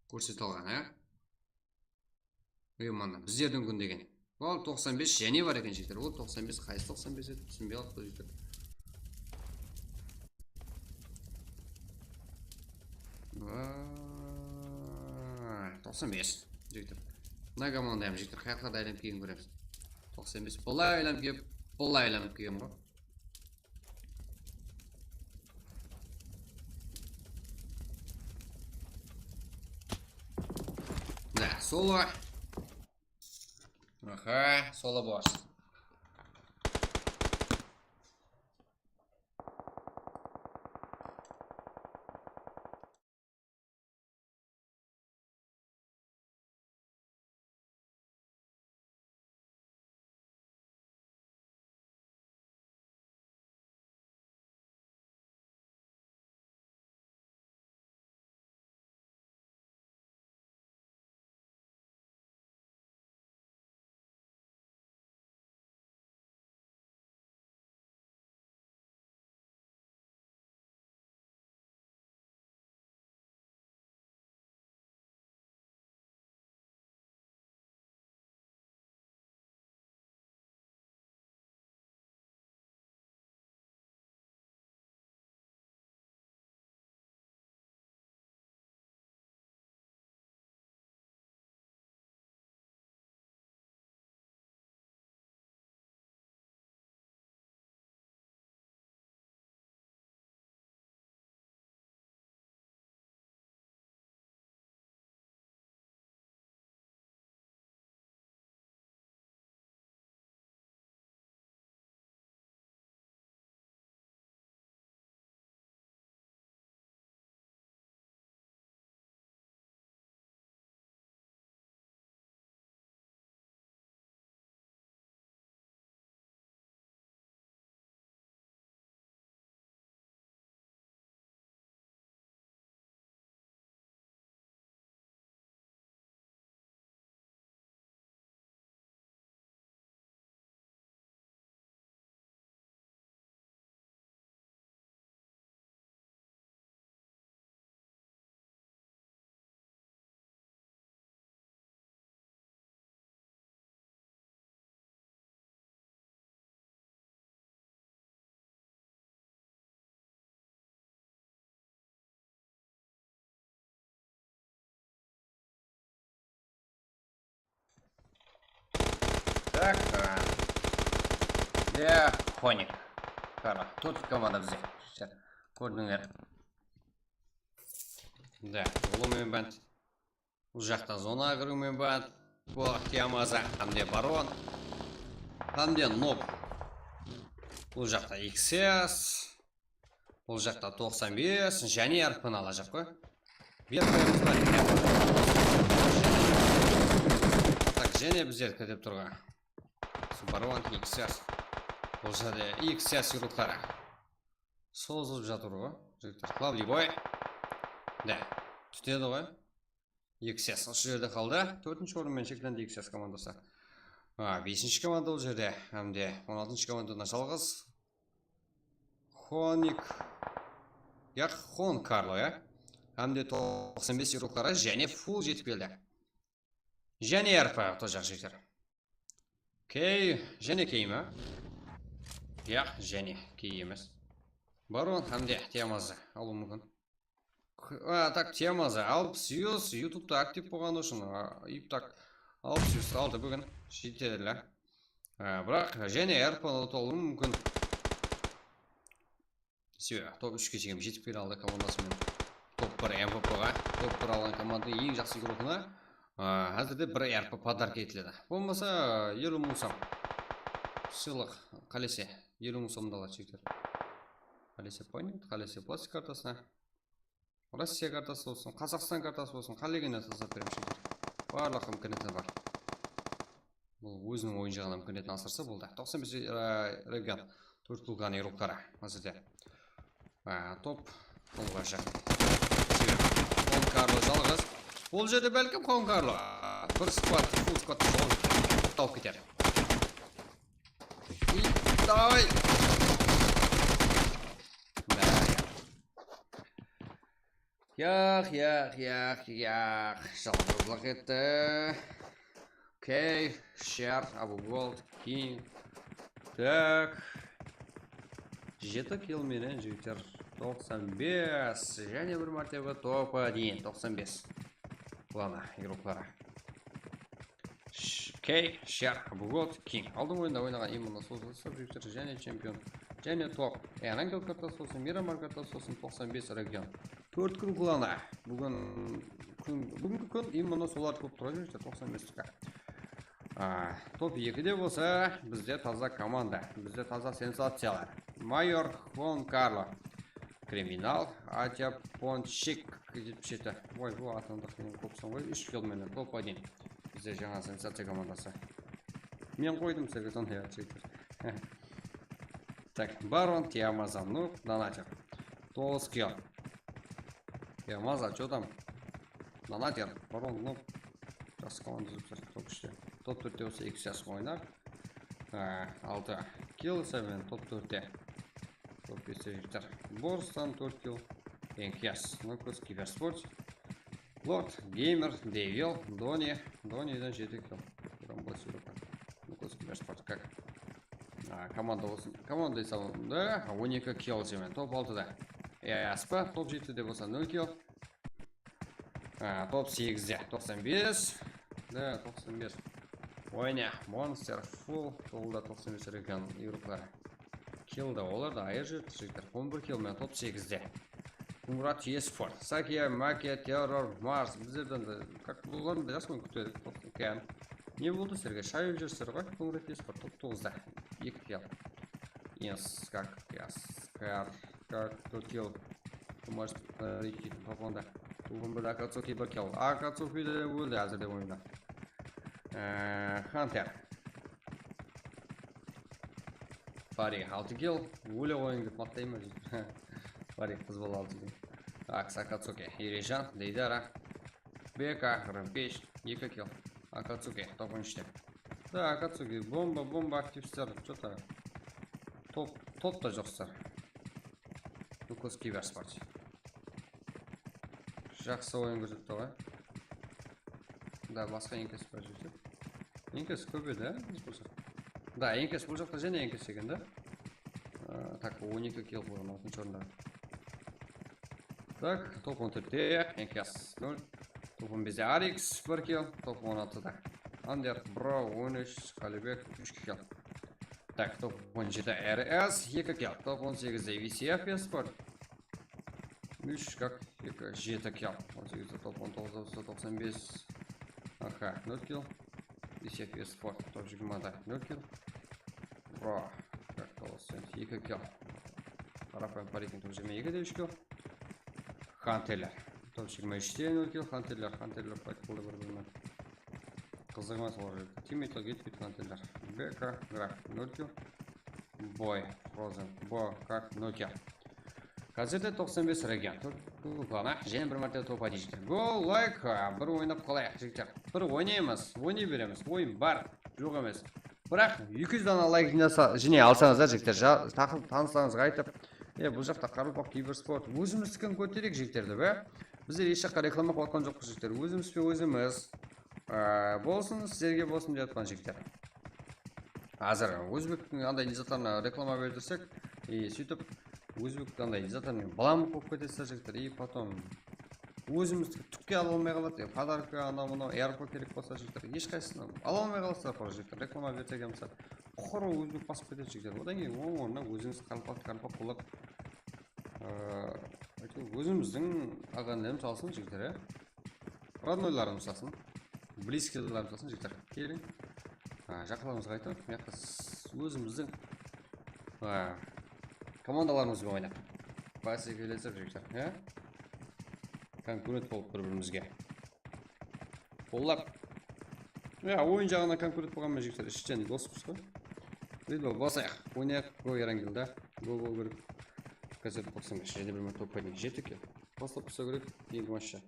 kórsete alǵan, á. Uyımanda bizlerdiń kún degen. Ol toqsan bes jáne bar eken, jigitler. Ol toqsan bes, qaysı toqsan bes edi? Túsinbey qalıptı, jigitler. Vay, toqsan bes, jigitler. Mına komandayam, jigitler, qayaqlarda aylanıp kelgen kóremiz. Toqsan bes, bılay aylanıp kelip, bılay aylanıp kelgen ǵoy. Da, solo. Aha, solo boss. Tak, e, de, Honik. Qara, tórt komanda bizde. Kórdińler. Da, ulıwmen bánt. Bul jaqta zona kiriwmen bánt. Bul Tiamaza hám de Baron. Hám de Nob. Bul jaqta X S. Bul jaqta toqsan bes, jáne R P-ni alajaq ǵoy. Berip qoyamız ba? Tak, jáne bizler kirip turǵan. Baron, X S. Bul jerde X S yurıqları sozılıp jatır ǵoy, jigitler. Klavliboy. Da, tútedi ǵoy. X S usı jerde qaldı. Tórtinshi orın menen sheklendi X S komandası. A, besinshi komanda bul jerde. Hám de on altınshı komandadan jalǵız. Honik. Yaq, Hon Karlo, ya. Hám de toqsan bes yurıqları jáne full jetip keldi. Jáne R P otırjaq, jigitler. Key, jáne key me? Yaq, jáne key emes. Baron hám de Tiamaza alıwı múmkin. A, tak, Tiamaza alpıs yuz, YouTubeta aktiv bolǵanı ushın, a, tak, alpıs yuz aldı búgin, jetedi. A, biraq jáne R P-ni utıp alıwı múmkin. Sebebi top úshke shekem jetip kele aldı komandası menen. Top bir M V P-ǵa, top bir alǵan komandanıń eń jaqsı yurıqına, a, házirde bir R P podarka etiledi. Bolmasa, eliw mıń som. Sıylıq, qálese, eliw mıń somdı aladı, jigitler. Qálese point, qálese plastik kartasına. Rossiya kartası bolsın, Qazaqstan kartası bolsın, qálegenine tasap beremiz, jigitler. Barlıq imkaniyatı bar. Bul óziniń oyınshıǵına imkaniyetin asırsa boldı. Toqsan bes, e, region. Tórt kulkanıń igrokları házirde. A, top. Bul jaqın. Sebebi Juan Karlo jalǵız. Bul jerde bálkim Juan Karlo bir squad, full squad alıp keter. И давай. Yaq, yaq, yaq, yaq. Jalǵızlıq etti. Okey, Shar, Abu Gold, King. Tak. Jeti kill menen jigitler. Toqsan bes. Jáne bir mártebe top один. Toqsan bes. Ладно, igrokları. Sh-, Key, Shar, Abu Gold, King. Aldın oyında oynaǵan immunı sozılsa, jigitler, jáne chempion. Jáne top. E, Angel kartası bolsın, Miramar kartası bolsın, toqsan bes region. Tórt kún klanı. Búgin kún, búgingi kún immunı solar kóp turǵan, jigitler, toqsan bes K. A, top ekide bolsa, bizde taza komanda, bizde taza sensaciyalar. Mayor Juan Karlo, Kriminal, Atya Ponchik, jetpis jeti. Oy, bul atındı qıyın qılıpsań ǵoy, úsh kill menen, top один. Bizde jańa sensaciya komandası. Men qoydım sizlerge sonday at, jigitler. Tak, Baron, Tiamaza, Noob, Donater. Toǵız kill. Tiamaza, chё tam? Donater, Baron, Noob. Jaqsı komanda júrip tur top úshte. Top tórtte bolsa eki siyas oynar. Há, altı kill, Seven top tórtte. Top beste jigitler. Borstan tórt kill. Enkiyas, Nukos, Kibersport. Lord, Gamer, Devil, Doni. Doniden jeti kill. Rambo Siroka. Nukos, Kibersport, как? A, komanda bolsın. Komanda esabında on eki kill Seven. Top altıda. E, aspa, top jetide bolsa nol kill. A, top segizde, toqsan bes. Da, toqsan bes. Oyna, Monster, Full, tolda toqsan bes region igrokları. Kill da, olar da ayır júrdi, jigitler. On bir kill menen top segizde. Murat Esport, Sakiya, Makiya, Terror, Mars. Bizlerden de, как, bulardan da jaqsı oyın kúter edik, toqsan. Ne boldı sizlerge? Shayıp júrsizler ǵoy, Murat Esport, top toǵızda. Eki kill. Yes, как, yes, как. Как, tórt kill. Ты можешь, э, рейд, топонда. Tuwǵın bir Akatsuki bir kill. Akatsuki de óldi házirde oyında. Ee, Hunter. Fari altı kill. Óle qoyıń dep maqtayman. Fari qız bala altı kill. Aks Akatsuki. Erejan, Deydara. B K, Rampage, eki kill. Akatsuki, top on úshte. Da, Akatsuki, bomba, bomba, aktivsizler, что-то. Top, top ta joqsızlar. Nukos Kibersport. Jaqsı oyın kórsetti ǵoy. Da, basqa Enkes bar júrdi. Enkes kóp edi, á, biz bolsaq. Da, Enkes bul jaqta jáne Enkes eken da. A, tak, on eki kill qoyǵan, altınshı orında. Tak, top on tórtte, Enkes nol. Top on beste Arix bir kill, top on altıda Ander, Bro, on úsh, Qalibek úsh kill. Tak, top on jeti R S eki kill, top on segizde V C F Esport. Úsh, как, eki, jeti kill. On segizde top on toǵızda bolsa toqsan bes. Aha, nol kill. V C F Esport, top jigirmada nol kill. Bro, как, toqsan eki kill. Qarapayım, Parikin top jigirma ekide úsh kill. Hunterler. Top jigirma úshte nol kill, Hunterler, Hunterler fight qıldı bir-birinen. Qızıq emes olar jerde. Teammateler ketip ketken Hunterler. B K, Graf, nol kill. Boy, Frozen, Bo, как, nol kill. Házirde toqsan bes region. Tórt klana, jáne bir márte top один jigitler. Go, like, a, bir oynap qalayıq, jigitler. Bir oynaymız, oynay beremiz. Oyın bar, joq emes. Biraq eki júz dana layk jıynasa, jıynay alsańızlar, jigitler, ja-, taqı-, tanıslarıńızǵa aytıp, e, bul jaqta Qaraqalpaq Kibersport, ózimizdikin kótereyik, jigitler, dep, e. Bizler hesh jaqqa reklama qılıp atqan joqpız, jigitler, ózimizbe ózimiz. E, bolsın, sizlerge bolsın dep atpan, jigitler. Házir ózbektiń anday ne zatlarına reklama berdirsek, e, sóytip, ózbek anday ne zatlarınan bılamıq bolıp ketesizler, jigitler, e, potom ózimizdi túkke ala almay qaladı, e, podarka, anaw-mınaw, R P kerek bolsa, jigitler, hesh qaysısın ala almay qalasızlar, qurı, jigitler, reklama bersek, mısal, qurı ózbek basıp ketedi, jigitler. Odan keyin oń ornına ózińiz qaraqalpaq, qaraqalpaq qollap, e, áytewir, ózimizdiń aǵa-inilerimiz alsın, jigitler, e. Роднойlarımız alsın. Близкийlarımız alsın, jigitler. Keliń. A, jaqınlarımızǵa aytıp, mıyaqqa s-, ózimizdiń, a, komandalarımız benen oynap, básekelesip, jigitler, ya? Konkurent bolıp bir-birimizge. Qollap. Ya, oyın jaǵınan konkurent bolǵan menen jigitler, ishten dospız ǵoy. Video basayıq, oynayıq, go Erangel da. Go, go, go. Kazep toqsan bes, jedi bir mıń top paydıń jeti kill. Baslap tursa kerek, keyingi matchta.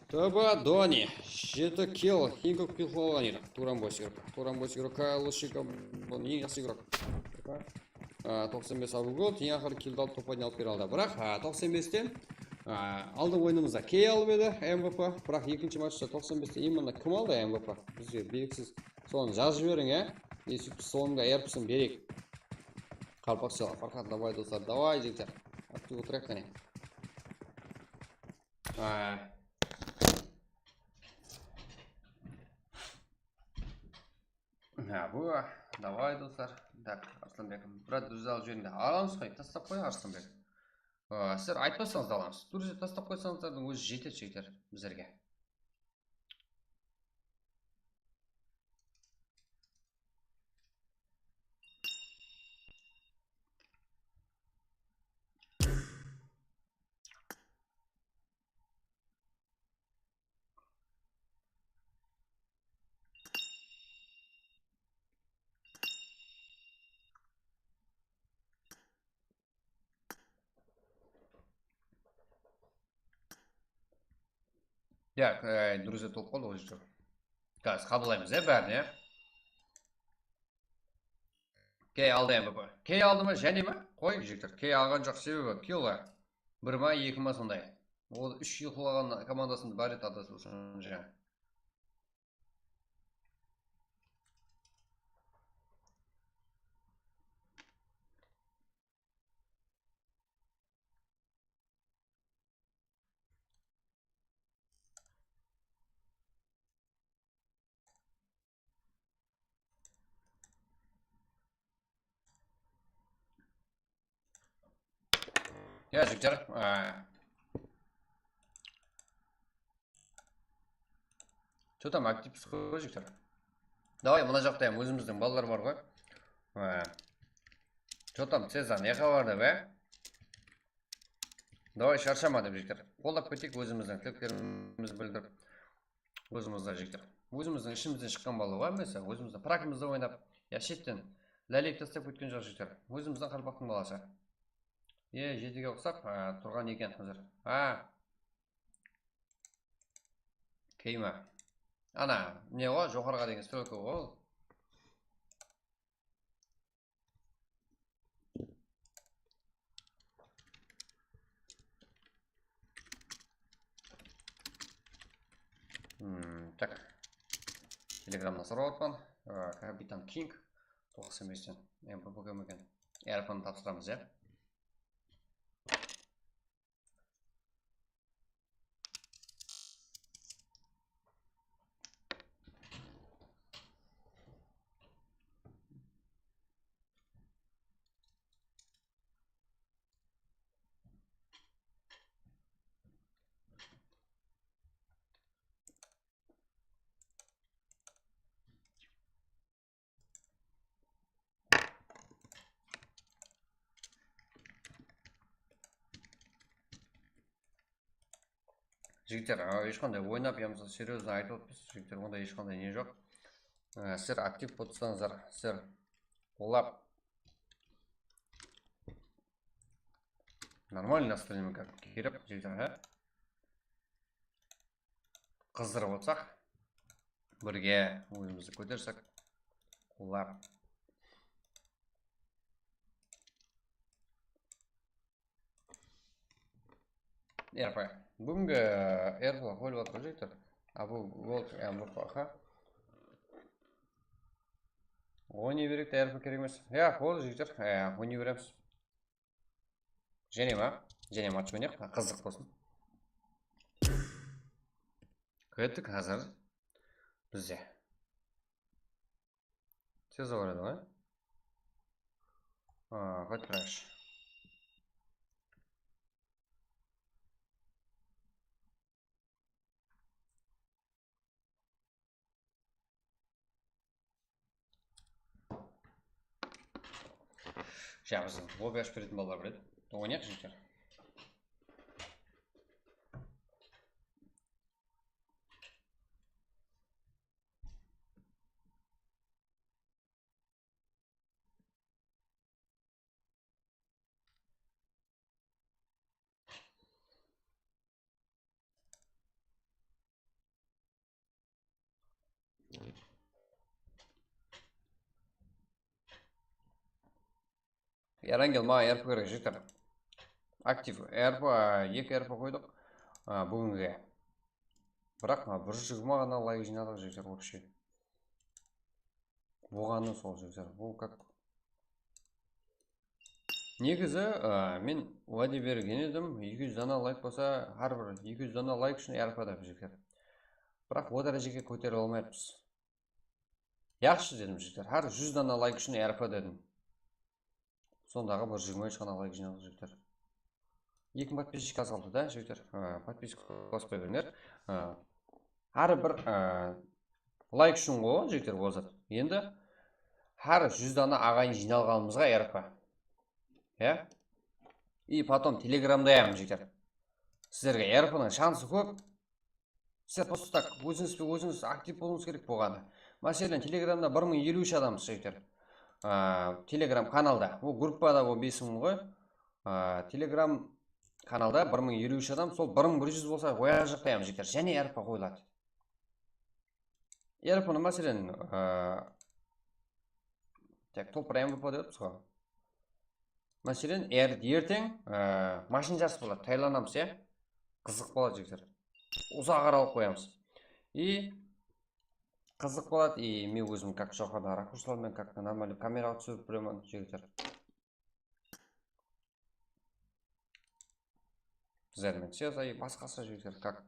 T B Doni, jeti kill, eń kóp kill qıla alǵan igrok. Turan boys igrok. Turan boys igrok, lúshika, bul eń jaqsı igrok. A, toqsan bes Abu Gold, eń aqırı killdi alıp, top paydıń alıp bere aldı. Biraq, a, toqsan besten, a, aldın oyınımızda Key alıp edi, M V P. Biraq ekinshi matchta toqsan besten именно kim aldı M V P? Bizge beliksiz. Sonı jazıp jiberiń, ya. E, sóytip, sonıń da R P-sin bereyik. Qarpaq Sela, Farhad, davay, doslar, davay, jigitler. Aktiv otırayıq, qáne. Ha. Ha, bu, davay, doslar. Tak, Arslanbek, brat, dúrziy alıp jiberiń de. Alamız ǵoy, taslap qoyıń, Arslanbek. A, sizler aytpasańız da alamız. Dúrziy taslap qoysańızlardıń ózi jetedi, jigitler, bizlerge. Ya, e, durıs etip qoydı ǵoy, jigitler. Házir qabıllaymız, ya, bárin, ya. Key aldı M V P. Key aldı ma, jáne ma? Qoy, jigitler. Key alǵan joq, sebebi killa. Bir ma, eki ma sonday. Ol úsh kill qılaǵan komandasında bar edi, adasıp otırsań, jańa. Ya, jigitler, e, Что там, aktivpız ǵoy, jigitler. Davay, mına jaqta hám ózimizdiń balalar bar ǵoy. E, что там, Ceza, ne xabar dep, e? Davay, sharshama dep, jigitler. Qollap keteyik, ózimizdiń tileklerimizdi bildirip. Ózimizdiń, jigitler. Ózimizdiń ishimizden shıqqan bala ǵoy, máselen, ózimizdiń prakimizdi oynap, ya shetten láleyip taslap ketken joq, jigitler. Ózimizdiń qaraqalpaqtıń balası. E, jetige uqsap, a, turǵan eken házir. A. Key ma? Ana, ne ǵoy, joqarıǵa degen strelka ǵoy ol. Hmm, tak. Telegramnan sorap atırman. Aa, Kapitan King. Toqsan besten. M V P kim eken? R P-ni tapsıramız, ya. Jigitler, a, hesh qanday oynap, yamasa серьёзно aytıp atırmız, jigitler, onday hesh qanday ne joq. A, sizler aktiv bolıp tursańızlar, sizler qollap. Нормальный настроение kerek, jigitler, ha? Qızdırıp otsaq, birge ózimizdi kótersek, qollap. R P. Búgingi R P qoyılıp atır, jigitler. A, bul World M V P, ha. Oynay bereyik te, R P kerek emes. Ya, boldı, jigitler. Ya, oynay beremiz. Jáne ma? Jáne match oynayıq, qızıq bolsın. Kettik házir. Bizde. Tez bar edi ǵoy. A, qayt turayıqshı. Jaǵı bizdiń lobby ashıp beretin balalar bar edi. Oynayıq, jigitler. Erangel, maǵan R P kerek, jigitler. Aktiv R P, eki R P qoydıq, a, búginge. Biraq, a, bir júz jigirma ǵana layk jıynadıq, jigitler, вообще. Bolǵanı sol, jigitler. Bul как. Negizi, a, men wáde bergen edim, eki júz dana layk bolsa, hár bir eki júz dana layk ushın R P dep, jigitler. Biraq o dárejege kótere almayapız. Yaqshı dedim, jigitler. Hár júz dana layk ushın R P dedim. Sondaǵı bir jigirma úsh ǵana layk jıynadıq, jigitler. Eki mıń podpischik az qaldı da, jigitler. A, podpiska baspay berińler. A, hár bir, a, layk ushın ǵoy, jigitler, ol zat. Endi hár júz dana aǵayin jıynalǵanımızǵa R P. Ya? И потом Telegramda ham, jigitler. Sizlerge R P niń shansı kóp. Sizler просто так, ózińiz be ózińiz aktiv bolıwıńız kerek bolǵanı. Máselen, Telegramda bir mıń eliw úsh adamsız, jigitler. A, Telegram kanalda. Bul gruppada on bes mıń ǵoy. A, Telegram kanalda bir mıń eliw úsh adam, sol bir mıń bir júz bolsa, oyajaqtayamız, jigitler. Jáne R P qoyıladı. R P ni, máselen, a, tak, tolpır M V P dep atırmız ǵoy. Máselen, er-, erteń, e, mashın jarısı boladı, tayarlanamız, ya. Qızıq boladı, jigitler. Uzaq aralıq qoyamız. И qızıq boladı, и men ózim как joqarıda rakurslar menen как normalno kameraǵa túsirip bilemen, jigitler. Bizler menen sezay basqası, jigitler, как,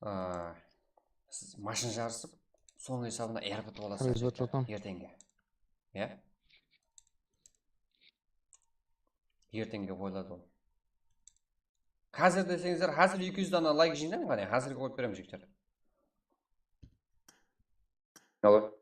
a, siz mashın jarısıp, sonıń esabına er p tip alasızlar, jigitler, ertenge. Ya? Ertenge qoyıladı ol. Házir deseńizler, házir eki júz dana layk jıynań, qáne, házirge qoyıp beremen, jigitler. Alo.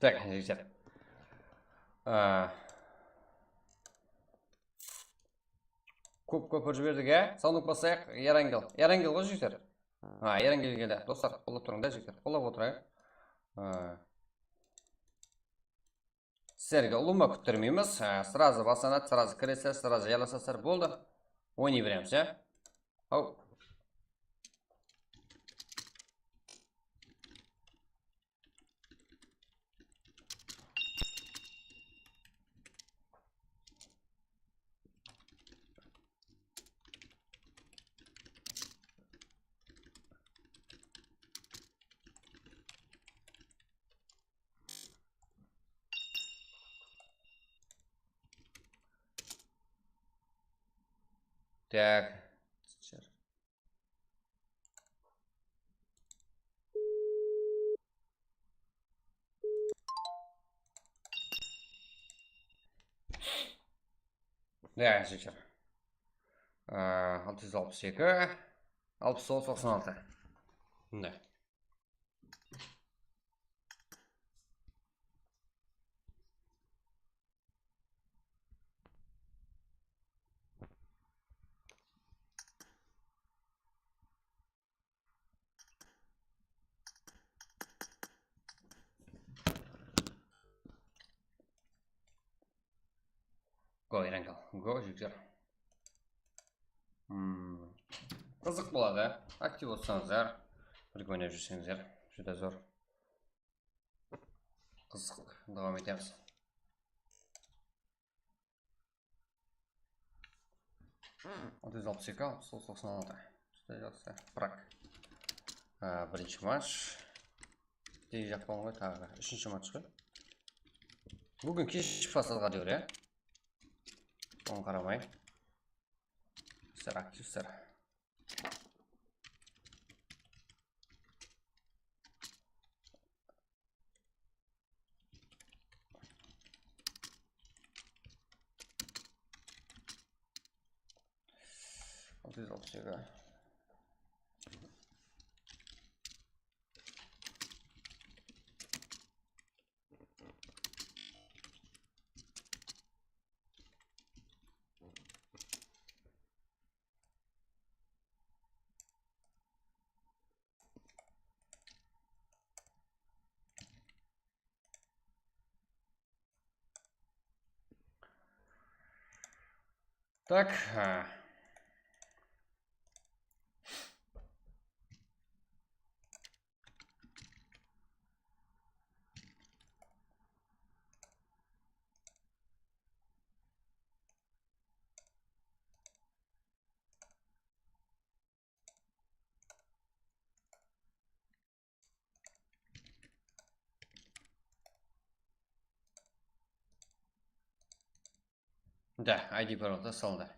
Tak, jigitler. Á, kóp kópirip jiberdik, ya. Sandık baslayıq, Yarangel. Yarangel ǵoy, jigitler. Ha, Yarangel keldi. Dostlar, qollap turıń da, jigitler. Qollap otırayıq. Á, sizlerge ulıwma kúttirmeymiz. Á, srazı baslanadı, srazı kiresizler, srazı jalasasızlar, boldı. Oynay beremiz, ya. Haw. Так. Ya, jigitler. Á, altı júz alpıs eki, alpıs toǵız, toqsan altı. Mine. Go, Erangel, go, jigitler. Hmm. Qızıq boladı. Aktiv bolsańızlar, birge oynap júrseńizler, júdá zor. Qızıq, dawam etemiz. Altı júz alpıs eki, alpıs toǵız, toqsan altı. Júdá jaqsı. Prak. Á, birinshi match. Tez jaqpan ǵoy taǵı. Úshinshi match ǵoy. Búgin keshki pasatqa dewir, ya. Oǵan qaramay. Sizler aktivsizler. Altı júz alpıs eki. Так, а. Да, I D пароль да салды.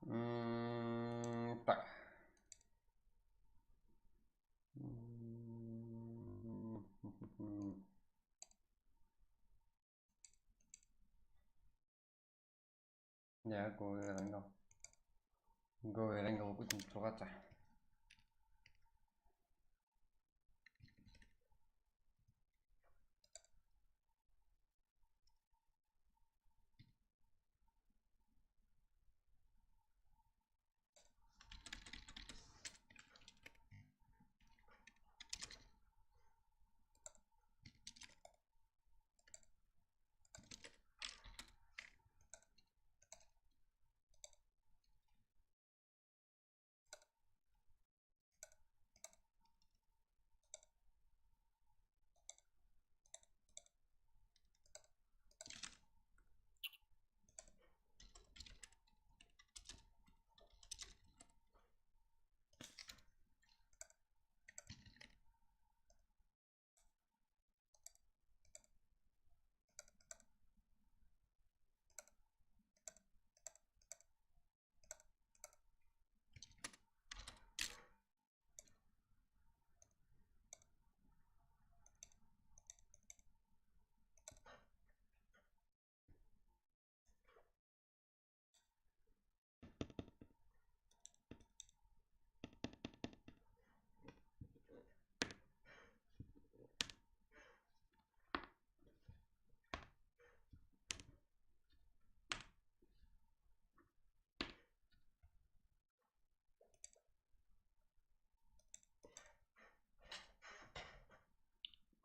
М, так. М, Ya, Go Erangel. Go Erangel ótinip turıp atır.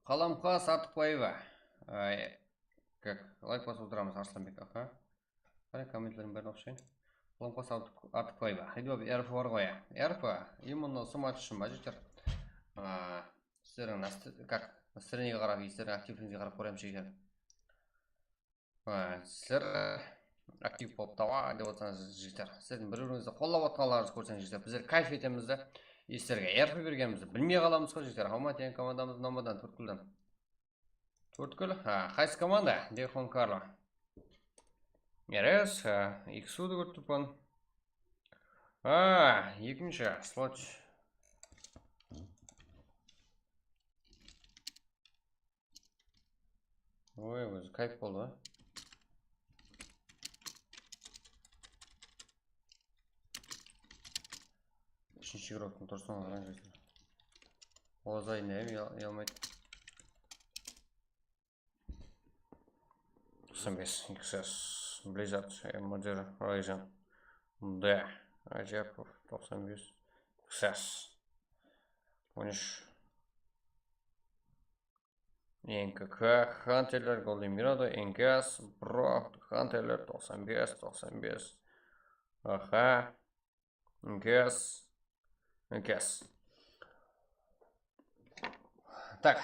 Qalamqas Artıqbaeva. Ay, как, layk basıp otıramız, Arslanbek aka. Qara, kommentlerin bárin oqıshayın. Qalamqas Artıq-, Artıqbaeva. Hayda, bir R P bar ǵoy, ya. R P, именно usı match ushın ba, jigitler? A, sizlerdiń nast-, как, настроениеге qarap, sizlerdiń aktivligińizge qarap kóremiz, jigitler. A, sizler aktiv bolıp, dawa dep otırsańız, jigitler. Sizlerdiń bir-birińizdi qollap otqanlarıńızdı kórseńiz, jigitler. Bizler kayf etemiz de, sizlerge R P bergenimizdi bilmey qalamız ǵoy, jigitler. Haw ma, teń komandamız Nomadan, Tórtkúlden. Tórtkúl, ha, qaysı komanda? Dehqon Karlo. Meres, ha, eki suwdı kórip turıppan. Ha, ekinshi slot. Oy, ózi kayf boldı. Úshinshi igroktıń turısına qarań, jigitler. Ozayın, em, uya-, uyalmaydı. Toqsan bes, X S, Blizzard, M D, Ryzen, D, Ajapov, toqsan bes, X S, on úsh. N K K, Hunterler, Golden Mirado, N K S, Bro, Hunterler, toqsan bes, toqsan bes. Aha. N K S. N K S. Tak.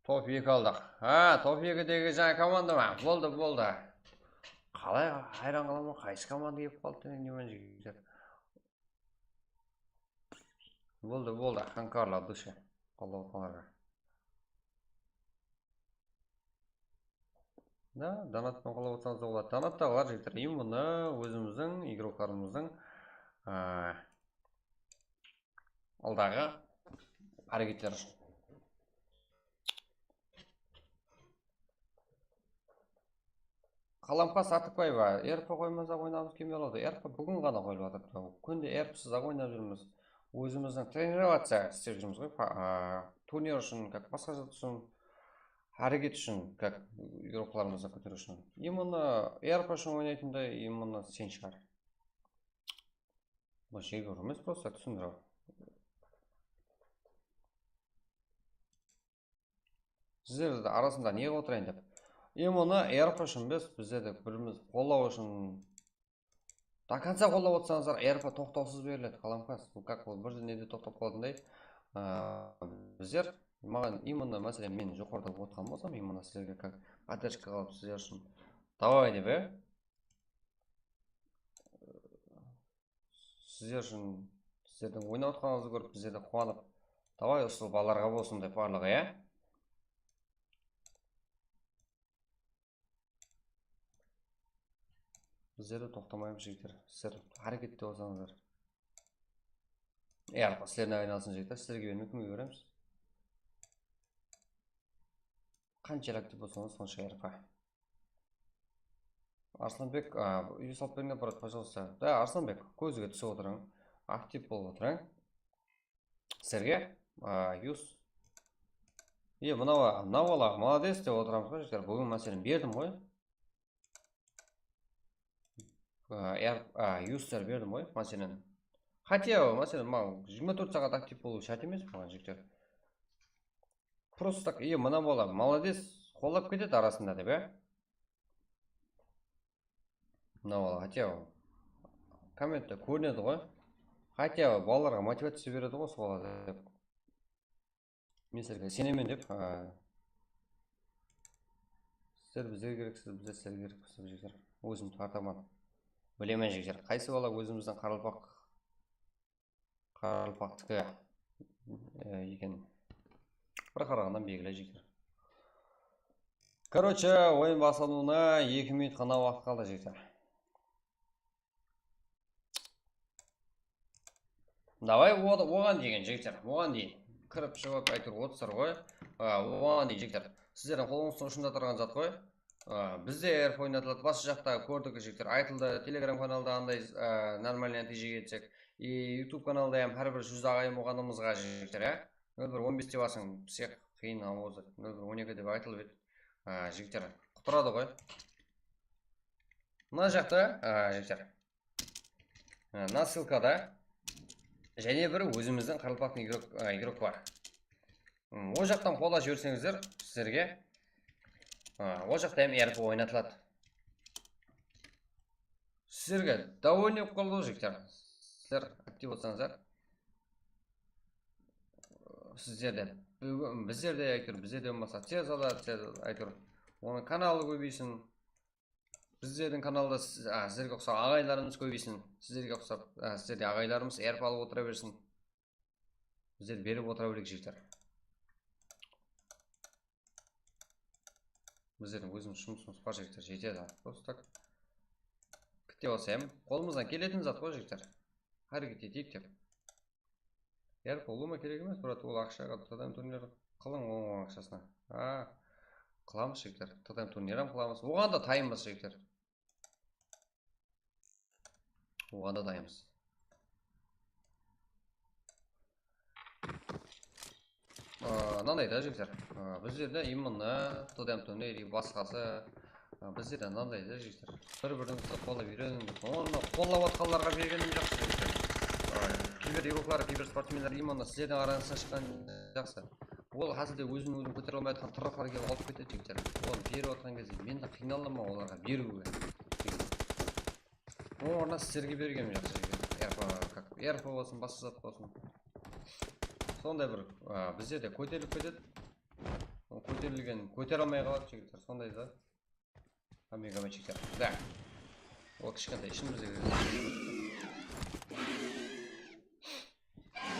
Top eki aldıq. Ha, top ekidegi jańa komanda ma? Boldı, boldı. Qalay hayran qalaman, qaysı komanda kelip qaldı, ne jigitler. Boldı, boldı, Hankar la dusha. Qollap otqanlarǵa. Da, donat penen qollap otsańız da boladı. Donat ta bar, jigitler. Именно ózimizdiń, igroklarımızdıń, a, aldaǵı háreketleri ushın. Qalamqas Artıqbaeva, R P qoymasa oynaǵımız kelmey qaladı. R P búgin ǵana qoyılıp atır. Kúnde R P-siz-aq oynap júrmiz. Ózimizdiń trenirovaciya islep júrmiz ǵoy. Pa-, a, turnir ushın, как, basqa zat ushın, háreket ushın, как, igroklarımızdı kóteriw ushın. Именно R P ushın oynaytınday, именно sen shıǵar. Bul jege emes, просто túsindirip. Sizlerdi arasında ne qılıp otırayın dep. Em, onı R P ushın emes, bizlerdi bir-birimiz qollaw ushın. До конца qollap otsańızlar, R P toqtawsız beriledi, qalamqas. Bul как, bul bir nede toqtap qalatınday. Aa, bizler, maǵan именно, máselen, men joqarıda otqan bolsam, именно sizlerge как поддержка qılıp, sizler ushın давай dep, e? Sizler ushın, sizlerdiń oynap atqanıńızdı kórip, bizler de quwanıp, давай, usı balalarǵa bolsın dep barlıǵı, ya? Bizler de toqtamaymız, jigitler. Sizler hárekette bolsańızlar. Ey, arqa, sizlerden aynalsın, jigitler. Sizlerge bermey, kimge beremiz? Qanshelli aktiv bolsańız, sonsha R P. Arslanbek, a, úyge salıp beriń, брат, пожалуйста. Da, Arslanbek, kózge túsip otırıń. Aktiv bolıp otırıń. Sizlerge, a, yus. E, mınaw, mınaw bala, молодец dep otıramız ǵoy, jigitler. Búgin, máselen, berdim ǵoy. A, er, a, yuslar berdim ǵoy, máselen. Хотя, máselen, maǵan jigirma tórt saat aktiv bolıw shárt emes maǵan, jigitler. Просто так, e, mına bala, молодец, qollap ketedi arasında dep, e? Mına bala, хотя бы, kommentte kórinedi ǵoy. Хотя бы, balalarǵa motivaciya beredi ǵoy, usı bala dep. Men sizlerge isenemen dep, a, sizler bizlerge kereksiz, bizler sizlerge kerekpizler, jigitler. Ózim tartaman. Bilemen, jigitler, qaysı bala ózimizdiń qaraqalpaq, qaraqalpaqtiki, e, eken. Bir qaraǵannan belgili, jigitler. Короче, oyın baslanıwına eki minut ǵana waqıt qaldı, jigitler. Давай, o-, oǵan degen, jigitler, oǵan deyin. Kirip shıǵıp, áytewir, otırıpsızlar ǵoy. A, oǵan deyin, jigitler. Sizlerdiń qolıńızdıń ushında turǵan zat ǵoy. A, bizde R P oynatıldı, basqa jaqta kórdik, jigitler, aytıldı, Telegram kanalda anday, a, нормальный nátiyjege jetsek. E, YouTube kanalda hám hár bir júz aǵayin bolǵanımızǵa, jigitler, ya. Nol bir on bes dep basıń, всех qıyın, a, ozı. Nol bir on eki dep aytılıp edi. A, jigitler, qutaradı ǵoy. Mına jaqta, a, jigitler. Mına ssılkada jáne bir ózimizdiń qaraqalpaqtıń igrok, a, igrok bar. Hmm, ol jaqtan qollap jiberseńizler, sizlerge, a, ol jaqta hám R P oynatıladı. Sizlerge довольный bolıp qaldı ǵoy, jigitler. Sizler aktiv bolsańızlar. Sizlerde, búgin bizlerde, áytewir, bizlerde bolmasa tez aladı, tez, áytewir, onıń kanalı kóbeysin. Bizlerdiń kanalda siz, a, sizlerge uqsap aǵayinlarımız kóbeysin. Sizlerge uqsap, a, sizlerde aǵayinlarımız R P alıp otıra bersin. Bizler berip otıra bereyik, jigitler. Bizlerdiń ózimiz jumısımız bar, jigitler, jetedi. Просто так. Kitte bolsa hám qolımızdan keletin zat ǵoy, jigitler. Háreket eteyik dep. Yarıq, ulıwma kerek emes, brat, ol aqshaǵa totem turnirin qılıń, oń, oń aqshasına. A, qılamız, jigitler. Totem turnir hám qılamız. Oǵan da tayınbız, jigitler. Oǵan da tayınbız. Aa, mınanday da, jigitler. Aa, bizlerde именно totem turnir, basqası, aa, bizlerde mınanday da, jigitler. Bir-birińizdi qollap úyrenińiz. Onı qollap atqanlarǵa bergenim jaqsı, jigitler. Aa, kiberigroklar, kibersportsmenler именно sizlerdiń arańızdan shıqqan jaqsı. Ol házirde ózin ózin kótere almay atqan tırnaqlar kelip alıp ketedi, jigitler. Oǵan berip atqan gezde men de qıynalaman olarǵa beriwge. Onıń ornına sizlerge bergenim jaqsı, jigitler. R P, как, R P bolsın, basqa zat bolsın. Sonday bir, a, bizde de kóterilip ketedi. Kóterilgen, kótere almay qaladı, jigitler, sonday da. Hámme kommentchiler. Da. Ol kishkentay ishimizde.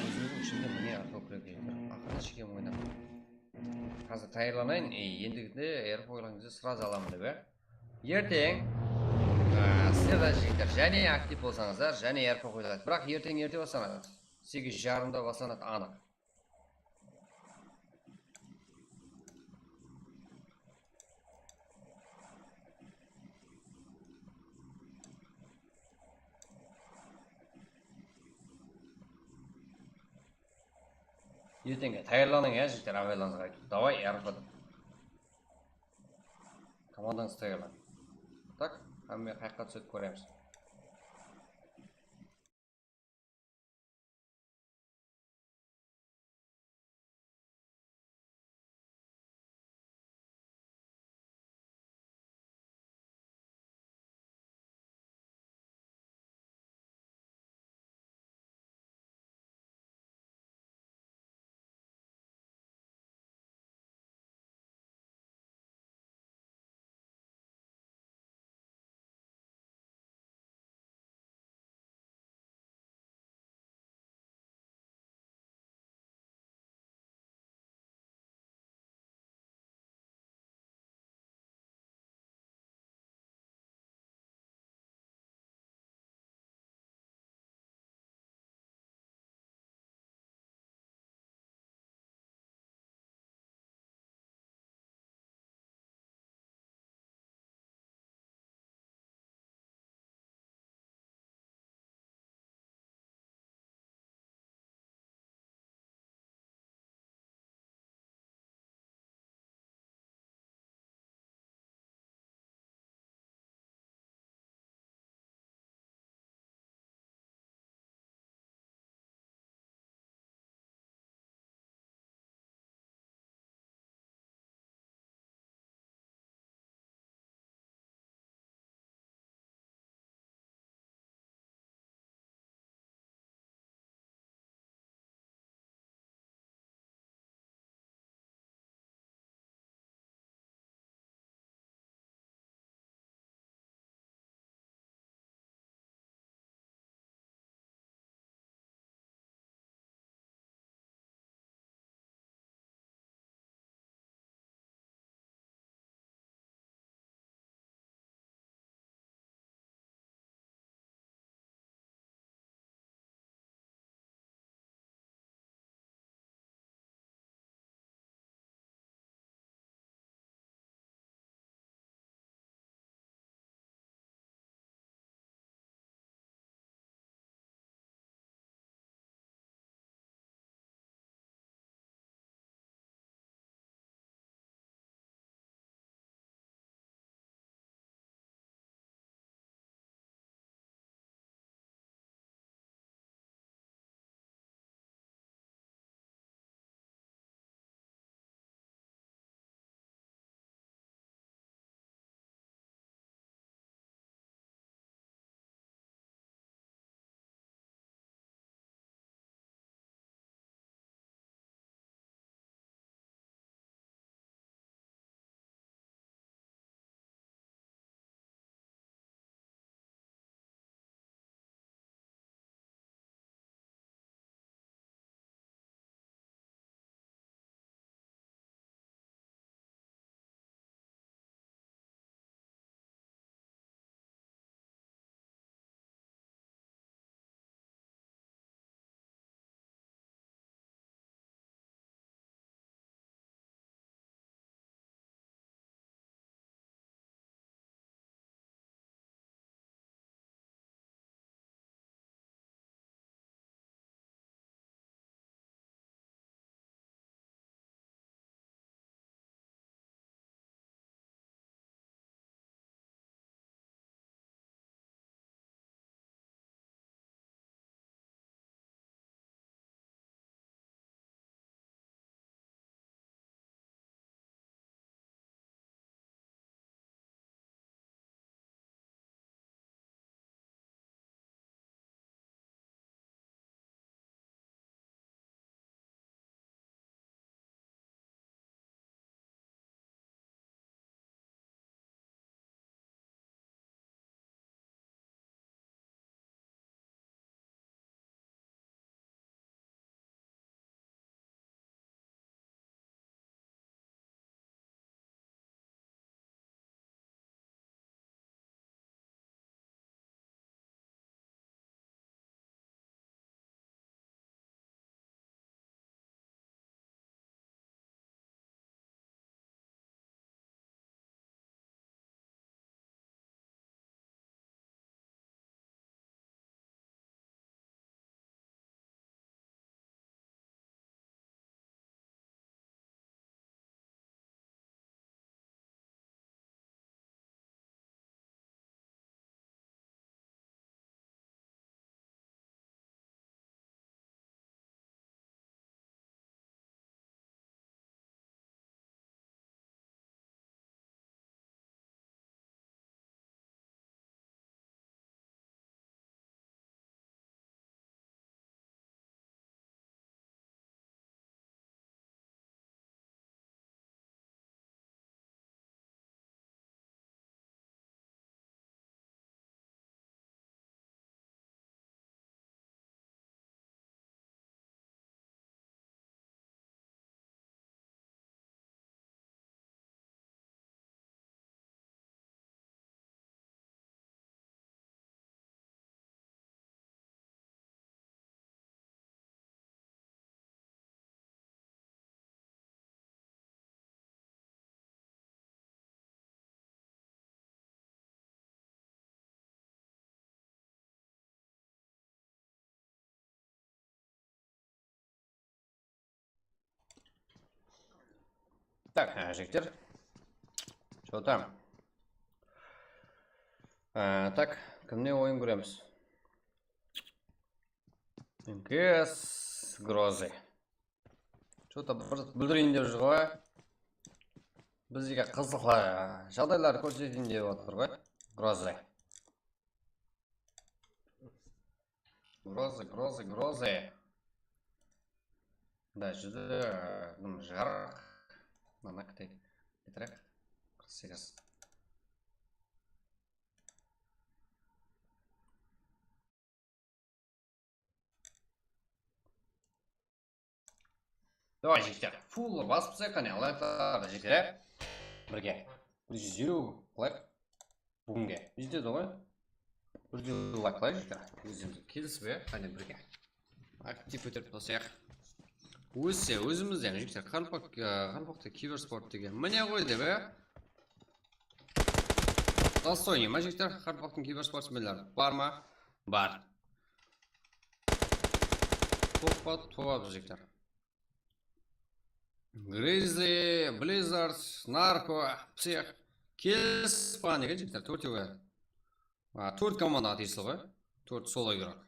Ózimizdiń ishinde mine, aqıl kúrek, jigitler. Aqırına shekem oynap. Házir tayarlanayın, e, endigide R P qoyılǵan gezde srazı alaman dep, e. Erteń, a, sizler de, jigitler, jáne aktiv bolsańızlar, jáne R P qoyıladı. Biraq erteń erte baslanadı. Segiz jarımda baslanadı, anıq. Erteńge tayarlanıń, ya, jigitler, aǵaylarıńızǵa aytıp. Davay, R P. Komandańızdı tayarlań. Tak, hámme qayaqqa túsedi, kóremiz. Tak, ha, jigitler. Что там? Á, tak, kimnen oyın kóremiz? M K S Grozy. Что-то bir zat bildireyin dep júr ǵoy. Bizge qızıq jaǵdaylardı kórseteyin dep otır ǵoy. Grozy. Grozy, Grozy, Grozy. Da, júdá, dım, jarıq. Mına kitay. Bitirek. Qırq segiz. Davay, jigitler, full basıp taslayıq, qáne, layklardı, jigitler. Birge bir júz eliw qılayıq. Búginge jetedi ǵoy. Bir júz layk qılayıq, jigitler. Ózimizge kelisip, qáne, birge aktiv kóterip taslayıq. Ózse, ózimizden, jigitler, Qaraqalpaq, e, Qaraqalpaqta kibersport degen mine ǵoy dep, e. Достойный ma, jigitler? Qaraqalpaqtıń kibersportsmenleri bar ma? Bar. Toppa, toppa, jigitler. Grizzly, Blizzard, Narko, Psix. Kelisip qalǵan eken, jigitler, tórtewi. A, tórt komandaǵa tiyisli ǵoy. Tórt solo igrok.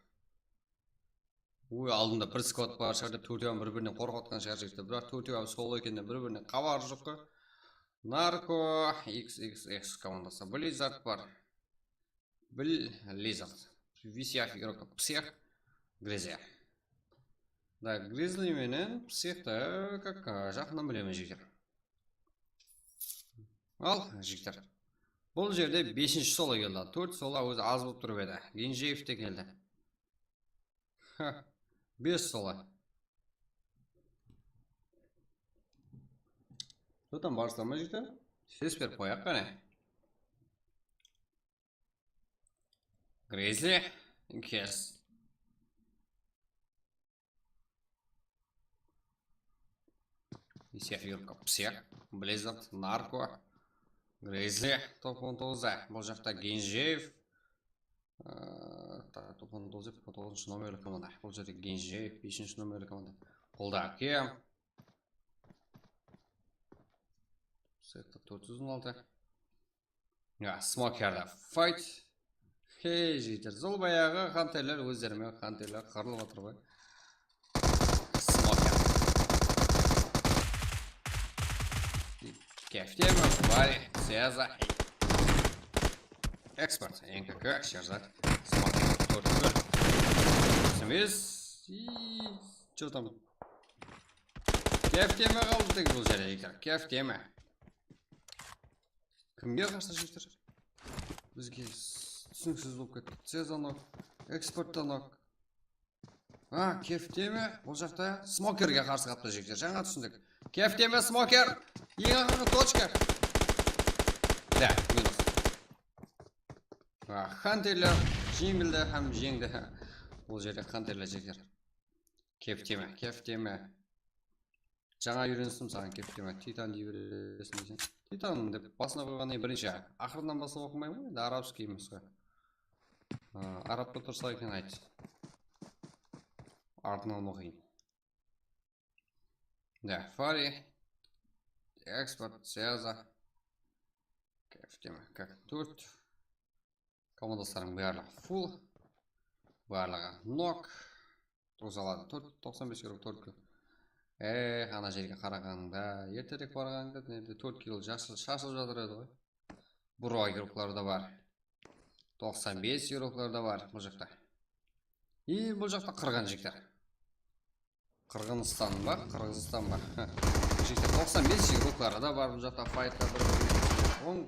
Oy, aldında bir skvad bar shıǵar dep, tórtewi bir-birinen qorqıp atqan shıǵar, jigitler. Biraq tórtewi solo ekeninen bir-birinen xabarı joq ǵoy. Narko, X X X komandası. Blizzard bar. Blizzard. Visyaf igrok, Psix, Grizzly. Da, Grizzly menen Psixtı, kak, jaqınnan bilemen, jigitler. Al, jigitler. Bul jerde besinshi solo keldi. Tórt solo ózi az bolıp turıp edi. Genjeev te keldi. Ha, bes solo. Что там, barıslaman, jigitler? Ses berip qoyaq, qáne. Grizzly, kes. Visyaf igrok, Psix, Blizzard, Narko, Grizzly, top on toǵızda. Bul jaqta Genjeev. Aa, ta-, top on toǵız dep, toǵızınshı nomerli komanda. Bul jerde Genjeev, besinshi nomerli komanda. Qolda A K. Sektor tórt júz on altı. Ya, Smokerda fight. Hey, jigitler, sol bayaǵı xanterler ózlerime, xanterler qırılıp atır ǵoy. Smoker. Keftemi, bari, Seza. Eksport, N K K, Sherzad. Smoker, tórt bir. Smes. И, что там? Kefteme qaldı tek bul jerde, jigitler. Kefteme. Kimge qarsı, jigitler? Bizge s-, túsiniksiz bolıp ketti. Seza nok, Eksport ta nok. A, kefteme, bul jaqta Smokerge qarsı qaptı, jigitler. Jańa túsindik. Kefteme, Smoker. Eń aqırǵı tochka. Da, minus. A, xanterler jeńildi hám jeńdi. Bul jerde xanterler, jigitler. Kefteme, kefteme. Jańa úyrenistim saǵan, kefteme. Titan dey beresin deseń. Titan dep basına qoyǵannan keyin birinshi, aqırınan baslap oqımayman ǵoy, endi arabskiy emes ǵoy. A, arabta tursa eken, ayt. Artınan oqıyın. Da, Fari. Eksport, Seza. Kefteme, kak tórt. Komandaslarım barlıǵı full. Barlıǵı nok. Turısa aladı. Tórt, toqsan bes igrok, tórt kil. Eh, ana jerge qaraǵanda, erterek barǵanda, nede tórt kil shashılıp, shashılıp jatır edi ǵoy. Bro igroklar da bar. Toqsan bes igroklar da bar bul jaqta. I, bul jaqta qırǵın jigitler. Qırǵızstan ba? Qırǵızstan ba? Jigitler, toqsan bes igrokları da bar bul jaqta, faytta bir-birine. Oń,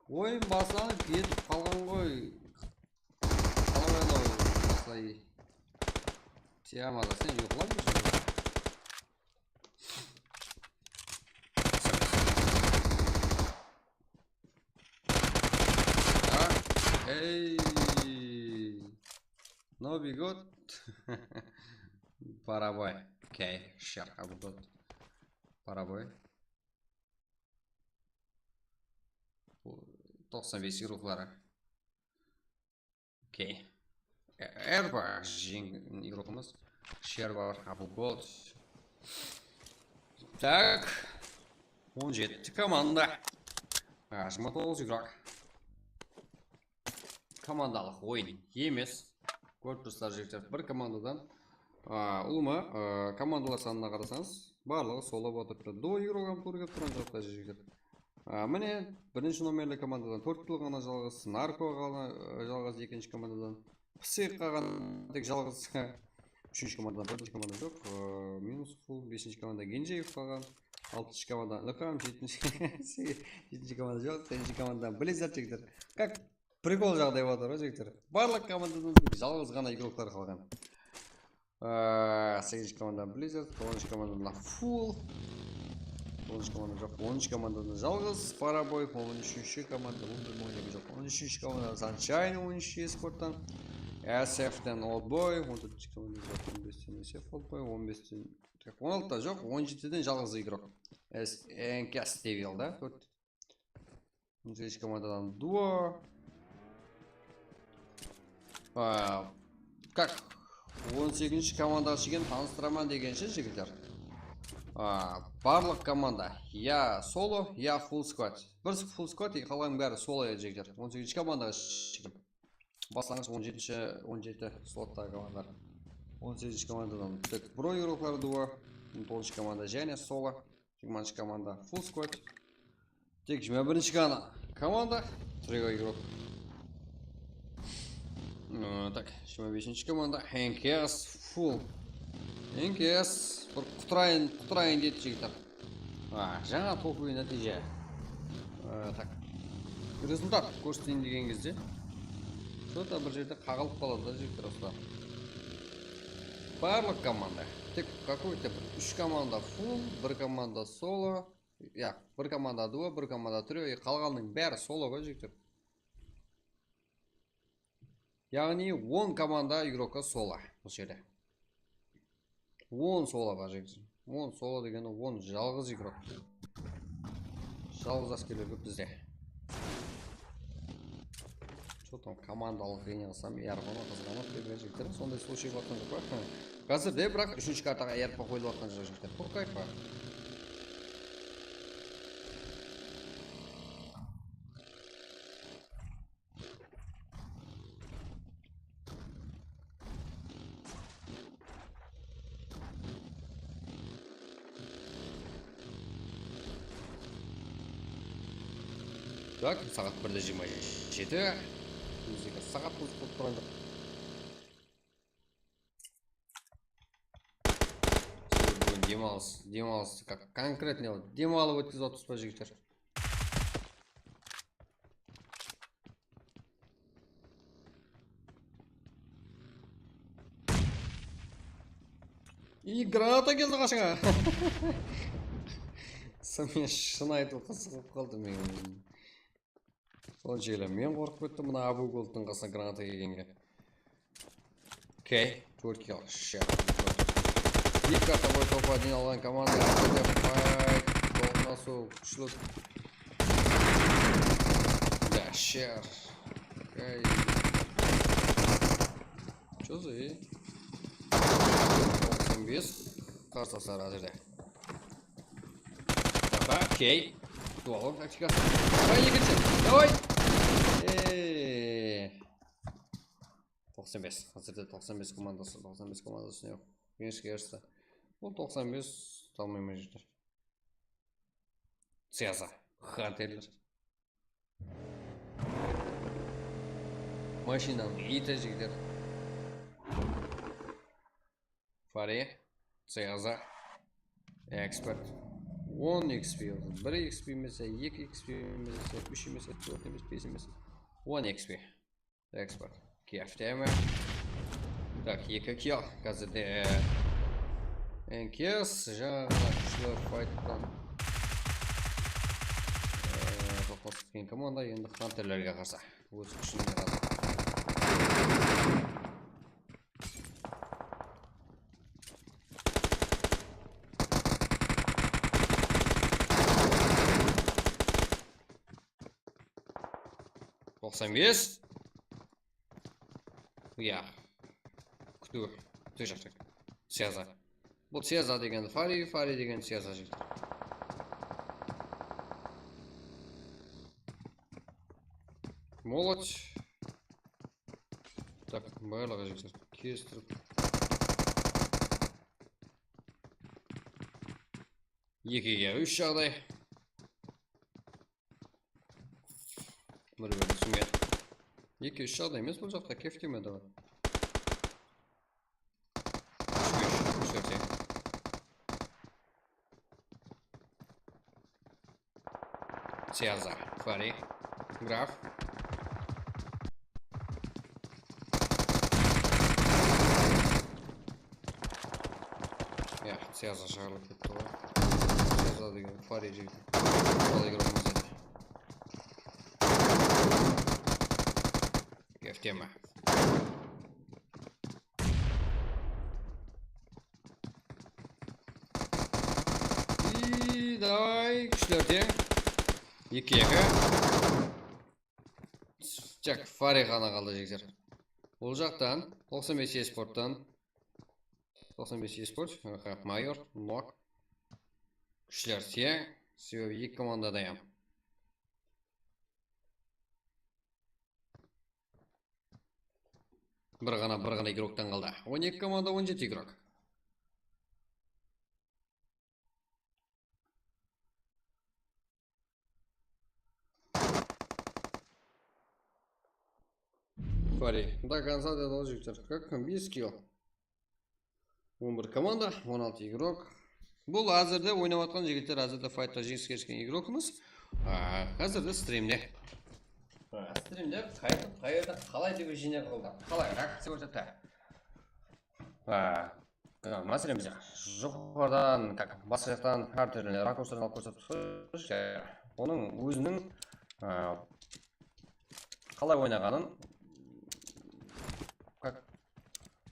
oyın baslanıp ketip qalǵan ǵoy. Qalay oynaw, Aslay? Tiyamada, sen uyıqlap júrseń. A, ey. No bigot. Paraboy. Okey, shar, abugot. Paraboy. Bu toqsan bes igrokları. Okey. E, Erba, jeń-, igrokımız. Sherbar, abugot. Tak. On jeti komanda. A, jigirma toǵız igrok. Komandalıq oyın emes. Kórip tursızlar, jigitler, bir komandadan, a, ulıwma, a, komandalar sanına qarasańız, barlıǵı solo bolıp turıptı. Duo igrok hám tuwrı kelip turǵan joq ta, jigitler. A, mine, birinshi nomerli komandadan tórt kill ǵana jalǵız, Narko ǵana, a, jalǵız ekinshi komandadan. Psix qalǵan tek jalǵız. Úshinshi komandadan, tórtinshi komanda joq. Ee, minus full, besinshi komanda Genjeev qalǵan. Altınshı komanda Ilham, jetinshi, jetinshi komanda joq, segizinshi komanda Blizzard, jigitler. Kak prikol jaǵday bolıp atır ǵoy, jigitler. Barlıq komandadan tek jalǵız ǵana igroklar qalǵan. Ee, segizinshi komanda Blizzard, onınshı komanda mına full. Onınshı komanda joq, onınshı komandada jalǵız Faraboy, on úshinshi komanda, on bir, on eki joq, on úshinshi komanda Sunshine, on úsh esporttan, S F'ten Oldboy, on tórtinshi komanda joq, on besten S F Oldboy, on besten, on altıda joq, on jetiden jalǵız igrok. S-, N K S Devil da, tórt. On segizinshi komandadan duo. A, kak, on segizinshi komandaǵa shekem tanıstıraman degenshe, jigitler. A, barlıq komanda ya solo, ya full squad. Bir full squad, e, qalǵanıń bári solo edi, jigitler. On segizinshi komandaǵa shekem. Baslanǵısh on jetinshi, on jeti slottaǵı komandalar. On segizinshi komandadan tek bro igroklar duo. On toǵızınshı komanda jáne solo. Jigirmanshı komanda full squad. Tek jigirma birinshi ǵana komanda, trio igrok. Ee, tak, jigirma besinshi komanda, N K S full. N K S bir qutırayın, qutırayın deydi, jigitler. A, jańa topuy nátiyje. Ee, tak. Rezultat kórseteyin degen gezde, что-то bir jerde qaǵılıp qaladı da, jigitler, usılar. Barlıq komanda. Tek какой-то bir úsh komanda full, bir komanda solo. Ya, bir komanda duo, bir komanda trio, e, qalǵanınıń bári solo ǵoy, jigitler. Yaǵnıy on komanda igrokka solo bul jerde. On solo bar, jigitler. On solo degeni on jalǵız igrok. Jalǵız áskerler kóp bizde. Что там, komandalıq jıynaǵısam, R P ǵana qızǵanıp dep, jigitler, sonday случай bolıp atqan joq pa? Házirde, biraq, úshinshi kartaǵa R P qoyılıp atqan joq, jigitler. Poka pa? Так, saat bir de jigirma jeti. Bizde saat buzıp turǵan joq. Búgin dem alıs, dem alıs, как конкретно dem alıp ótkizip atırmız ba, jigitler? И granata keldi qashıńa. Sen men shın aytıp qızıǵıp qaldım men. Sonshayla men qorqıp kettim mına Abu Goldtıń qasına granata kelgenge. Okey, tórt kill. Shit. Eki karta boy topa deyin alǵan komanda. Fight. Toqnasıw kúshli. Да, shit. Okey. Чё за? Toqsan bes. Qarsılaslar házirde. Aha, okey. Dualov taktikası. Davay, ekinshi. Davay. Eee. Toqsan bes. Házirde toqsan bes komandası, toqsan bes komandası yoq. Jengis Gersta. Bul toqsan bes talmayman jigitler. Siyasa. Xanterler. Mashinanıń iyiti, jigitler. Fare, Ceaza, Expert. On X P, bir X P emes, eki X P emes, úsh emes, tórt emes, bes emes. On X P. Expert. Kefteme. Так, eki kill. Házirde N K S jańa kúshli fayttan, e, toqnasıp ketken komanda endi Xanterlerge qarsı. Óz kúshine qarsı. Toqsan bes. Ya. Kútiw. Kútiw jaqtı. Siyasa. Bul Siyasa degen Fari, Fari degen Siyasa jigit. Молодец. Так, barlıǵı jigitler kelistirip. Ekige úsh jaǵday. Bir-birin túsingen. Eki-úsh jaǵday emes bul jaqta, keftemedi ǵoy. Úshke úsh, úshler teń. Seaza, Fari, Graf. Ya, Seaza shıǵarılıp ketti ǵoy. Seaza degen Fari jigit. Fari jigit. Kefteme. И давай, kúshler teń. Eki eki. Tak, Fari ǵana qaldı, jigitler. Ol jaqtan, toqsan bes esporttan. Toqsan bes esport, aha, mayor, nok. Kúshler teń, sebebi eki komandada ham. Bir ǵana, bir ǵana igroktan qaldı. On eki komanda, on jeti igrok. Fari, до конца dedi ol jigitler. Как, bes kill. On bir komanda, on altı igrok. Bul házirde oynap atqan jigitler, házirde faytta jeńiske erisken igrokımız. Aa, házirde strimde. Aa, strimde qaytıp, qayerden, qalay dep jine qıldı. Qalay, reakciya kórsetti. Aa, máselen, biz joqarıdan, как, basqa jaqtan hár túrli rakurslardan alıp kórsetip turmız. Onıń óziniń, aa, qalay oynaǵanın, как,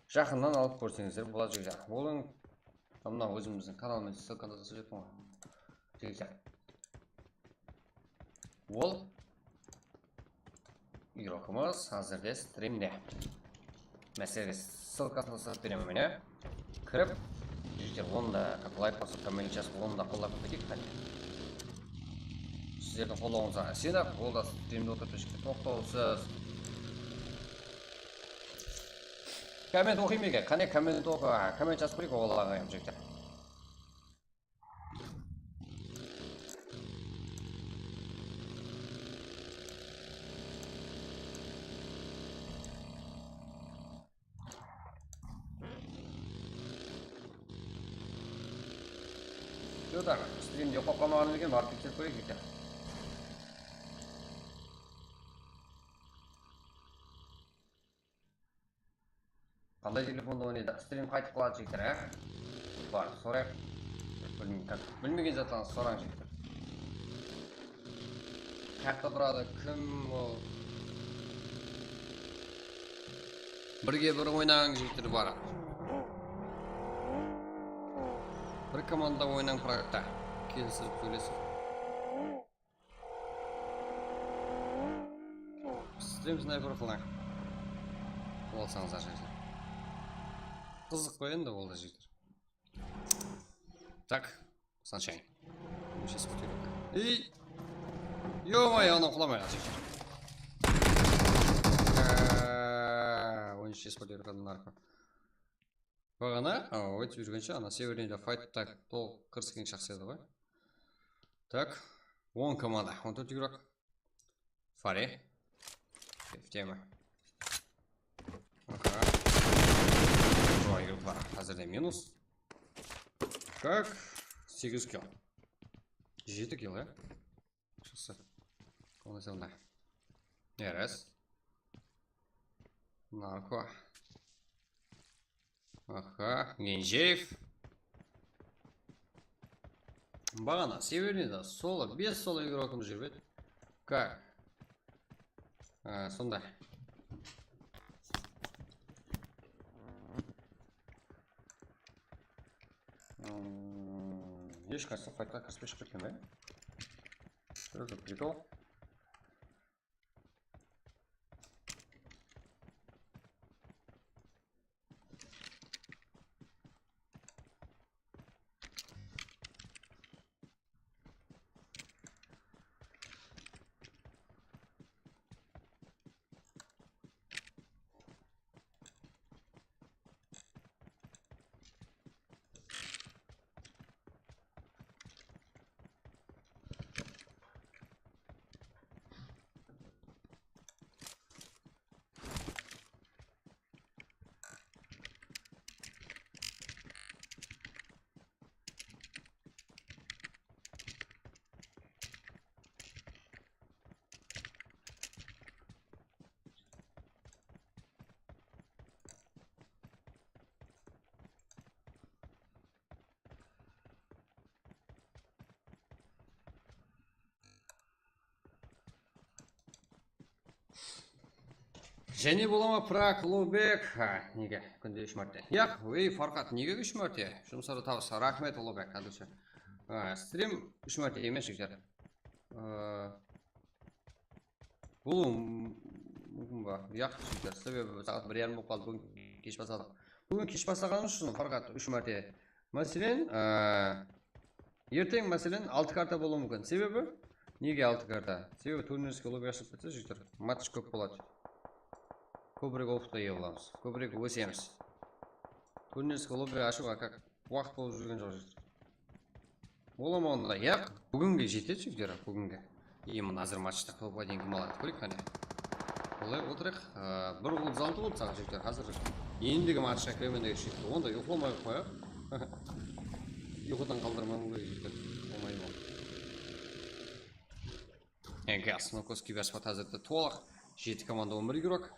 jaqınnan alıp kórseńizler boladı, jigitler. Olıń, mına ózimizdiń kanalımız, ssılkanı da sóyledim ǵoy. Jigitler. Ol igrokımız házirde strimde. Másele, ssılkasın da sızıp beremen, mine. Kirip, jigitler, onı da, как, layk basıp, komment jazıp, onı da qollap keteyik, qáne. Sizlerdiń qollawıńızǵa isenip, ol da strimde otırıp, jigitler, toqtawsız. Komment oqıy ma eken? Qáne, komment oqı, a, komment jazıp kóreyik, ol aǵayın, jigitler. Júr, strimde uqlap qalmaǵanım eken, barıp tekserip kóreyik eken. Qanday telefonda oynaydı? Strim qaytıp qaladı, jigitler, á? Bar, sorayıq. Bilmey-, bilmegen zatlarıńızdı sorań, jigitler. Qayaqta turadı, kim ol? Birge bir oynań, jigitler, bar. Bir komandada oynań, proektta. Kelisip sóylesip. Strim snayper qılıń. Qılıp alsańızlar, jigitler. Qızıq ǵoy endi, ol da, jigitler. Tak, sunshine. Ey, ё-моё, anaw qulamay qaldı, jigitler. Aa, on úsh esportyorkadan narko. Baǵana, a, oytip júrgenshe, ana, Severniyda faytta tolıq kiriskeniń jaqsı edi ǵoy. Tak, on komanda, on tórt igrok. Fare. Kefteme. Aha. Joy igroklar házirde minus. Tak, segiz kill. Jeti kill, ya. Jaqsı. Qolay sonda. Eres. Narko. Aha, Genjeev. Baǵana, Severniyda solo, bes solo igrokımız júrip edi. Как? Ha, sonda. Hmm, hesh qaysı faytqa kirispey shıǵıp ketken be? Что за прикол? Jáne bola ma, Prak, Ulubek? Ha, nege? Kúnde úsh márte. Yaq, ey, Farxat, nege úsh márte? Jumıslarda tabıs. Raxmet, Ulubek, házirshe. Ha, strim úsh márte emes, jigitler. Aa, bul múmkin ba? Yaq, jigitler, sebebi saat bir yarım bolıp qaldı. Búgin kesh basladıq. Búgin kesh baslaǵanımız ushın Farxat úsh márte. Máselen, aa, erteń, máselen, altı karta bolıwı múmkin. Sebebi? Nege altı karta? Sebebi turnirskiy lobby ashılıp ketse, jigitler, match kóp boladı. Kóbirek opıtqa iye bolamız. Kóbirek ósemiz. Turnirskiy lobby ashıwǵa kak waqıt bolıp júrgen joq, jigitler. Bola ma onda? Yaq, búginge jetedi, jigitler, búginge. Endi mına házir matchta topqa deyin kim aladı? Kóreyik qáne. Olay otırıq, aa, bir otız altı boldı saat, jigitler. Házir endigi matchqa kiremen degen shekilli. Onda uyıqlamay qoyaq. Uyqıdan qaldırmawım kerek, jigitler. Bolmaydı ol. Endi asma kos kiyip aspaq házirde tolıq. Jeti komanda, on bir igrok.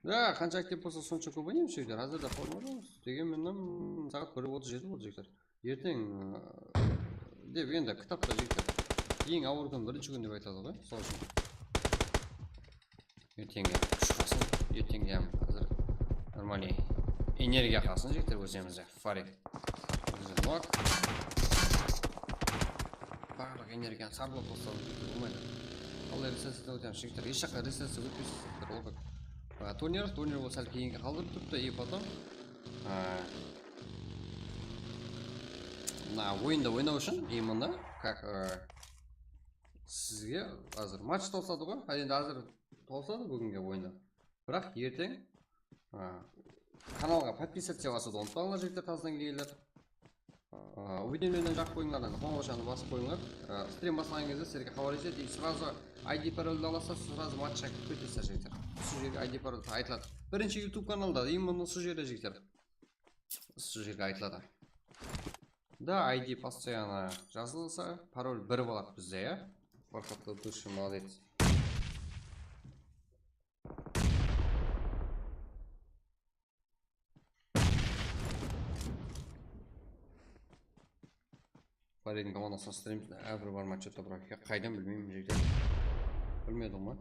Ya, qansha aktiv bolsa, sonsha kóp oynaymiz, jigitler. Házir de formada. Degen menen saat bir otız jeti boldı, jigitler. Erteń, ı, dep endi kitapta, jigitler, eń awır kún birinshi kún dep aytadı ǵoy, sol ushın. Erteń ya kúsh qalsın, erteń ya házir нормальный energiya qalsın, jigitler, ózimizde. Farid. Nok. Barlıq energiyanı sarplap taslaw bolmaydı. Qalay resetsiyadan ótemiz, jigitler? Hesh jaqqa resetsiya ótpeysiz, jigitler, ol как. A, turnir, turnir bolsa sál keyinge qaldırıp turıptı, и потом, a, mına oyında oynaw ushın именно как, a, sizge házir match tawısadı ǵoy. Há, endi házir tawısadı búginge oyında. Biraq erteń, a, kanalǵa подписаться basıwdı umıtpańlar, jigitler, tazıdan kelgenler. A, уведомлениени jaqıp qoyıńlar, qońıraǵashanı basıp qoyıńlar. A, strim baslaǵan gezde sizlerge xabar etedi, и сразу I D paroldi alasızlar, сразу matchqa kirip ketesizler, jigitler. Usı jerge I D parol aytıladı. Birinshi YouTube kanalda именно usı jerde, jigitler. Usı jerge aytıladı. Da, I D постоянно jazılsa, parol bir boladı bizde, ya. Farxatlı dushi, молодец. Faridin komandasına strim, hár bir barma что-то, bro. Ya, qaydan bilmeymen, jigitler. Bilmedim ǵoy.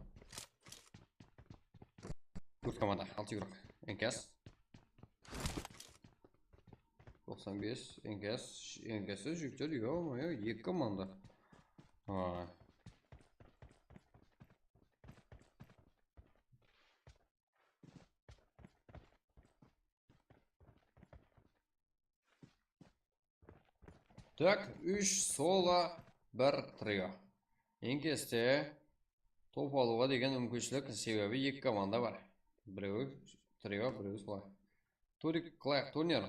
Tórt komanda, altı igrok. N K S. Toqsan bes, N K S, N K S, jigitler, ё-моё, eki komanda. Ha. Так, úsh solo, bir trio. N K S-te top alıwǵa degen múmkinshilik, sebebi eki komanda bar. Birewi trio, birewi solo. Turik qılayıq turnir.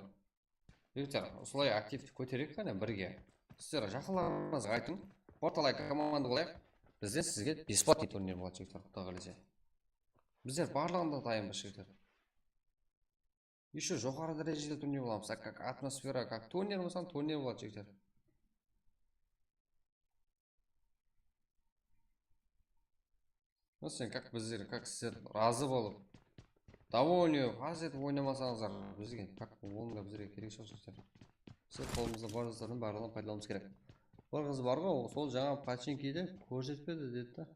Jigitler, usılay aktivti kótereyik qáne birge. Sizler jaqınlarıńızǵa aytıń. Portalay komanda bolayıq. Bizden sizge бесплатный turnir boladı, jigitler, Quday qálese. Bizler barlıǵında dayınbız, jigitler. Ещё joqarı dárejede turnir bolamız. Как atmosfera, как turnir bolsa, turnir boladı, jigitler. Sen как bizler, как sizler razı bolıp, довольный bolıp, haz etip oynamasańızlar, bizge как onıń da bizlerge keregi joq, jigitler. Bizler qolımızda bar zatlardıń barlıǵın paydalanıwımız kerek. Bir qız bar ǵoy, sol jańa pochinkide kórsetpedi dedi da.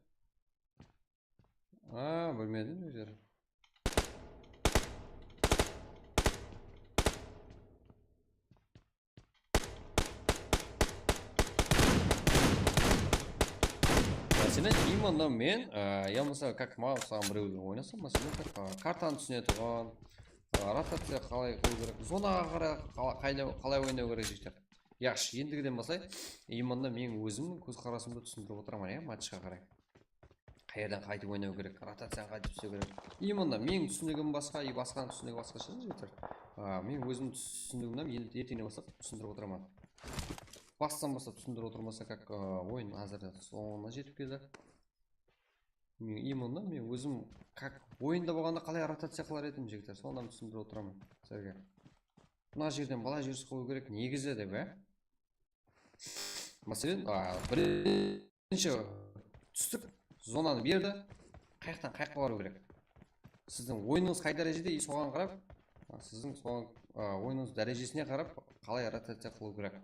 A, bilmedim, jigitler. Máselen, именно men, e, ya bolmasa, как maǵan usaǵan birewler oynasam, máselen, как, e, kartanı túsinetuǵın, e, rotaciya qalay qılıw kerek, zonaǵa qaray qala-, qayda, qalay oynaw kerek, jigitler. Yaqshı, endigiden baslay. Именно men ózimniń kózqarasımdı túsindirip otıraman, ya, matchqa qaray. Qayerden qaytıp oynaw kerek, rotaciyanı qaytıp islew kerek. И mında meniń túsinigim basqa, и basqanıń túsinigi basqasha, jigitler. A, men ózimniń túsinigimdi endi erteńnen baslap túsindirip otıraman. Bastan baslap túsindirip otırmasa, как, a, oyın házir sońına jetip keldi. Men, и mında men ózim, как, oyında bolǵanda qalay rotaciya qılar edim, jigitler, sonı túsindirip otıraman sizlerge. Mına jerden былай júris qılıw kerek, negizi dep, e? Máselen, a, birinshi tústik, zonanı berdi. Qayaqtan qayaqqa barıw kerek? Sizdiń oyınıńız qay dárejede, и soǵan qarap, a, sizdiń soǵan, a, oyınıńız dárejesine qarap qalay rotaciya qılıw kerek?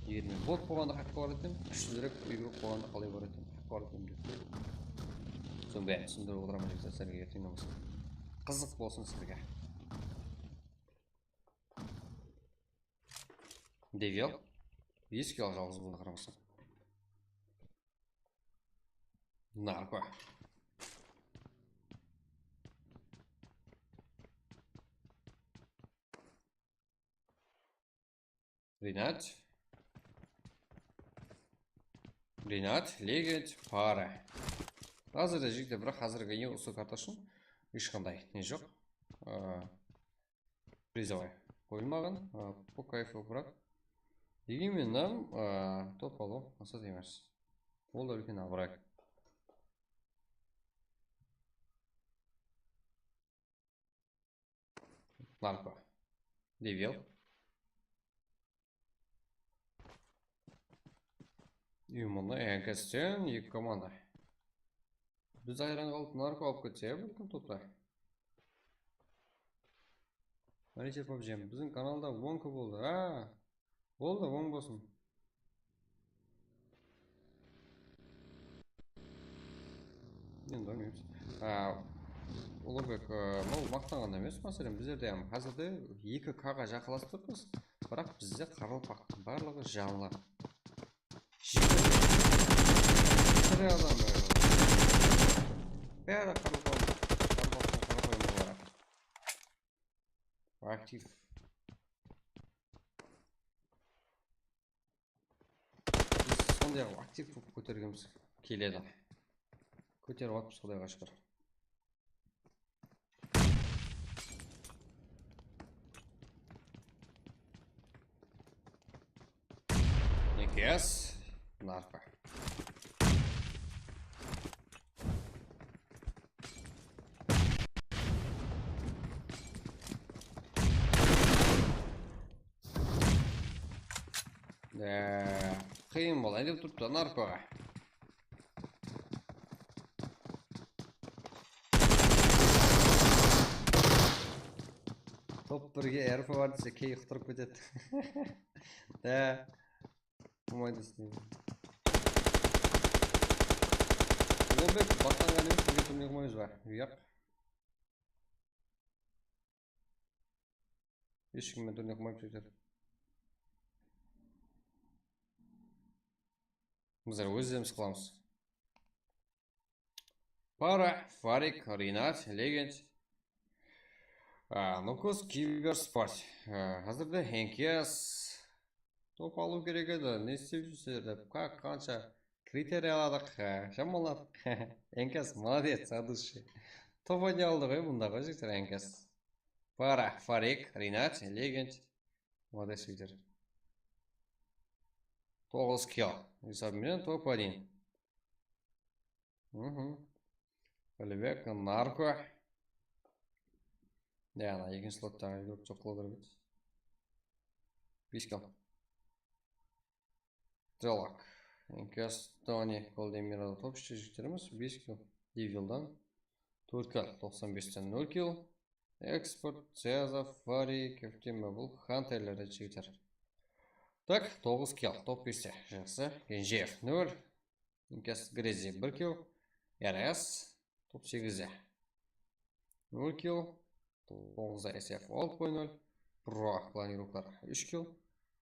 Eger men bot bolǵanda qayaqqa baratın, kúshlirek igrok bolǵanda qalay baratın, qayaqqa baratın dep. Soń bárin túsindirip otıraman, jigitler, sizlerge erteńnen baslan. Qızıq bolsın sizlerge. Devil. Eski al jalǵız bolǵanına qaramastan. Narko. Rinat. Rinat, Legend, Para. Házirde jigitler, biraq házirgi endi usı karta ushın hesh qanday ne joq. Aa, Призовой qoyılmaǵan, a, по кайфу, biraq. Degenmen, a, top alıw maqsat emes. Ol da úlken abıray. Narko. Devil. Uyımında N K S-ten eki komanda. Biz hayran qalıp, Narko alıp ketse, ya, bálkim topta. Manager pabji, biziń kanalda on K boldı. A, boldı, oń bolsın. Endi oynaymız. A, Uluǵbek, e, bul maqtanǵan emes, máselen, bizlerde hám házirde eki K-ǵa jaqınlasıp turıppız. Biraq bizde qaraqalpaq barlıǵı janlı. Jigit. Adam, e, bári qaraqalpaq, qaraqalpaqtıń qaraqalpaq. Aktiv. Biz sonday aktiv bolıp kótergimiz keledi. Kóterip atırmız, Qudayǵa shúkir. N K S, Narko. Ee, qıyın bolayın dep turıptı Narkoǵa. Top birge R P bar dese, key uqtırıp ketedi. Da. Bolmaydı, isleymen. Uluǵbek, battan ǵana emes, birge turmay qoymaymız ba? Uyaq. Hesh kimmen turmay qoymaydı, jigitler. Bizler ózlerimiz qılamız. Para, Farik, Rinat, Legend. A, Nukus, Kibersport. A, házirde N K S top alıw kerek edi. Ne istep júrsizler dep. Qa-, qansha kriteriya aladıq, a, jamanladıq. N K S, молодец, от души. Top oynay aldı ǵoy, bunda ǵoy, jigitler, N K S. Para, Farik, Rinat, Legend. Молодец, jigitler. Toǵız kill. Esap menen top один. Mhm. Qálibek, Narko. Ya, ana, ekinshi slottaǵı igrok joq qıla beredi. Bes kill. Trelak. N K S, Toni, Golden Mirror, top ishte jigitlerimiz. Bes kill. Devildan. Tórt kill. Toqsan besten nol kill. Eksport, Ceza, Fari, Captain Mobile, Hunterler, jigitler. Tak, toǵız kill, top beste, jaqsı. Genjeev, nol. N K S, Grezi, bir kill. R S, top segizde. Nol kill. Toǵızda S F, altı point nol. Pro, planiroklar, úsh kill.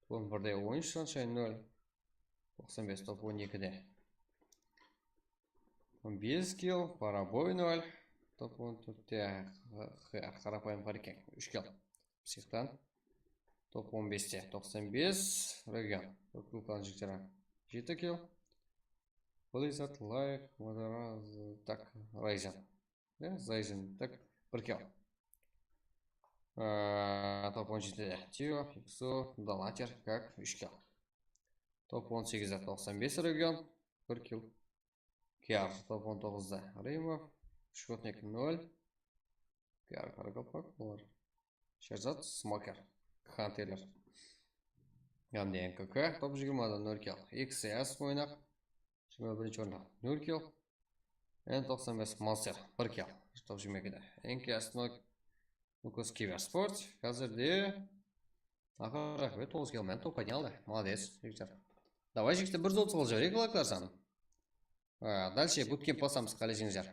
Top on birde, on úsh, Sunshine, nol. Toqsan bes, top on ekide. Bes kill, Paraboy, nol. Top on tórtte, q-, q-, qarapayım qar eken, úsh kill. Psixtan. Top on beste, toqsan bes, Region. Tórt kill qılan jigitler. Jeti kill. Blizzard, Like, Madaraz, tak, Ryzen. Ya, Ryzen, tak, bir kill. Eee, top on jetide Tio, X O, Dalater, Kak, úsh kill. Top on segizde toqsan bes, Region, bir kill. K R, top on toǵızda Rimov, Shkotnik, nol. K R, Qaraqalpaq, bular. Sherzat, Smoker, Hunterler. Hám de N K K, top jigirmada nol kill. X S oynap, jigirma birinshi orında nol kill. N toqsan bes, Monster, bir kill. Top jigirma ekide. N K S, Nok-, Nukus, Kibersport. Házirde Aqır raxmet, toǵız kill menen top oynay aldı. Молодец, jigitler. Davay, jigitler, bir zot qılıp jibereyik, layklar sanın. A, dalshe butkemp basamız, qálesheńizler.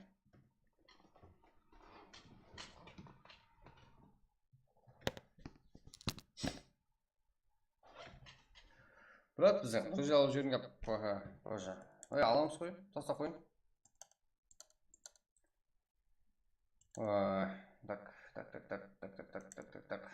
Brat, bizden druzya alıp júrgen gáp. Aha, roja. Oy, alamız ǵoy, tastap qoyıń. Ay, tak, tak, tak.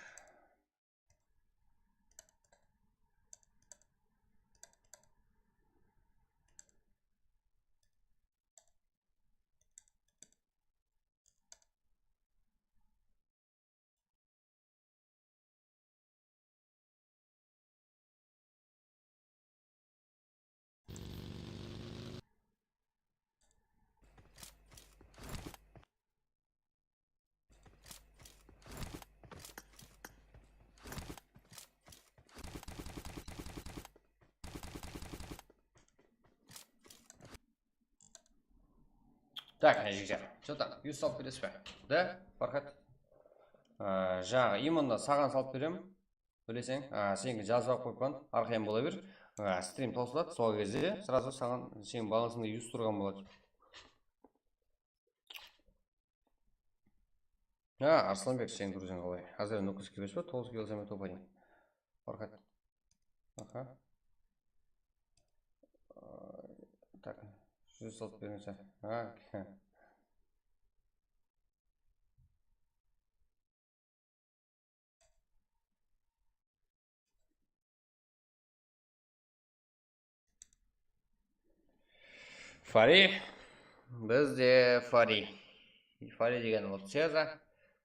Tak, mine, jigitler. Что там? Júz salıp beresiz be? Da, Farhat. Á, jańaǵı imonda saǵan salıp berem. Bileseń, á, seniń jazıp alıp qoyıppan. Arqayın bola ber. Á, strim tawsıladı. Sol gezde srazu saǵan seniń balansıńda júz turǵan boladı. Ha, Arslanbek, seniń druzyań qalay? Házir Nukus kebes pa? Toǵız kilo same topa deyim. Farhat. Aha. Ay, tak, júz salıp berińizshi. Ha. Fari. Bizde Fari. Fari degen ol Ceza.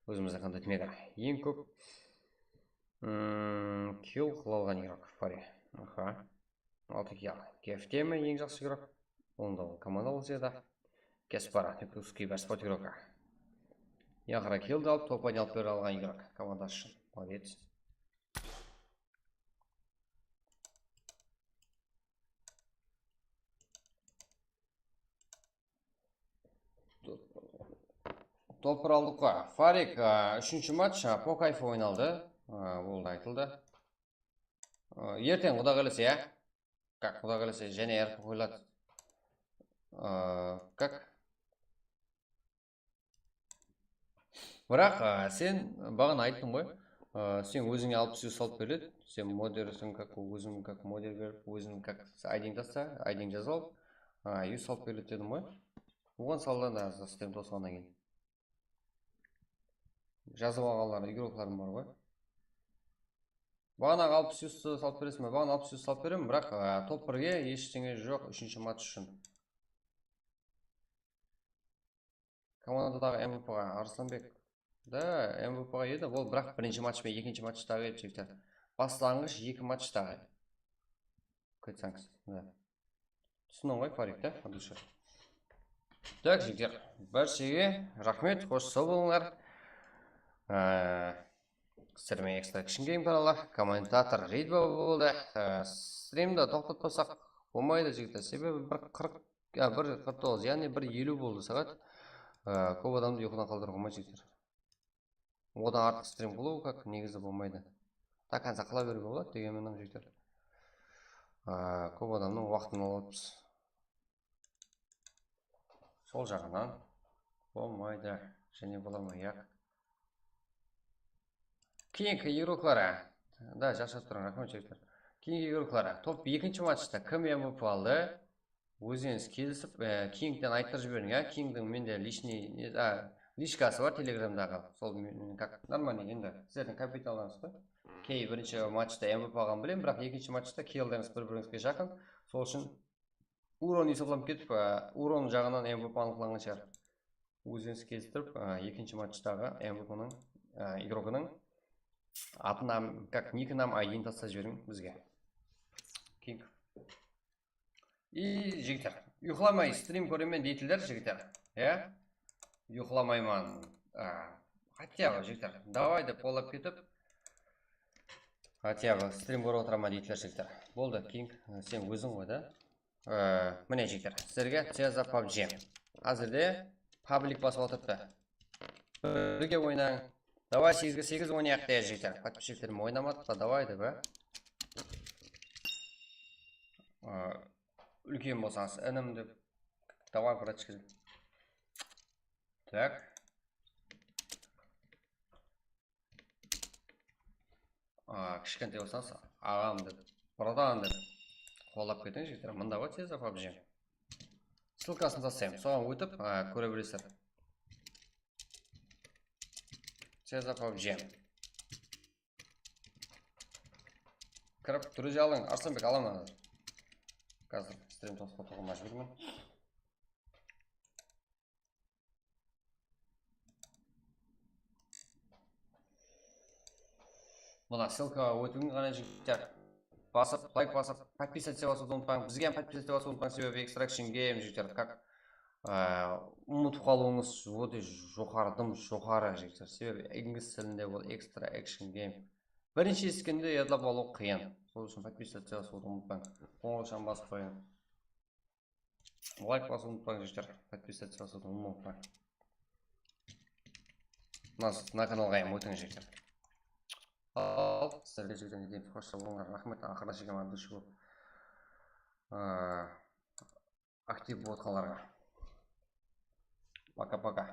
Ózimizdiń qanday nedir? Eń kóp, mm, kill qıla alǵan igrok Fari. Aha. Altı kill. Keftemi eń jaqsı igrok? Onda ol komandalı Ceza. Gaspara, Nikuski, Gaspar igroka. Yaqırı killdi alıp, topa alıp bere alǵan igrok komandası ushın. Молодец. Topır aldıq ǵoy. Farik, a, úshinshi match, a, po kayfu oynaldı. A, boldı, aytıldı. A, erteń, quda qálese, ya? Kak, quda qálese, jáne R P qoyıladı. A, kak. Biraq, a, sen baǵana ayttıń ǵoy, a, sen ózińe alpıs júz salıp beriledi. Sen moderseń, kak, óziń kak moder berip, óziń kak I D-ńdi tasta, I D-ńdi jazıp al, a, júz salıp beriledi dedim ǵoy. Oǵan saldı da, stem tosqannan keyin. Jazıp alǵanlar, igroklarım bar ǵoy. Baǵanaǵı alpıs júz salıp bereseń be? Baǵana alpıs júz salıp beremen, biraq, a, top birge eshteńe joq, úshinshi match ushın. Komandadaǵı M V P-ǵa Arslanbek. Da, M V P-ǵa edi, ol biraq birinshi match penen ekinshi matchtaǵı edi, jigitler. Baslanǵısh eki matchtaǵı edi. Kótsańız. Da. Túsindiń ǵoy, Farik, da, от души. Tak, jigitler, bárshege raxmet, xosh, saw bolıńlar. Á, sizler menen ekstra kishińkeyim kanalda kommentator reyd boldı. Á, strimdi toqtatpasaq bolmaydı, jigitler, sebebi bir qırq, ya, bir qırq toǵız, yaǵnıy bir eliw boldı saat. Á, kóp adamdı uyqıdan qaldırıp bolmaydı, jigitler. Odan artıq strim qılıw kak negizi bolmaydı. До конца qıla beriwge boladı, degen menen, jigitler. Á, kóp adamnıń waqtın alıp atırmız. Sol jaǵınan bolmaydı. Jáne bola ma, yaq? Keyingi igrokları. Da, jaqsılap turıń, raxmet, jigitler. Keyingi igrokları. Top ekinshi matchta kim M V P aldı? Ózińiz kelisip, e, Kingten ayttırıp jiberiń, ya. Kingdiń mende личный, ne, a, личкасы bar Telegramdaǵı. Sol, men, как, нормально, endi sizlerdiń kapitallarıńız ǵoy. Key birinshi matchta M V P alǵanın bilem, biraq ekinshi matchta killerińiz bir-birińizge jaqın. Sol ushın uron esaplanıp ketip, e, uron jaǵınan M V P anıqlanǵan shıǵar. Ózińiz kelistirip, e, ekinshi matchtaǵı M V P-nıń, e, igrogınıń atın hám, как, nikin hám I D-in taslap jiberiń bizge. King. I, jigitler, uyqılamay strim kóremen deytiler, jigitler. Ya? Uyqılamayman. A, хотя бы, jigitler, davay dep qollap ketip, хотя бы strim kórip otıraman deytiler, jigitler. Boldı, King, sen óziń ǵoy da. Ee, mine, jigitler, sizlerge Ceza pabji. Házirde pablik basıp atırıptı. Birge oynań. Davay, segizge segiz oynayıq, de, jigitler. Podpischiklarim oynamadı da, davay, dep, a? Ee, úlken bolsańız, inim, dep. Davay, bratchka. Так. A, kishkentay bolsańız, aǵam dep, bratan dep, Qollap ketiń, jigitler. Mında ǵoy, Ceza pabji. Ssılkasın taslayman. Soǵan ótip, á, kóre bilesizler. Ceza pabji. Kirip, druzi alıń. Arsenbek, alaman házir. Házir strim toqtatıwǵa májbúrmen. Mına ssılkaǵa ótiń ǵana, jigitler. Basıp, layk basıp, podpisatsiya basıwdı umıtpań. Bizge hám podpisatsiya basıwdı umıtpań, sebebi Extra Action Game, jigitler, kak, e, umıtıp qalıwıńız óte joqarı, dım joqarı, jigitler. Sebebi inglis tilinde bul Extra Action Game. Birinshi esitkeńde yadlap alıw qıyın. Sol ushın podpisatsiya basıwdı umıtpań. Qońırawshan basıp qoyıń. Layk basıwdı umıtpań, jigitler. Podpisatsiya basıwdı umıtpań. Mına, mına kanalǵa hám ótiń, jigitler. Al, sizlerge jigitler, ne deymiz, xosh sawlıńlar, raxmet, aqırına shekem andıshı bolıp, aa, aktiv bolıp atqanlarǵa. Пока-пока.